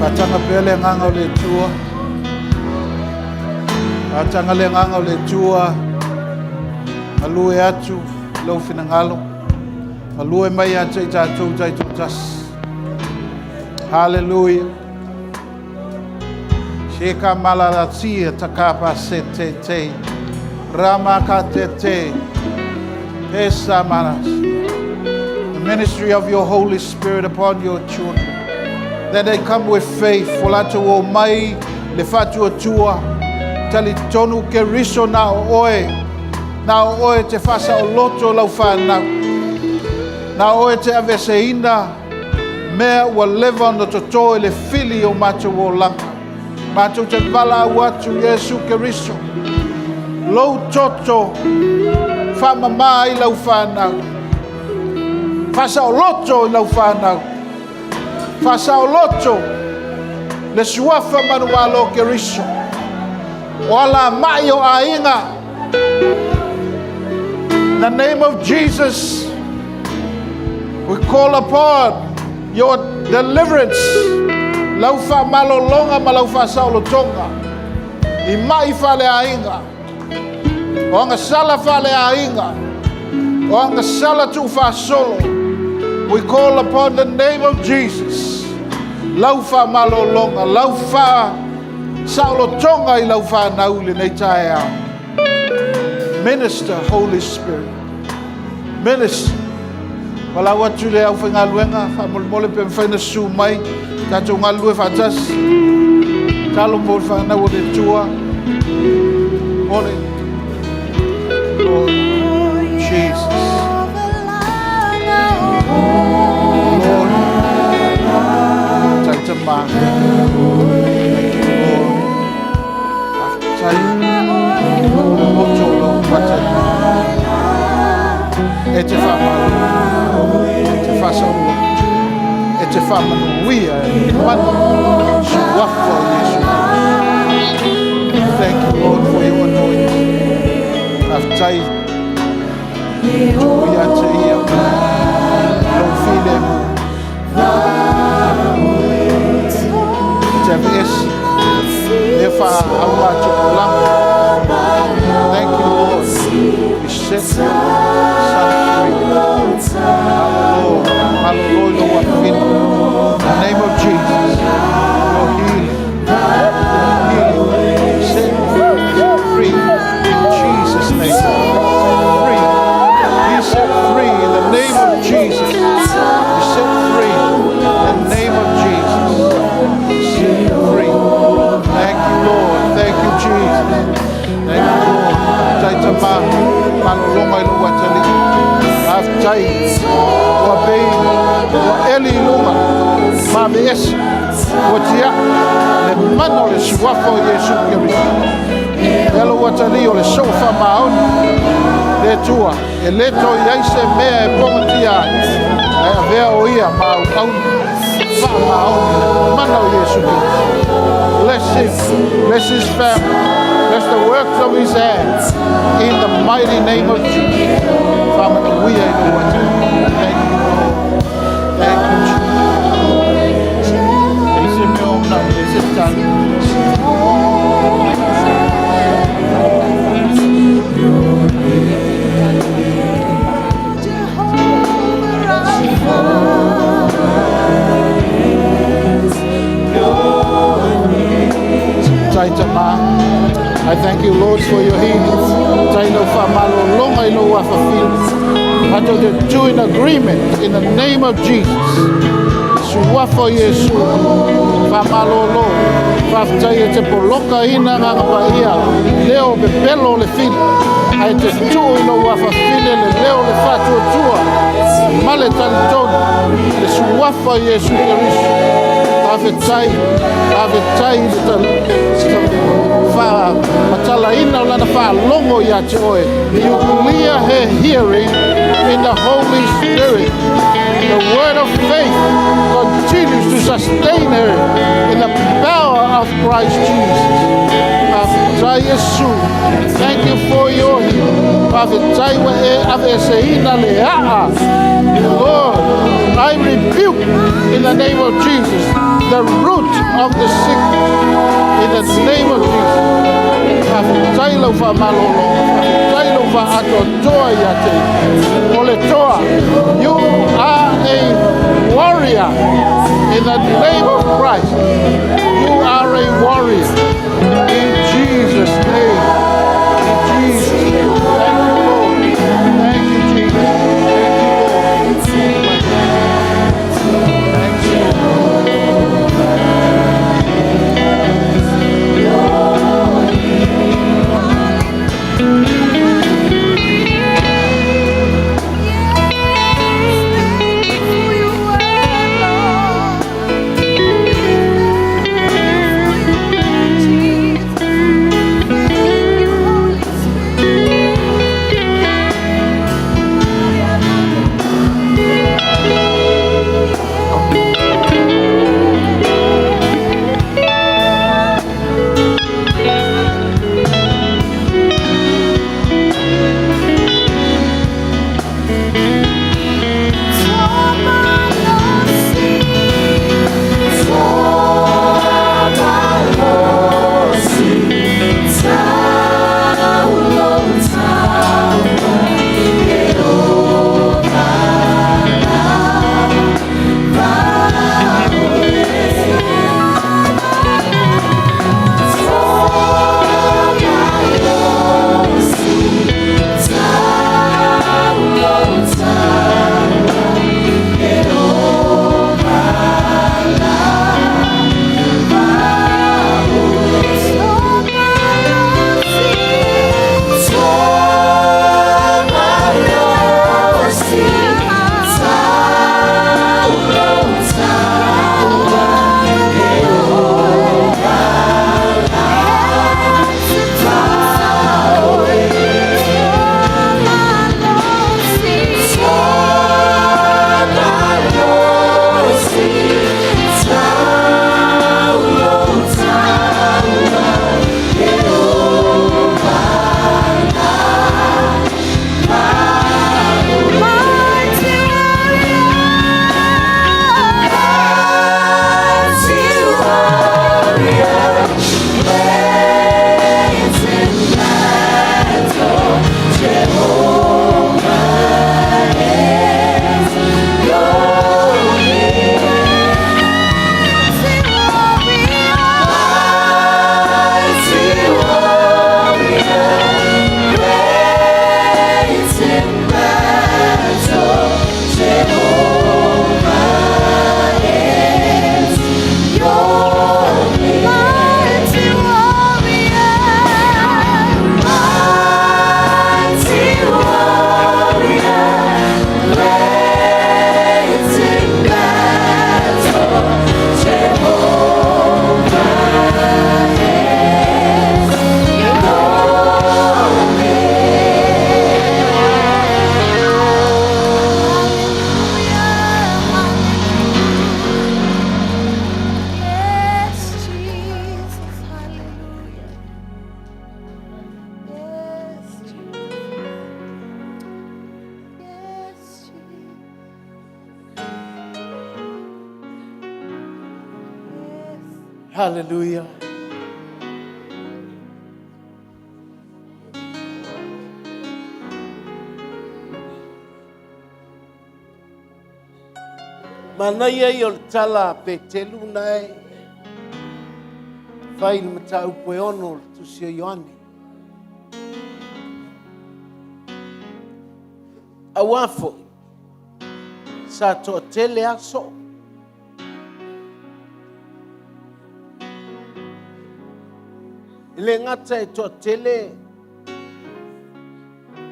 Faataga pea le agaga o le Atua. Faataga le agaga o le Atua. Galue atu i lou finagalo. Galue mai ia te i tatou taitoatasi. Hallelujah. Sheka malalatia takapa se te te. Ramaka te te. Esa manas. The ministry of your Holy Spirit upon your children. That they come with faith. O latou omai le faatuatua. Talitonu Keriso na o oe. Na o oe te faasaoloto lau fanau. Na o oe te aveeseina. Mea ua leva ona toto i le fili o matou olaga. Matou te valaau atu Iesu Keriso. Lou toto faamamā ai lau fanau. Faasaoloto i lau fanau. Faasaoloto le suafa manuvalo o Keriso. O ala mai o aiga. In the name of Jesus, we call upon your deliverance. Lau faamalologa ma lau faasaolotoga. I mai faaleaiga. O agasala faaleaiga. O agasala tuufaasolo. We call upon the name of Jesus. Lau faamalologa, lau faasaolotoga i lau fanau i lenei taeao. Minister, Holy Spirit. Minister. Valaau atu i le aufaigaluega, faamolemole pe mafai ona susu mai, tatou galulue faatasi. Talo mo le fanau o le Atua. Mole. Lord Jesus. Lord. Taitama. Thank you, Lord. Faafetai. Moto o lou patali. E te faamalo. E te faasaoloto. E te faamanuia e mana. Suafa o Iesu. Thank you, Lord, for your anointing. Faafetai. Tuu ia te ia. Lou filemu. Te aveese. E faaaugatupulaga. Thank you, Lord. We set your son free. Hallelujah. Hallelujah. In the name of Jesus. Your healing. Your healing. Set free. In Jesus' name. Set free. Be set free in the name of Jesus. Be set free in the name of Jesus. Set free. Thank you, Lord. Thank you, Jesus. Thank you, Lord. Taitama, malologa i lou atalii. Faafetai, ua pei, ua eli i luga, ma aveese, ua tiai, le mana o le suafa o Iesu Keriso. Ia lou atalii o le soo faamaoni, le Atua, e le toe i ai se mea e pogatia ai, ae avea o ia ma auauna, faamaoni, le mana o Iesu Keriso. Bless him, bless his family, bless the works of his hands, in the mighty name of Jesus. faamanuia i lou atunuu. Thank you, Lord. Thank you, Jesus. E se mea o mna e se tali. Taitama. I thank you, Lord, for your healing. Taino whamalo longa i lo wafafili. Ato te two in agreement in the name of Jesus. Suafa o Iesu. Whamalolo. Whaftai e te poloka ina ngā ngapa ia. Leo pepelo o le fili. Ai te tuu i lo wafafili le leo le whatuatua. Male talitonu. Le suafa o Iesu Keriso. Faafetai, faafetai i le faamatalaina o lana faalogo iā te oe. You clear her hearing in the Holy Spirit. The word of faith continues to sustain her in the power of Christ Jesus. Faafetai Iesu. Thank you for your healing. Faafetai ua e aveeseina le aa. Lord, I rebuke in the name of Jesus the root of the sickness. In the name of Jesus. Faafetai lau faamalologa. Faafetai lau faatoatoa ia te o le toa. You are a warrior in the name of Christ. You are a warrior. In Jesus' name. In Jesus' name. Thank you, Lord. Thank you, Jesus. Thank you, Lord. Thank you. Thank you for your word, Lord. Hallelujah. Manaia ia o le tala a Petelu na e fai i le mataupu e ono o le tusi o Ioane. Auā foi, sa toatele aso. E le gata e toatele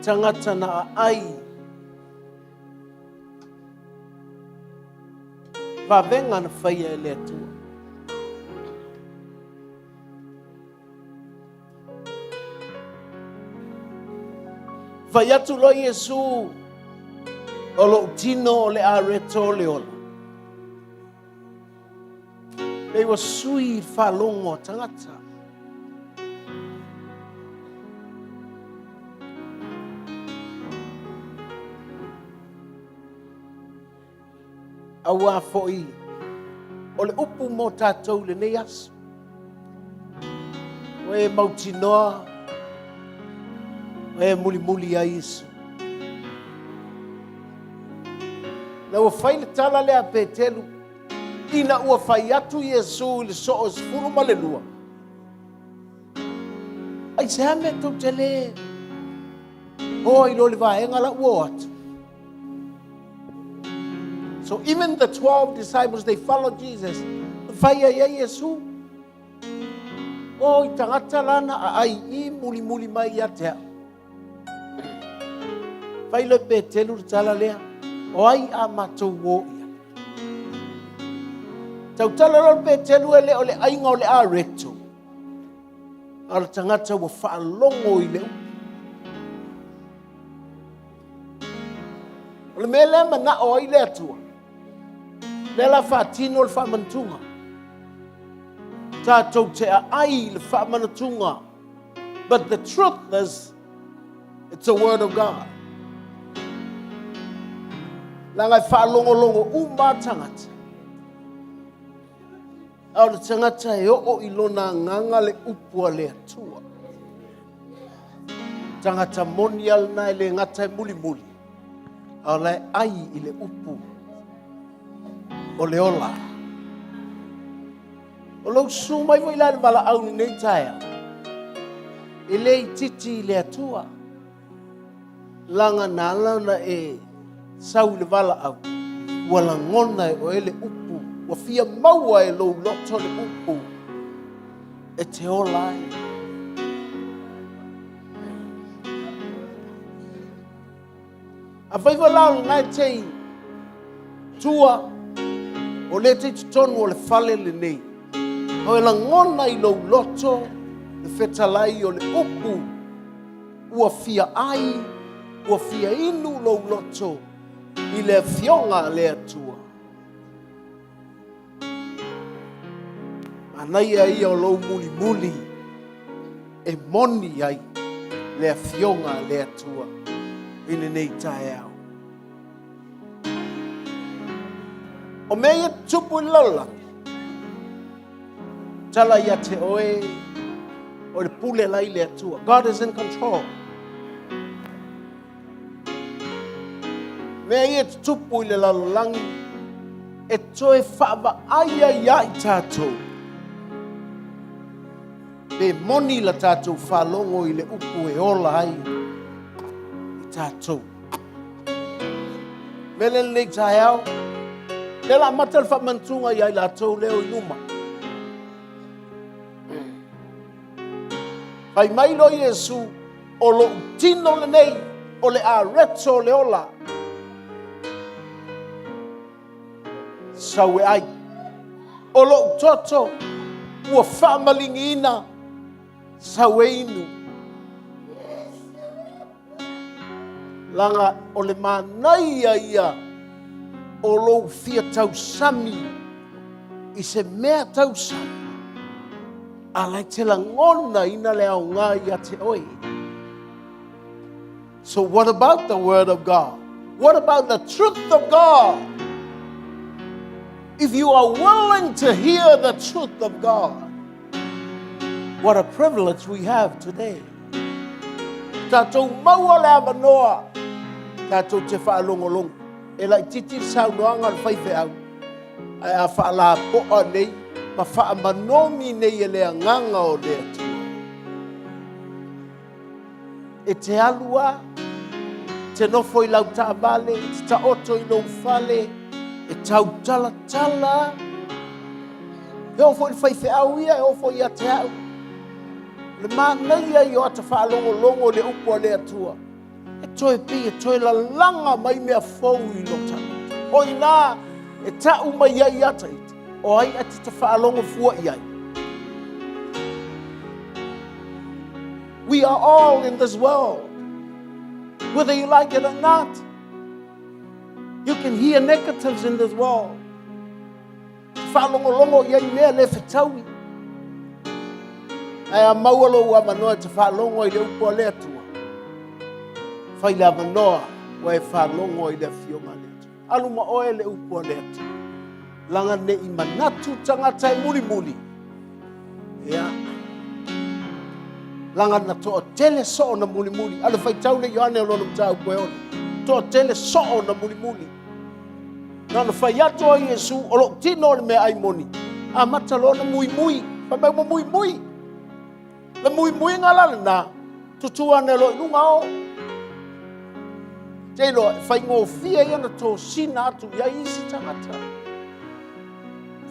tagata na aai vavega na faia e le Atua. Fai atu loa Iesu, o lou tino o le areto o le ola. Pei ua sui i le faalogo a tagata. Auā foi o le upu mo tatou i lenei aso. Ua e mautinoa, ua e mulimuli ia Iesu. Na ua fai le tala lea a Petelu, ina ua fai atu Iesu i le soo e 12, Aisea mea tou te le o ai loa i le vaega la ua o atu? So even the 12 disciples, they followed Jesus. Fai ai ai Iesu. O i tagata lana a ai i muli muli mai ia te au. Fai le Petelu le tala lea. O ai a matou o ia. Tautala loa le Petelu e le o le aiga o le areto. A o le tagata ua faalogo i le upu. O le mea lea manao ai le Atua, lea la faatino le faamanatuga. Tatou te aai i le faamanatuga. But the truth is, it's the word of God. Leaga e faalogologo uma a tagata. A o le tagata e oo i lona agaga le upu a le Atua. Tagata moni a lena e le gata e mulimuli, a o la e ai i le upu o le ola. O lou susu mai foi la i le valaau i lenei taeao, e le itiiti i le Atua. Leaga na ala ona e sau i le valaau, ua lagona e oe le upu, ua fia maua e lou loto le upu e te ola ai. Afai foi la o lena e te i tua, o lea e te i totonu o le fale lenei, o e lagona i lou loto le fetalai o le upu Ua fia ai, ua fia inu lou loto i le Afioga a le Atua. Manaia ia o lou mulimuli e moni ai le Afioga a le Atua i lenei taeao. O mea ia tutupu i le lalolagi, Tala ia te oe, o le pule la i le Atua. God is in control. Mea ia tutupu i le lalolagi, e toe faavaai ai ia i tatou. Pe moni la tatou faalogo i le upu e ola ai i tatou. Mea lea lenei taeao, lea la amata le faamanatuga ia i latou lea o i luma. Fai mai loa Iesu, o lou tino lenei, o le areto o le ola. Sau e ai. O lou toto ua faamaligiina, sau e inu. Leaga o le manaia ia o lou fia tausami i se mea tausami, a la e te lagonaina le aoga ia te oe. So what about the word of God? What about the truth of God? If you are willing to hear the truth of God, what a privilege we have today. Tatou maua le avanoa, tatou te faalogologo. E laititi le saunoaga a le faifeau, ae a faalapoa nei ma faamanogi nei e le Agaga o le Atua. E te alu a, te nofo i lau taavale, te taoto i lou fale, e tautalatala a. E oo foi i le faifeau ia, e oo foi ia te au. O le manaia ia o ata faalogologo i le upu a le Atua. E toe pei e toe lalaga mai mea fou i lo tagata. O i ina e ta'u mai ai ia ita, o ai e te faalogo fua i ai. We are all in this world. Whether you like it or not, you can hear negatives in this world. Faalogologo i ai mea le fetaui. Ae a maua lou avanoa e te faalogo ai i le upu a le Atua, fai le avanoa ua e faalogo ai i le afioga a le Atua. Alu ma oe le upu a le Atua. Laga ne i manatu tagata e mulimuli. Ia. Laga na toatele soo na mulimuli. A le faitau le Ioane o lona mataupu e 6. Toatele soo na mulimuli. Na ona fai atu o Iesu, o lou tino o le meaai moni. Amata loa ona muimui. Fai mai ua muimui. Le muimuiga la lena, tutū ane loa i luga o. Te iloa, e faigofie ia ona tosina atu i ai isi tagata.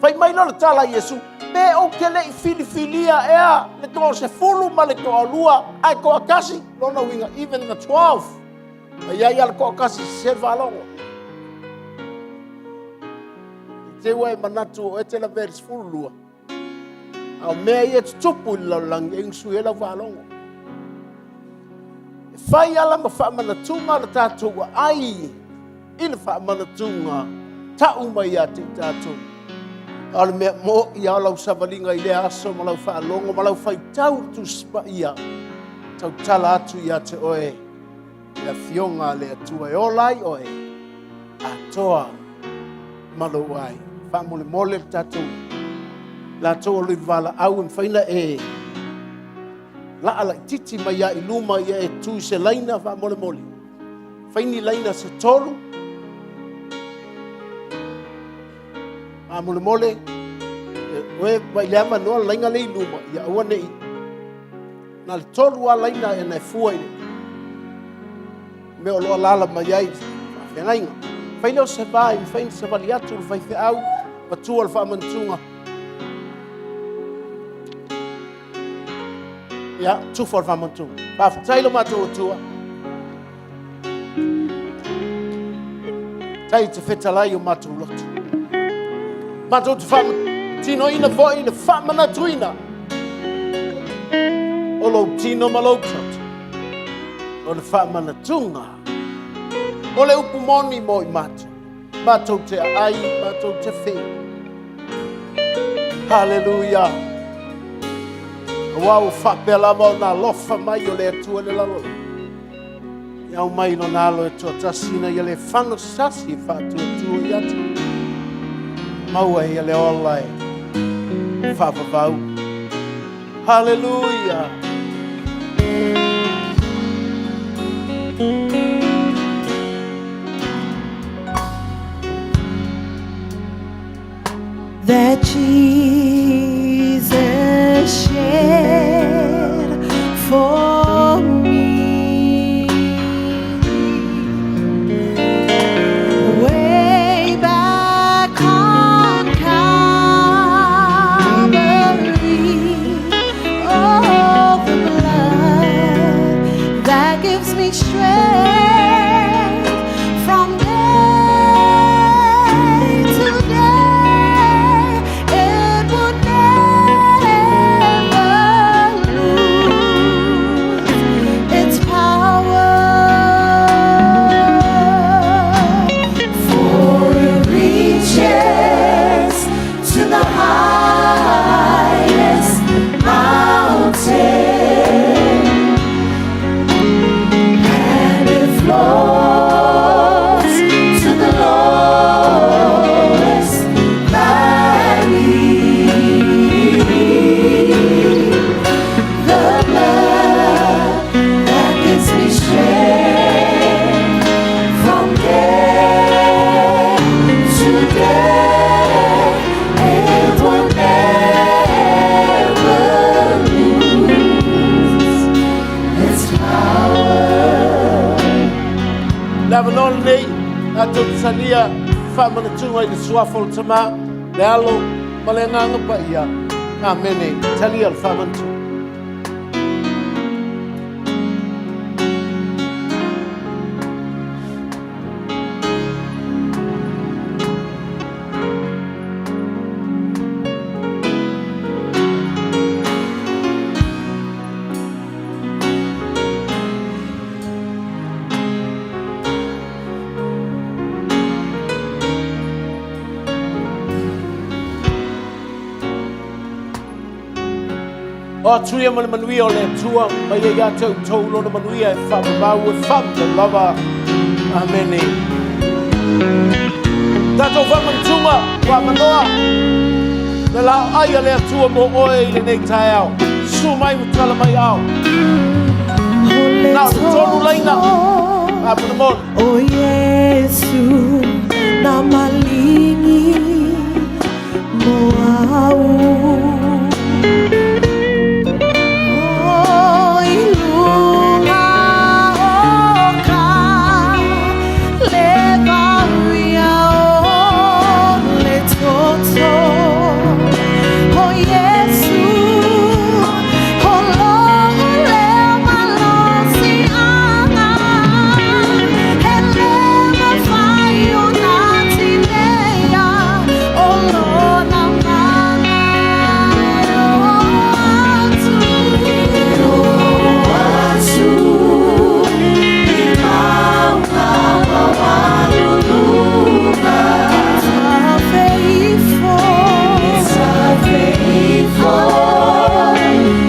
Fai mai loa le tala a Iesu, pe ou te le i filifilia ea le toasefulu ma le toalua, ae toatasi, lona uiga, even the 12. A i ai a le toatasi sese le faalogo. I te ua e manatu o oe te lavea i le 12, A o mea ia e tutupu i le lalolagi, e ugisui ai lau faalogo. E fai ala ma faamanatuga le tatou aai i le faamanatuga ta'u mai ia te i tatou. A o le mea mo'i a o lau savaliga i lea aso ma lau faalogo ma lau faitau i le Tusi Paia, tautala atu ia te oe le Afioga a le Atua e ola ai oe atoa ma lou aiga. Faamolemole le tatou latou o le valaau e mafai ona e laa laititi mai ia i luma ia e tu i se laina faamolemole. Fai ni laina se tolu. Faamolemole, oe mai le avanoa le laina le i luma, ia aua ne i Na le tolu lava laina e na e fua i le mea o lo o alaala mai ai faafeagaiga. Fai lea o se va e mafai ona savali atu le faifeau matua o le faamanatuga. Ia, tufa o le faamanatuga. Faafetai lo matou Atua. Tai te fetalai o matou loto. Matou te faamatinoina foi le faamanatuina o lou tino ma lou toto. O le faamanatuga o le upu moni mo i matou. Matou te aai, matou te whi. Haleluia. Aua ua faapea lava ona alofa mai o le Atua le lalo. E aumai lona alo e toatasi ina ia le fano se tasi e faatuatua ia te. Maua ia le ola e faavavau. Haleluia. That Jesus shed for me. Way back on Calvary, oh, the blood that gives me strength. Le avanoa lenei, tatou te talia faamanatuga i le Suafa o le Tama, le Alo ma le Agaga Paia. Amene. Talia le faamanatuga. O atu ia ma le manuia o le Atua, mai ia ia te outou lona manuia e faamamau e faamamau lava. Amene. Tatou faamanatuga ua manoa le laoai a le Atua mo oe i lenei taeao. Susu mai ma tala mai ao. Na o le tolu laina. Faamolemole. O Iesu na maligi mo au. O i luga o ka levaria o le toto. O Iesu, o lo'u lea malosiaga, e le mafai ona tineia, o lona mana e oo atu. E oo atu i mauga maualuluga. E tafe ifo, e tafe ifo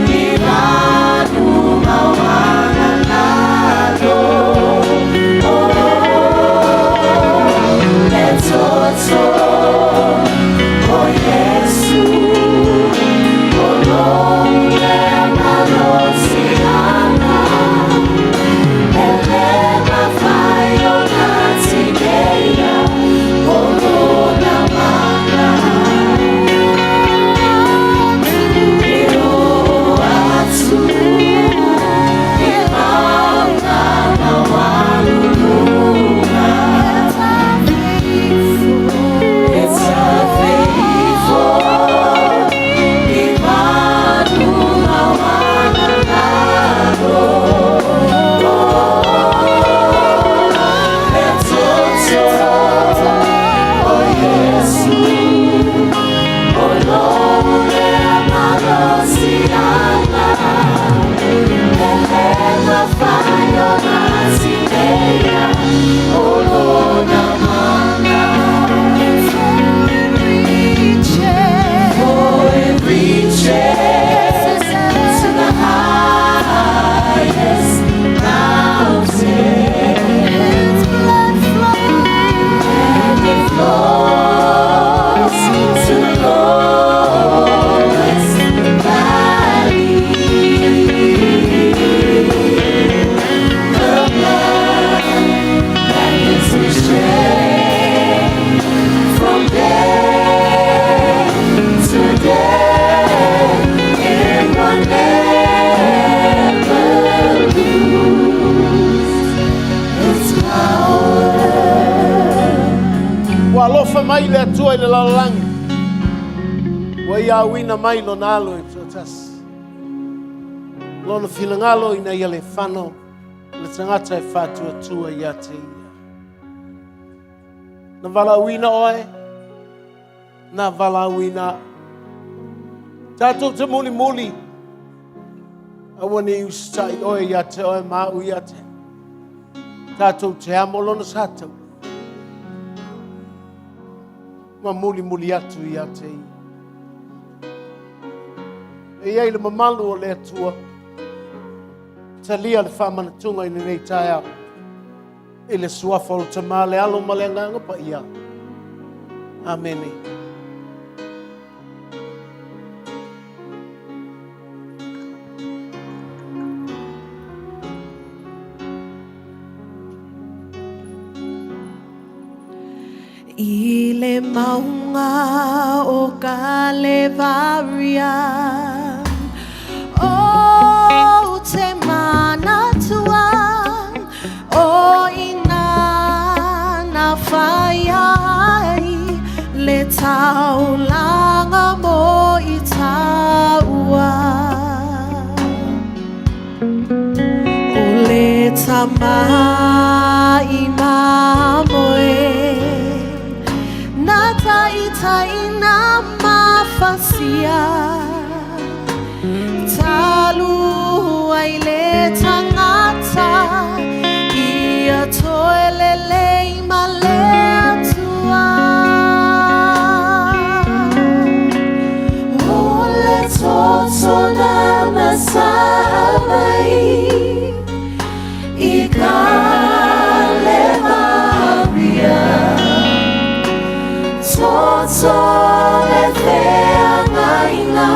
i lanu maualalalo. O le toto o Iesu, o lou lea malosiaga, e le mafai ona tineia, o lona mana. E oo atu i mauga maualuluga. E tafe ifo i lanu maualalalo. Le toto o Iesu, o lou lea malosiaga, e le mafai ona tineia, o lona mana. For it reaches to the highest mountain. Its blood flows, and it flows to the lowest valley. The blood that gives me strength from day to day, it will never lose its power. Ua alofa mai le Atua i le lalolagi, ua ia auina mai lona alo e toatasi. Lona finagalo ina ia le fano le tagata e faatuatua ia te ia. Na valaauina oe, na valaauina au. Tatou te mulimuli, aua ne i usitai oe ia te oe ma au ia te. Tatou te amo lona sa taula. Ma mulimuli atu ia te ia. E i ai le mamalu o le Atua, talia le faamanatuga i lenei taeao, i le suafa o le Tama, le Alo ma le Agaga Paia. Amene. I le mauga o Kalevaria, o te manatua o ina. ka mai mamoe Na taitai na mafasia Talu ai le tagata Ia toe lelei ma le Atua. O le toto na masaa mai i ka Levaria. Toto le feagaiga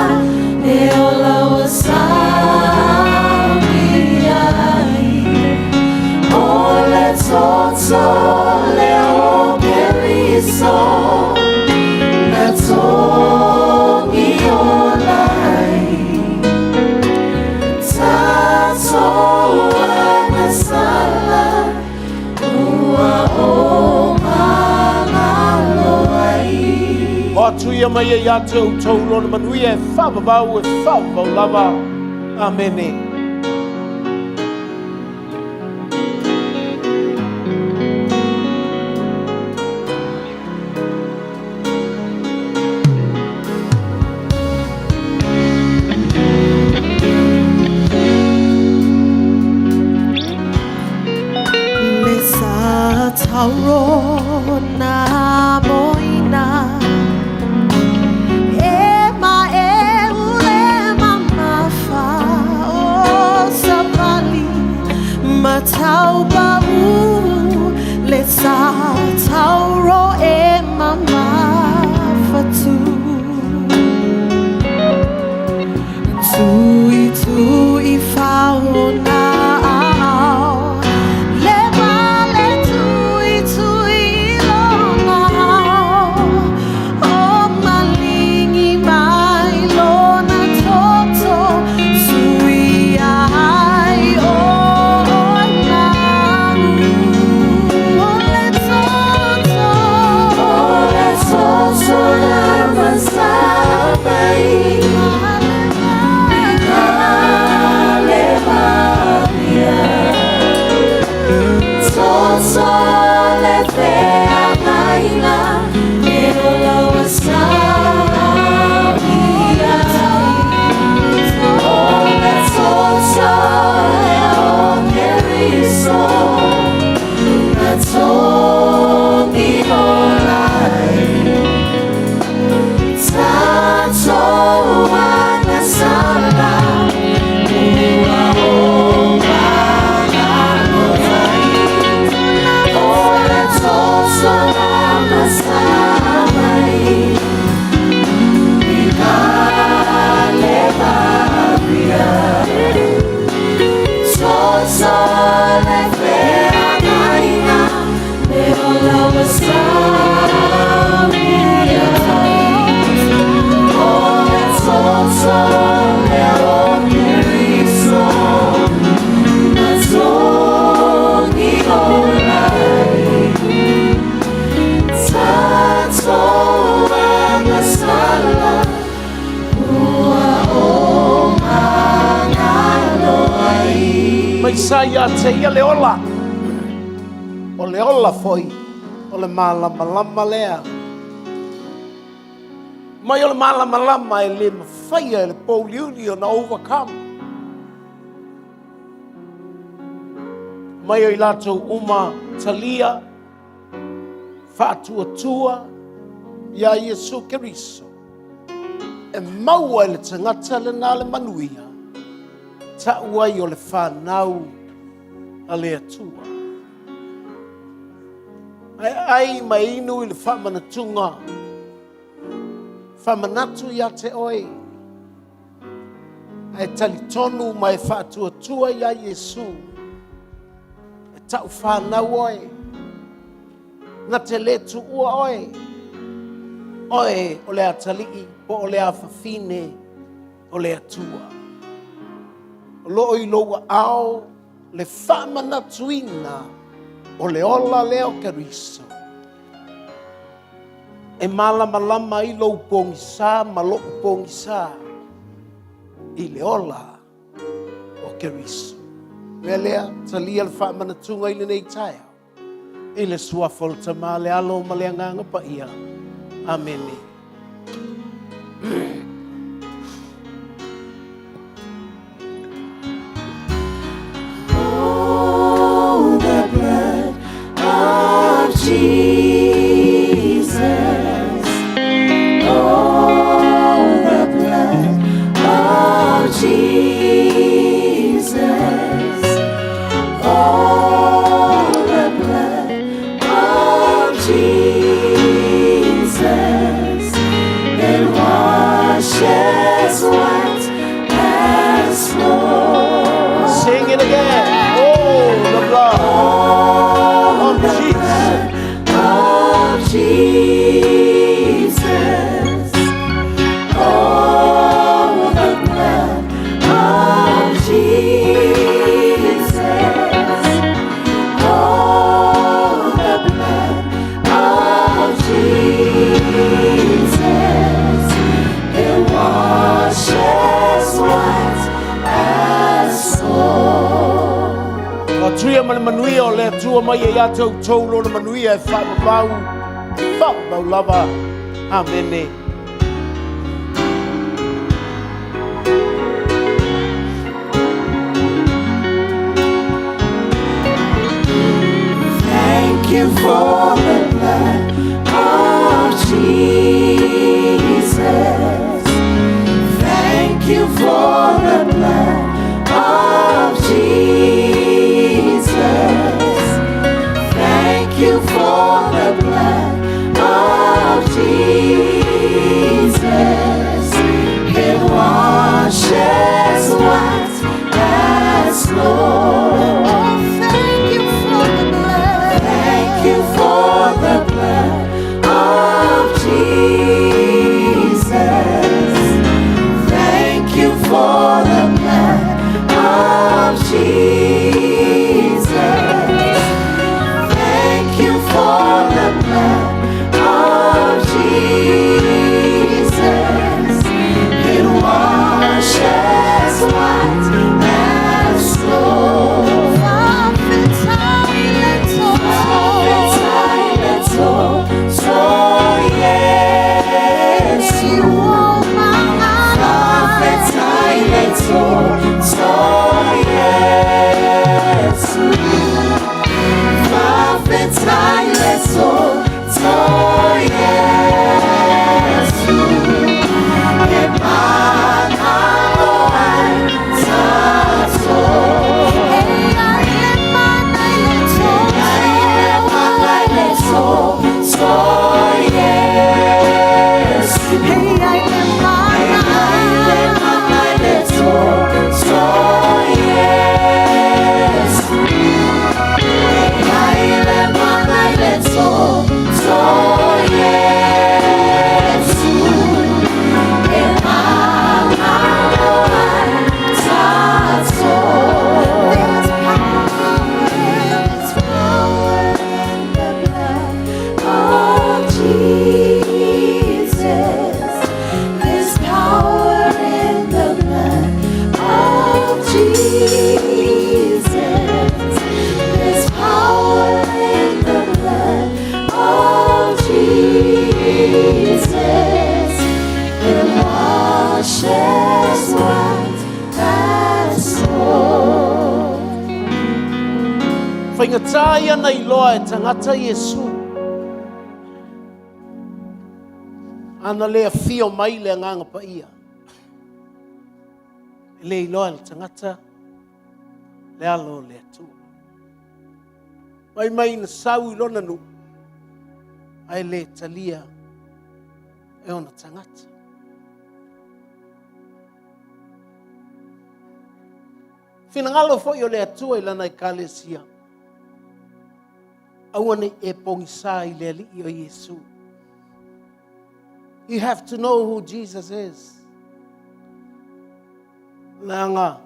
e ola ua saunia ai. O le toto le o Keriso na togi ola ai. Tatou agasala ua o magalo ai. O atu ia mai e ia te outou lona manuia e faavavau e faavavau lava. Amene. Le sa tauro na moina E ma e ule mamafa o savali matau pau le sa tauro e mamafa tu. Tui tui fauna ao le male tui tui lona o malingi mai lona toto sui ai o nau o le toto O le toto na masaa mai i ka Levaria. Toto le feagaiga e ola ua saunia ai. O le toto le o Keriso na togi ola ai. Tatou agasala ua o magalo ai. O le toto na masaa mai i ka Levaria. Toto le feagaiga e ola ua saunia ai. O le toto le o Keriso na togi ola ai. Tatou agasala ua o magalo ai. Mai sa ia te ia le ola. O le ola foi o le malamalama lea. Mai o le malamalama e le mafaia e le pouliuli ona overcome. Mai o i latou uma talia faatuatua ia Iesu Keriso. E maua e le tagata lena le manuia, ta'u ai o le fanau a le Atua. Ae ai ma inu i le faamanatuga, faamanatu ia te oe, ae talitonu ma e faatuatua ia Iesu, e ta'u fanau oe, na te le tuua oe, oe o le atalii po o le afafine o le Atua. O loo i lou aao le faamanatuina o le ola lea o Keriso. E malamalama ai lou pogisa ma lo'u pogisa i le ola o Keriso. Mea lea, talia le faamanatuga i lenei taeao. I le suafa o le Tama, le Alo ma le Agaga Paia. Amene. Oh, the blood of Jesus. Oh, the blood of Jesus. Oh, the blood of Jesus. It washes white as snow. Sing it again. Oh, the blood Oh, of the Jesus. blood of Jesus. Oh, the blood of Jesus. Oh, the blood of Jesus. It washes white as snow. Atuia ma le manuia o le Atua mai e ia te outou lona manuia e faamamau, e faamamau lava. Amene. Thank you for the blood of Jesus. Thank you for the blood of Jesus. Thank you for the blood of Jesus. It washes white as snow. Oh, thank you for the blood. Thank you for the blood of Jesus. Thank you for the blood of Jesus. Thank you for the blood of Jesus. It washes white as snow. There's power in the blood of Jesus. There's power in the blood of Jesus. It washes white as snow. Faigata ia na iloa e tagata Iesu. Ana le afio mai le Agaga Paia. E le iloa e le tagata le alo o le Atua. Mai mai na sau i lona nuu, ae le talia e ona tagata. Finagalo foi o le Atua i lana ekalesia. Aua ne i e pogisa i le Alii o Iesu. You have to know who Jesus is. Leaga,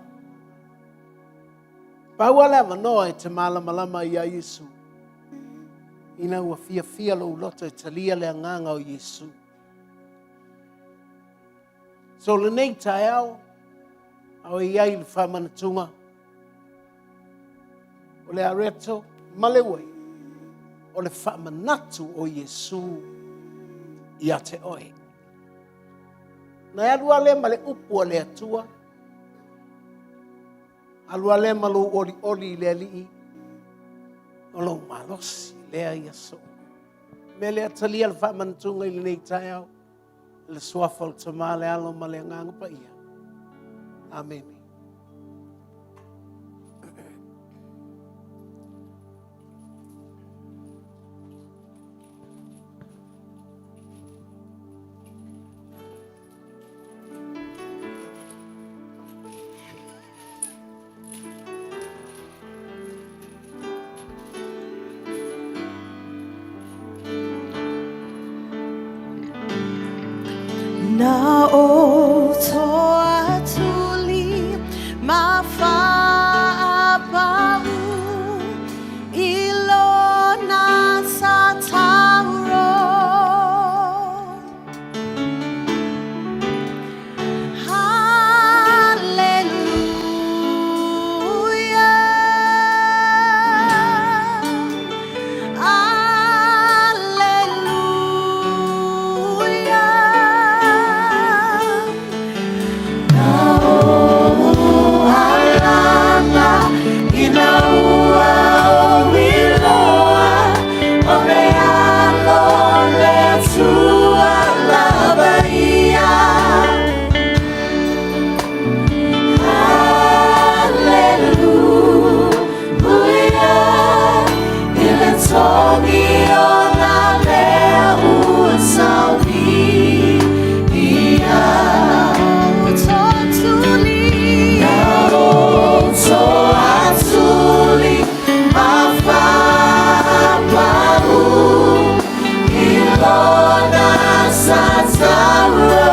pau lava le avanoa e te malamalama ia Iesu. Ina ua fiafia lou loto e talia le agaga o Iesu. So lenei taeao, a o i ai le faamanatuga. O le areto ma le uai, o le faamanatu o Iesu ia te oe. Na e alu lava lea ma le upu a le Atua, alu lava lea ma lou olioli i le Alii, o lou malosi lea ia soo. Mea lea talia le faamanatuga i lenei taeao, le suafa o le Tama, le Alo ma le Agaga Paia. Amene. Na o toa tuli ma whaapau i lona sa tauro. Hallelujah. Hallelujah. Ina ua o iloa o le alo le Atua lava ia. Hallelujah, i le togi o nā lea ua sauni ia. Na o atuli ma whapau i lona sa tauro.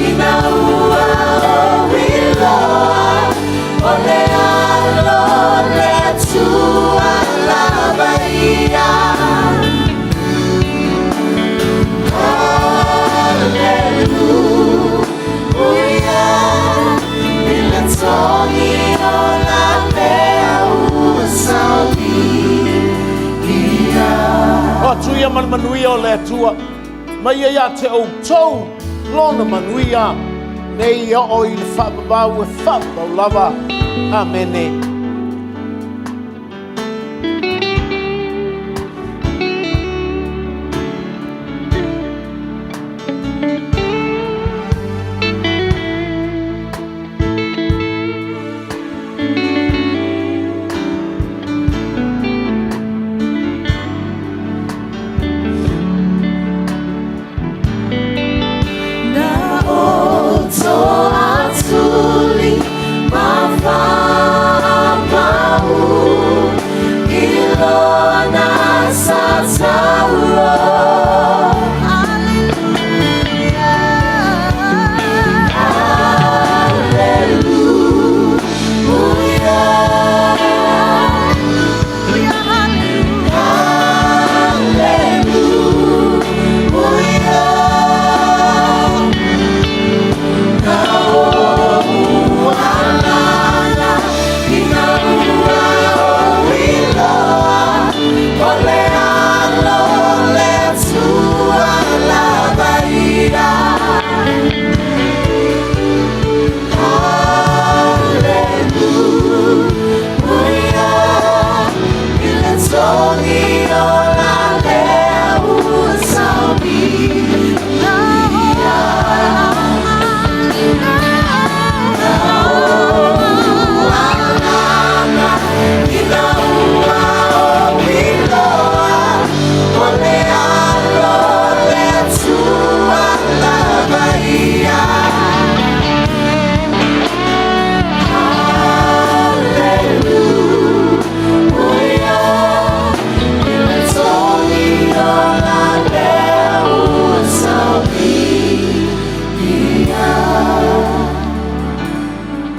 Ina ua o iloa o le alo le Atua lava ia. Hallelujah, i le togi o la mea ua sauni ia. O atu ia ma le manuia o le Atua, mai ia ia te outou lona manuia, nei e oo i le faavavau e faavavau lava. Amene. Na o to atuli ma whapau.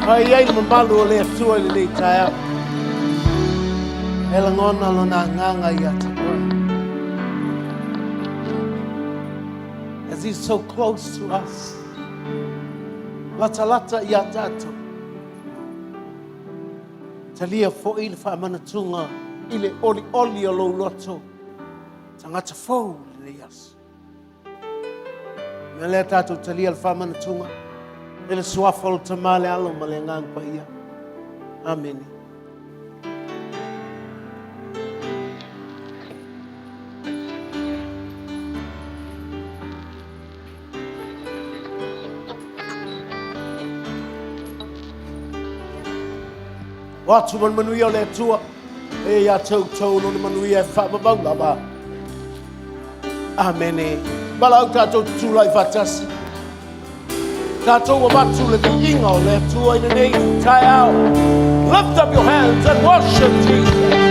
Ai ai le mamalu o le Atua i lenei taeao. E lagona lona agaga ia te oe. As he's so close to us. Latalata ia tatou. Talia foi le faamanatuga i le olioli o lou loto. Tagata fou lenei aso. Mea lea tatou talia le faamanatuga i le suafa o le Tama, le Alo ma le Agaga Paia. Amene. O atu ma le manuia o le Atua, e ia te outou lona manuia e faavavau lava. Amene. Valaau tatou tutulai faatasi. Tatou avatu le viiga o le Atua i lenei taeao. Lift up your hands and worship Jesus.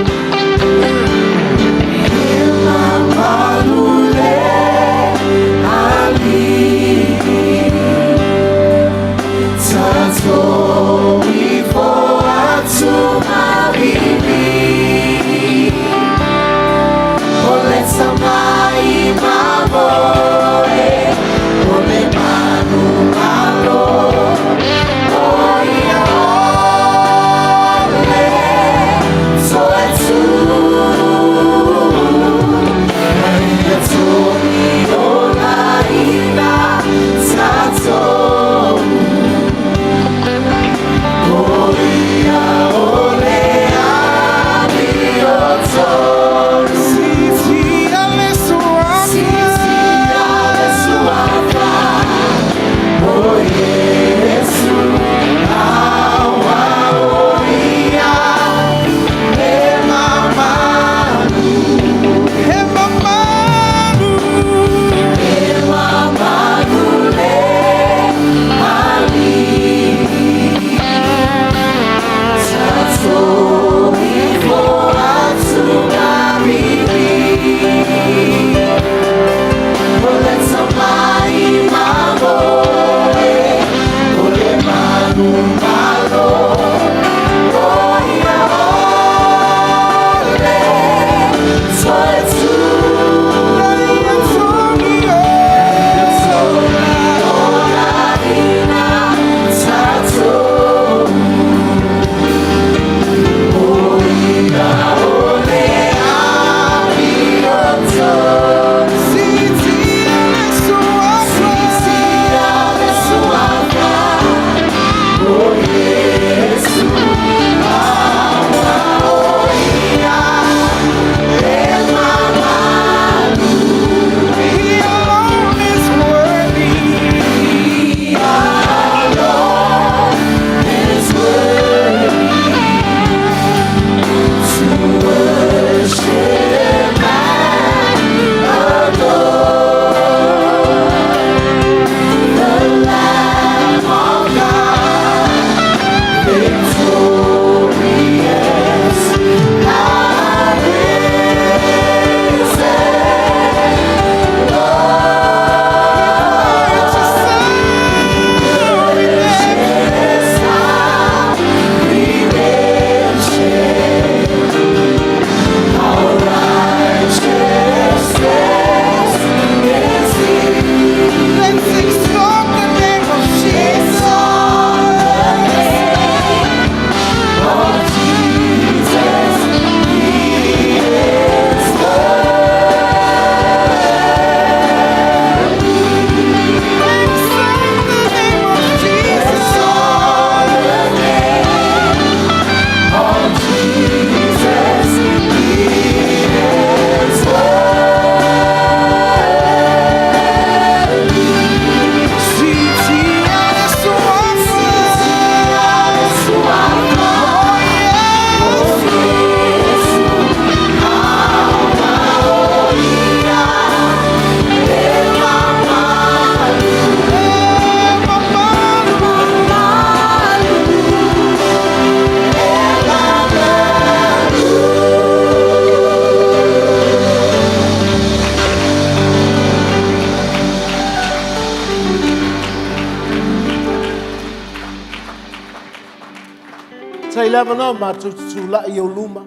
Tai le avanoa matou te tulai i ou luma.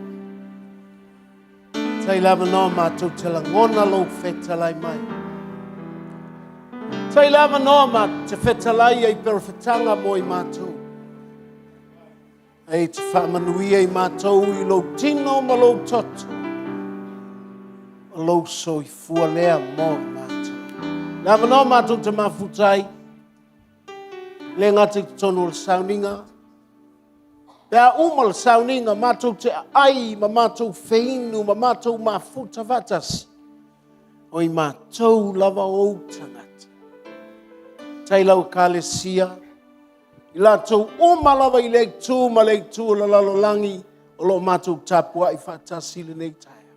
Tai le avanoa matou te lagona lou fetalai mai. Tai le avanoa ma te fetalai ai perofetaga mo i matou. E te faamanuia i matou i lou tino ma lou toto. O lou soifua lea mo i matou. Le avanoa matou te mafuta ai, le gata i totonu o le sauniga, pe a uma le sauniga, matou te aai ma matou feinu ma matou mafuta faatasi, o i matou lava ou tagata. Tai lau ekalesia, I latou uma lava i lea itu ma lea itu o le lalolagi o lo o matou tapuai faatasi i lenei taeao.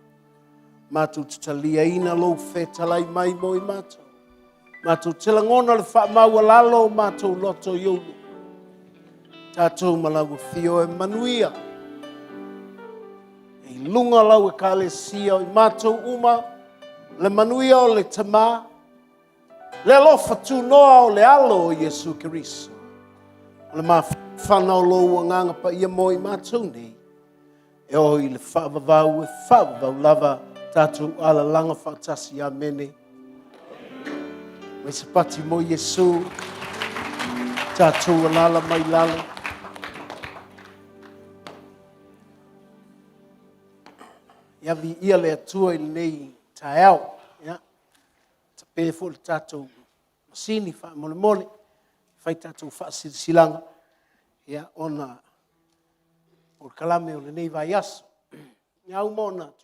Matou te taliaina lou fetalai mai mo i matou. Matou te lagona le faamaualalo o matou loto i ou luma. Tatou ma lau afio e manuia. E i luga lau ekalesia o i matou uma le manuia o le Tama, Le alofa tunoa o le Alo o Iesu Keriso, o le mafana o lou Agaga Paia mo i matou nei, e oo i le faavavau e faavavau lava tatou alalaga faatasi. Amene. Mai se pati mo Iesu, tatou alala mai lalo. Ia viia le Atua i lenei taeao. Ia. Tape foi le tatou masini faamolemole, fai tatou faasilasilaga, ia, ona o le kalame o lenei vaiaso. Ia uma ona